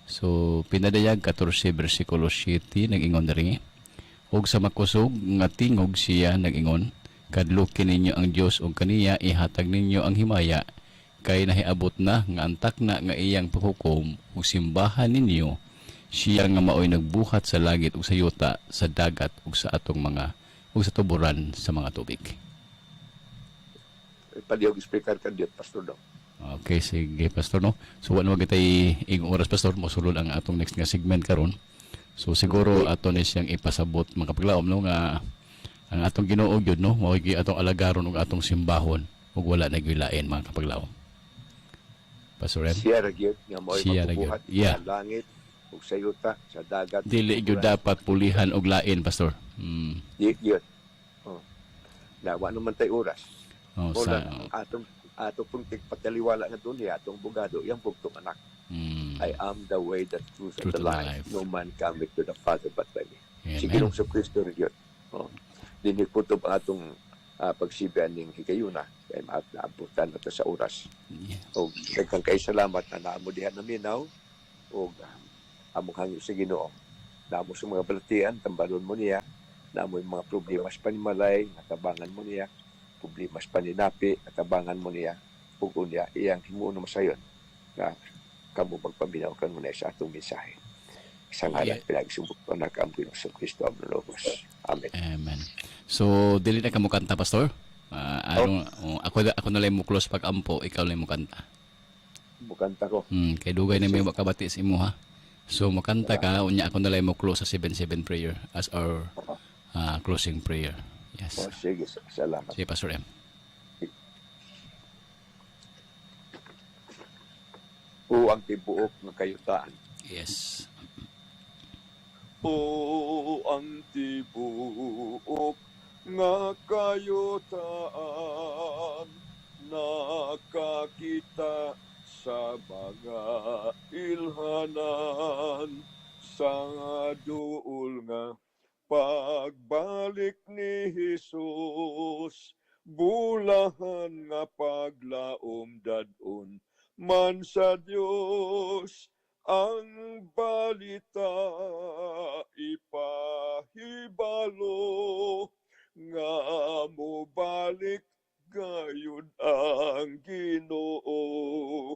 So Pinadayag 14 versikulo 7, nag-ingon diri. "Ug sa makusog nga tingog siya nag-ingon, 'Kadluki ninyo ang Dios ug kaniya ihatag ninyo ang himaya kay nahiabot na nga ang takna nga iyang paghukom ug simbahan ninyo siya nga maoy nagbuhat sa langit ug sa yuta, sa dagat ug sa atong mga ug sa tuburan sa mga tubig.'" Palihog speaker kan diot, Pastor Dong. Okay, sige, Pastor, no. So wala na kitay igong oras, Pastor, mosulod ang atong next nga segment karon. So siguro ato ni siyang ipasabot, mga kapaglaom, no, nga ang atong Ginoo gyud, no, mao gyud atong alagaron ug atong simbahon ug wala na gyud lain, mga kapaglaom. Pastor M. Siya ra gyud nga mao'y Siya ra gyud. magbubuhat sa langit ug sa yuta, sa dagat. Dili gyud dapat pulihan og lain, Pastor. Di gyud. Oh. Na wa naman tay oras. Oh, Mo sa lang atong ato pong tigpataliwala nga doon niya atong bugado iyang bugtong anak. I am the way, the truth, and Truth the life. No man cometh to the Father but by me. Si Amen. Ginoong Kristo rin yun. Oh. Dinhi kutob ang atong pagsibian ning higayuna kay maabutan na ta sa oras. Og daghang kay salamat na naamo diha naminaw og among hangyo sa Ginoo. Namo sa mga balatian, tambalon mo niya. Namo yung mga problema sa panimalay, natabangan mo niya. Problema sa paninapi, natabangan mo niya. Ug unya iyang himuon na masayon nga kamo magpaminaw kanunay sa atong mensahe. Sa ngalan pinagi sa anak ang Ginoong Kristo ang Logos. Amen. Amen. So dili na ka mo kanta, Pastor? Ano, oh, ako ako na lang mo close pag ampo, ikaw lang mo kanta. Mukanta ko. Kay dugay na may makabati sa imo ha. So makanta ka, unya ako na lang mo close sa 77 prayer as our closing prayer. Yes. Oh, sige, salamat. Sige, Pastor M. O ang tibuok ng kayutaan. Yes. O ang tibuok nga kayutaan, nakakita sa mga ilhanan sa duol nga pagbalik ni Jesus, bulahan nga paglaom dadon man sa Dios. Ang balita ipahibalo nga mobalik gayud ang Ginoo,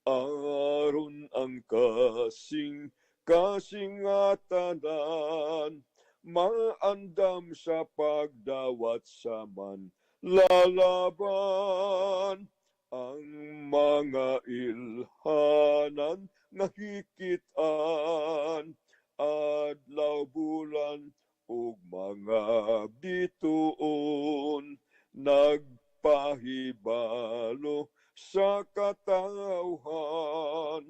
aron ang kasing kasingatanan maandam sa pagdawat sa man lalaban ang mga ilhanan nahikitaan, adlaw, bulan ug mga bituon, nagpahibalo sa katawhan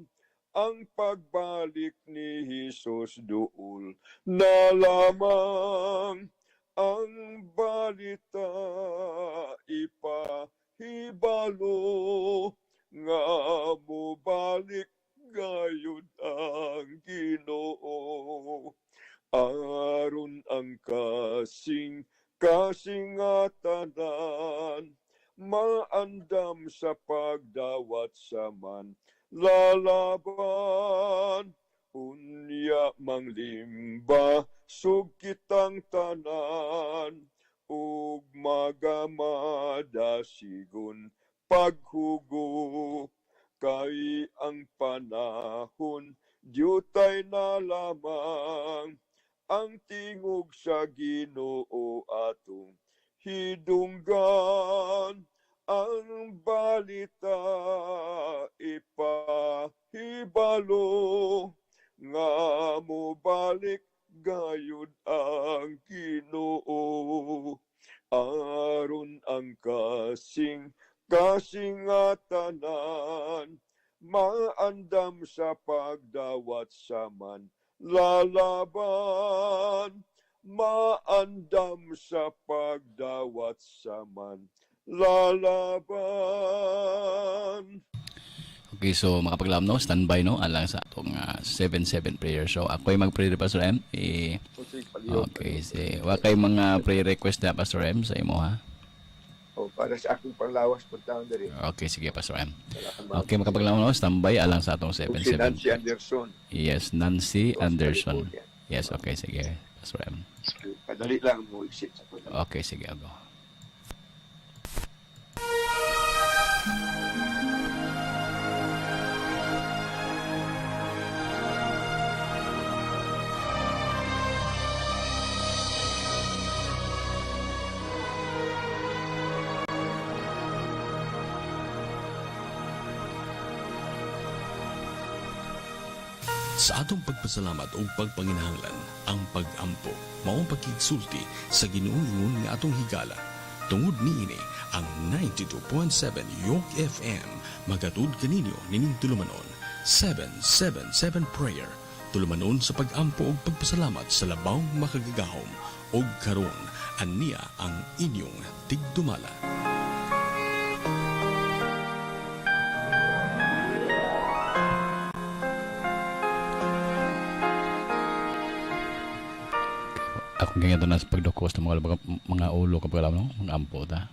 ang pagbalik ni Jesus duol na lamang. Ang balita ipahibalo nga mobalik gayud ang Ginoo, aron ang kasing kasingatanan maandam sa pagdawat sa man lalaban. Unya manglimba sug kitang tanan ug magamadasigon. Paghugo kay ang panahon diutay na lamang ang tingog sa Ginoo atong hidunggan, ang balita ipahibalo nga mobalik gayud ang Ginoo, aron ang kasing kasingatanan maandam sa pagdawat sa man lalaban, maandam sa pagdawat sa man lalaban. Okay, so makapaglam no, standby no, alang sa atong 7-7 prayer. So ako'y mag-pray Pastor M. Eh, okay, si wa kay mga prayer request na Pastor M sa imo ha. Oh, para sa akong panglawas puntahan diri. Okay, sige Pastor M. Salamat. Okay, makapaglam no, standby alang sa atong Ug si 7-7. Nancy Anderson. Yes, Nancy Sa Anderson. California. Yes, okay, sige Pastor M. Padali lang mo exit sa punta. Okay, sige, go. Sa atong pagpasalamat ug pagpanginahanglan, ang pag-ampo mao ang pagkigsulti sa Ginoong ingon nga atong higala. Tungod niini ang 92.7 York FM magatud kaninyo nining tulumanon 777 Prayer, tulumanon sa pag-ampo ug pagpasalamat sa labaw makagagahom, ug karon aniya ang inyong tigdumala. Akong ganyan na sa pagdukos ng mga ulo kapag alam no, mga ampo ta.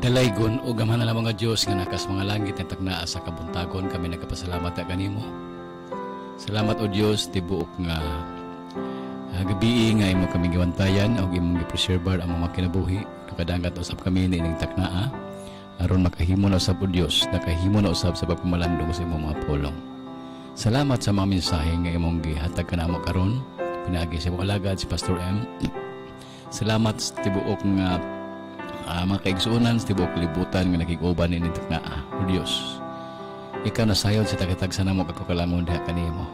Dalaygon o gamhan na lamang nga Diyos nga nakas mga langit nga taknaa sa kabuntagon, kami nagpasalamat ta kanimo. Salamat o Diyos tibuok nga gabii nga imo kami giwantayan og imong gipreserbar ang mga kinabuhi. Nakadangat usab kami niining taknaa aron makahimo na usab o Dios, nakahimo na usab sa pagpamalandong sa imong mga pulong. Salamat sa mga mensahe nga imong gihatag kanamo karon pinaagi sa imong alagad si Pastor M. Salamat sa tibuok nga mga kaigsuonan sa tibuok kalibutan nga nakig-uban niining taknaa. O Dios, ikaw nasayod sa tagatagsa namo kagkakalangon diha kanimo.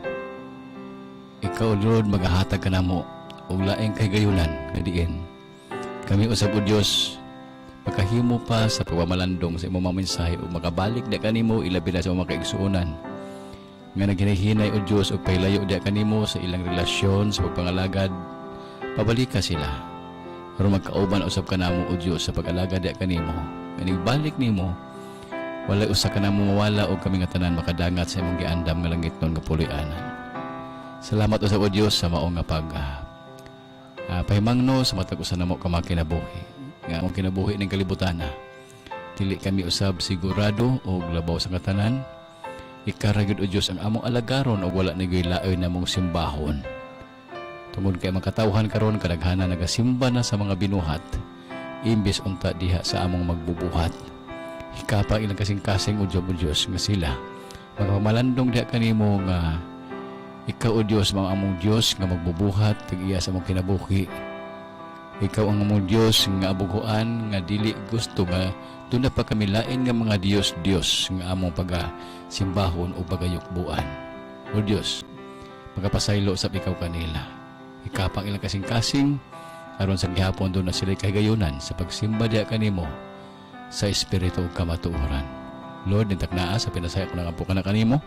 Ikaw, Lord, magahatag ka namo og laing kahigayunan nga diin kami usab o Dios makahimo pa sa pagmamalandong sa imong mga mensahe ug makabalik di kanimo, ilabi na sa imong mga kaigsuonan nga naghinahinay o Dios og pahilayo di kanimo sa ilang relasyon sa pagpangalagad. Pabalika sila aron magkauban usab kanamo o Dios sa pag-alagad di kanimo. Nga balik nimo, walay usa ka namo mawala og kami nga tanan makadangat sa imong giandam nga langitnon nga puloy-anan. Salamat usab o Dios sa mao nga pag pahimangno sa matag usa namo ka mga kinabuhi. Nga among kinabuhi ning kalibutan na. Dili kami usab sigurado og labaw sa katanan. Ikaw ra gyud o Dios ang among alagaron og wala ni laoy namong simbahon. Tungod kay mga katawhan karon kadaghanan nagasimba na sa mga binuhat imbes unta diha sa among magbubuhat. Hikapa ilang kasing-kasing o Dios, o Dios nga sila magpamalandong diha kanimo nga ikaw o Dios mga among Dios nga magbubuhat tag-iya sa among kinabuhi. Ikaw ang among Dios nga abuguan nga dili gusto nga duna pa kami lain nga mga Dios-Dios nga among pagasimbahon o pagayukbuan. O Dios, magapasaylo sab ikaw kanila. Ikapang ilang kasing-kasing aron sa gihapon doon na sila kahigayunan sa pagsimba diha kanimo sa espiritu ug kamatuoran. Lord, nitaknaa sa pinasaya ko ng ampo ka na kanimo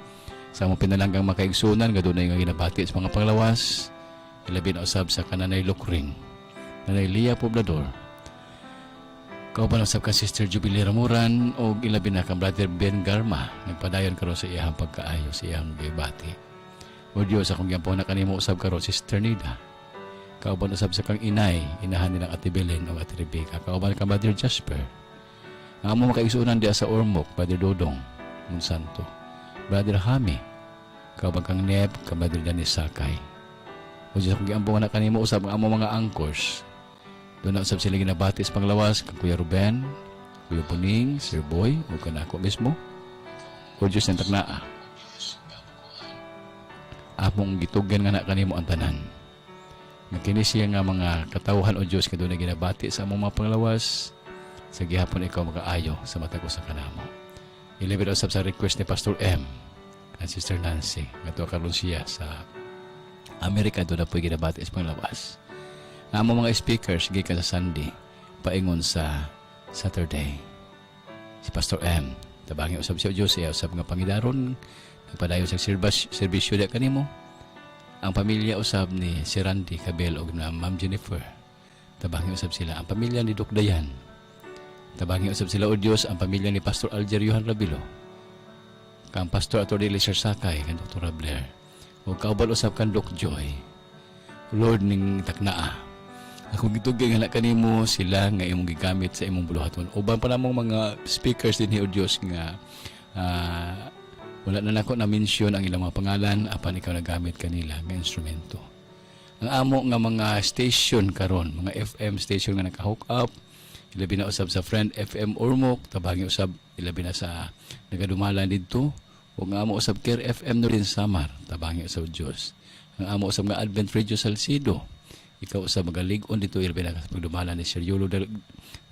sa among pinalanggang makaigsunan nga dunay nga ginabati sa mga panglawas, ilabi na usab sa kananay Lukring, Nanay Lia Poblador, kauban usab ka Sister Jubilee Ramuran og ilabi na kang Brother Ben Garma, nagpadayon karon sa iyang pagkaayo sa iyang gibati. O Diyos, akong giampo na kanimo usab karon Sister Nida, kauban usab sa kang inay, inahan nilang Ate Belen o Ate Rebecca, kauban kang Brother Jasper. Ang among makaigsuonan diha sa Ormoc, Brother Dodong Monsanto, Brother Hami, kauban kang Neb, kang Brother Danis Sakay. O Diyos, akong giampo na kanimo usab ang among mga anchors. Duna usab sila ginabati sa panglawas kang Kuya Ruben, Kuya Puning, Sir Boy, ug kanako mismo. O Diyos, ng taknaa. Among gitugyan nga na kanimo ang tanan. Nga kini siya nga mga katawhan, o Diyos, nga duna ginabati sa among mga panglawas, sa gihapon ikaw magaayo sa matag usa kanamo. Ilibid usab sa request ni Pastor M and Sister Nancy nga tuwa karon siya sa Amerika, duna po'y ginabati sa panglawas. Ang among mga speakers gikan sa Sunday paingon sa Saturday. Si Pastor M, tabangi usab siya, Diyos, siya usab nga pangidaron nagpadayon sa serbisyo diya kanimo. Ang pamilya usab ni si Randy Cabel og na Ma'am Jennifer. Tabangi usab sila. Ang pamilya ni Doc Dayan. Tabangi usab sila, o Diyos, ang pamilya ni Pastor Alger Johan Rabilo. Kang Pastor Atty. Eliezer Sakay, kang Dr. Blair. Ug kauban usab kang Doc Joy. Lord, ning taknaa. Akong gitugyan nga na kanimo sila nga imong gigamit sa imong buluhaton. Uban pa namong mga speakers dinhi, o Dios, nga wala na nako na mention ang ilang mga pangalan, apan ikaw nagamit kanila nga instrumento. Ang amo nga mga station karon, mga FM station nga naka-hook up, ilabi na usab sa Friend FM Ormoc, tabangi usab ilabi na sa nagadumalan didto, ug ang amo usab Care FM Northern Samar, tabangi usab, Dios. Ang amo usab nga Advent Radio Salcedo, ikaw usab magalig-on dito, ilabi na sa pagdumala ni Sir Yolo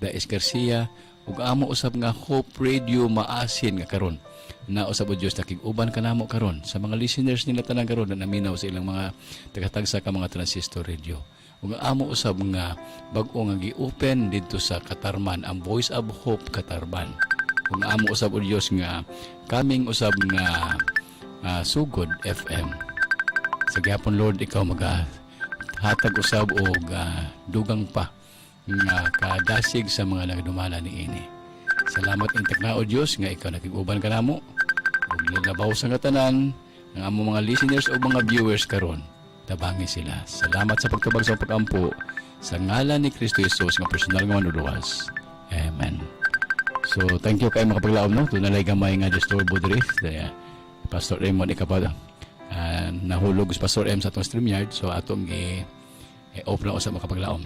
Daes Garcia, ug amo usab nga Hope Radio Maasin nga karon na usab, o Dios, nakig-uban kanamo karon sa mga listeners nila tanan karon na naminaw sa ilang mga tagatagsa ka mga transistor radio, ug ang amo usab nga bag-o nga gi-open didto sa Katarman, ang Voice of Hope Katarman, ug ang amo usab, o Dios, nga kaming usab nga Sugod FM. Sa gihapon, Lord, ikaw maga hatag usab og dugang pa nga kadasig sa mga nagdumala ni ini. Salamat ning taknaa, O Dios, nga ikaw nakig-uban kanamo. Ug labaw sa tanan ang among mga listeners o mga viewers karon. Tabangi sila. Salamat sa pagtubag sa pagampo sa ngalan ni Kristo Jesus nga personal nga manluluwas. Amen. So thank you kay mga kapaglaom, no. Dunay gamay nga disturbo diri. Kaya, Pastor Raymond ikapad nahulog si Pastor M sa atong StreamYard, so atong i-off na usab, mga kapaglaom.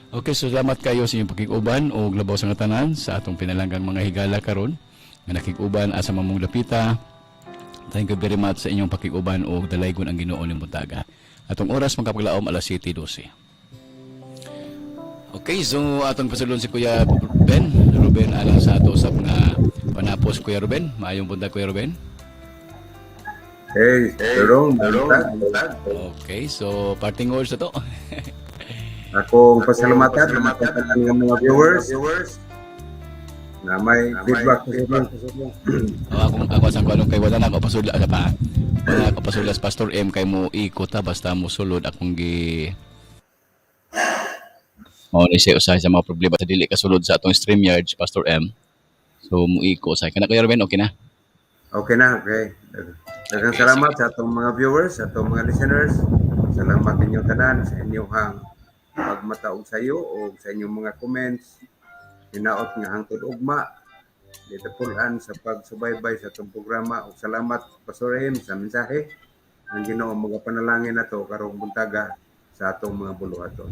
Okay, so salamat kayo sa inyong pakig-uban o labaw sa nga tanan sa atong pinalanggang mga higala karon nga nakig-uban asa mamong dapita. Thank you very much sa inyong pakig-uban o dalaygon ang Ginoo ning buntaga. Atong oras, mga kapaglaom, alas 7:12. Okay, so atong pasulon si Kuya Ben, Ruben, alang sa ato usab nga panapos. Kuya Ruben. Maayong buntag, Kuya Ruben. Hey, Dodong, buntag. Okay, so parting words na to. Akong pasalamatan sa tanan nga mga viewers na may feedback sa. Oh, akong ako sa kuno kay wala na ako pasudla na pa. Wala ako pasudla sa Pastor M kay mo ikot ta basta mo sulod akong gi mao ni siya usahay sa mga problema sa dili kasulod sa atong StreamYard si Pastor M. So mo iko usahay. Kana, Kuya Ruben, okay na? Okay na, okay. Daghang salamat sa atong mga viewers, sa atong mga listeners. Salamat inyong tanan sa inyong pagmata og sayo o sa inyong mga comments. Hinaot nga hangtod ugma ditapulan sa pagsubaybay sa atong programa ug salamat, Pastor M, sa mensahe. Ang Ginoo magapanalangin nato karong buntaga sa atong mga buluhaton.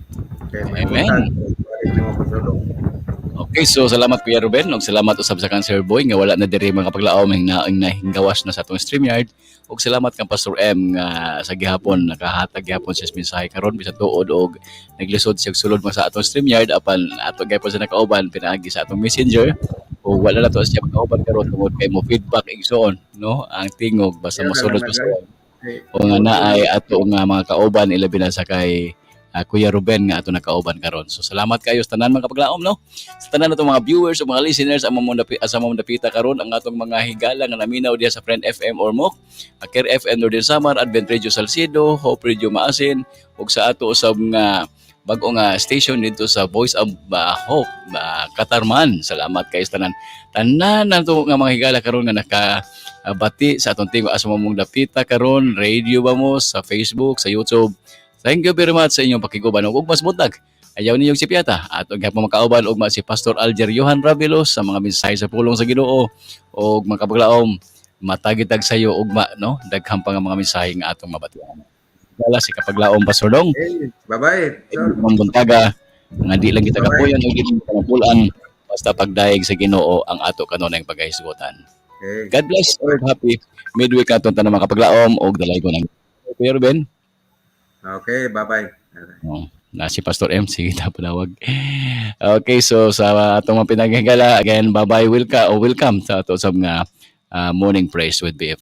Okay, may Amen. buntag, nimo, Pastor Dong. Okay, so salamat, Kuya Ruben, ug salamat usab sa Cancer Boy nga wala na diri, mga kapaglaom, na nahinggawas na sa atong StreamYard. Ug salamat kang Pastor M nga sa gihapon nakahatag gihapon sa mensahe karon bisan tuod og naglisod siya sulod mo sa atong StreamYard, apan ato gihapon sa nakauban pinaagi sa atong Messenger, ug wala na to siya makauban karon tungod kay mo feedback, igsoon, no, ang tingog basta Yeah, mosulod na pa sa Okay. o nga naay ato nga mga kauban, ilabi na sa kay Kuya Ruben nga ato nakauban karon. So salamat kayo sa tanan, mga kapaglaom, no. Sa tanan natong mga viewers o mga listeners ang mamong asa mamong dapita karon, ang atong mga higala nga naminaw diha sa Friend FM Ormoc, Care FM Northern Samar, Advent Radio Salcedo, Hope Radio Maasin ug sa ato usab nga bag-o nga station dito sa Voice of Hope Katarman. Salamat kayo sa tanan. Tanan nato nga mga higala karon nga naka bati sa atong tingog asa mamong dapita karon, radio ba mo sa Facebook, sa YouTube. Thank you very much sa inyong pakiguban ug mas buntag. Ayaw ninyong sipyata. Ato gihapon makauban ugma si Pastor Alger Johan Ravelos sa mga mensahe sa pulong sa Ginoo og mga kapaglaom matagitag sayo ugma, no, daghan pa nga mga mensahe nga atong mabatian. Dala si kapaglaom, Pastor Dong. Hey, bye-bye, Sol. Mga buntaga nga di lang kita kapuyon o di lang kita mapulan basta pagdayeg sa Ginoo ang ato kanunayng pagkahisgutan. Okay. God bless and happy midweek aton tanan, mga kapaglaom, og dalaygon ang Kuya Ruben. Okay, bye-bye. Oh, na si Pastor M, sige ta palawag. Okay, so sa atong mga pinaghigala, again, bye-bye, welcome, o welcome sa ato sa mga Morning Praise with BF.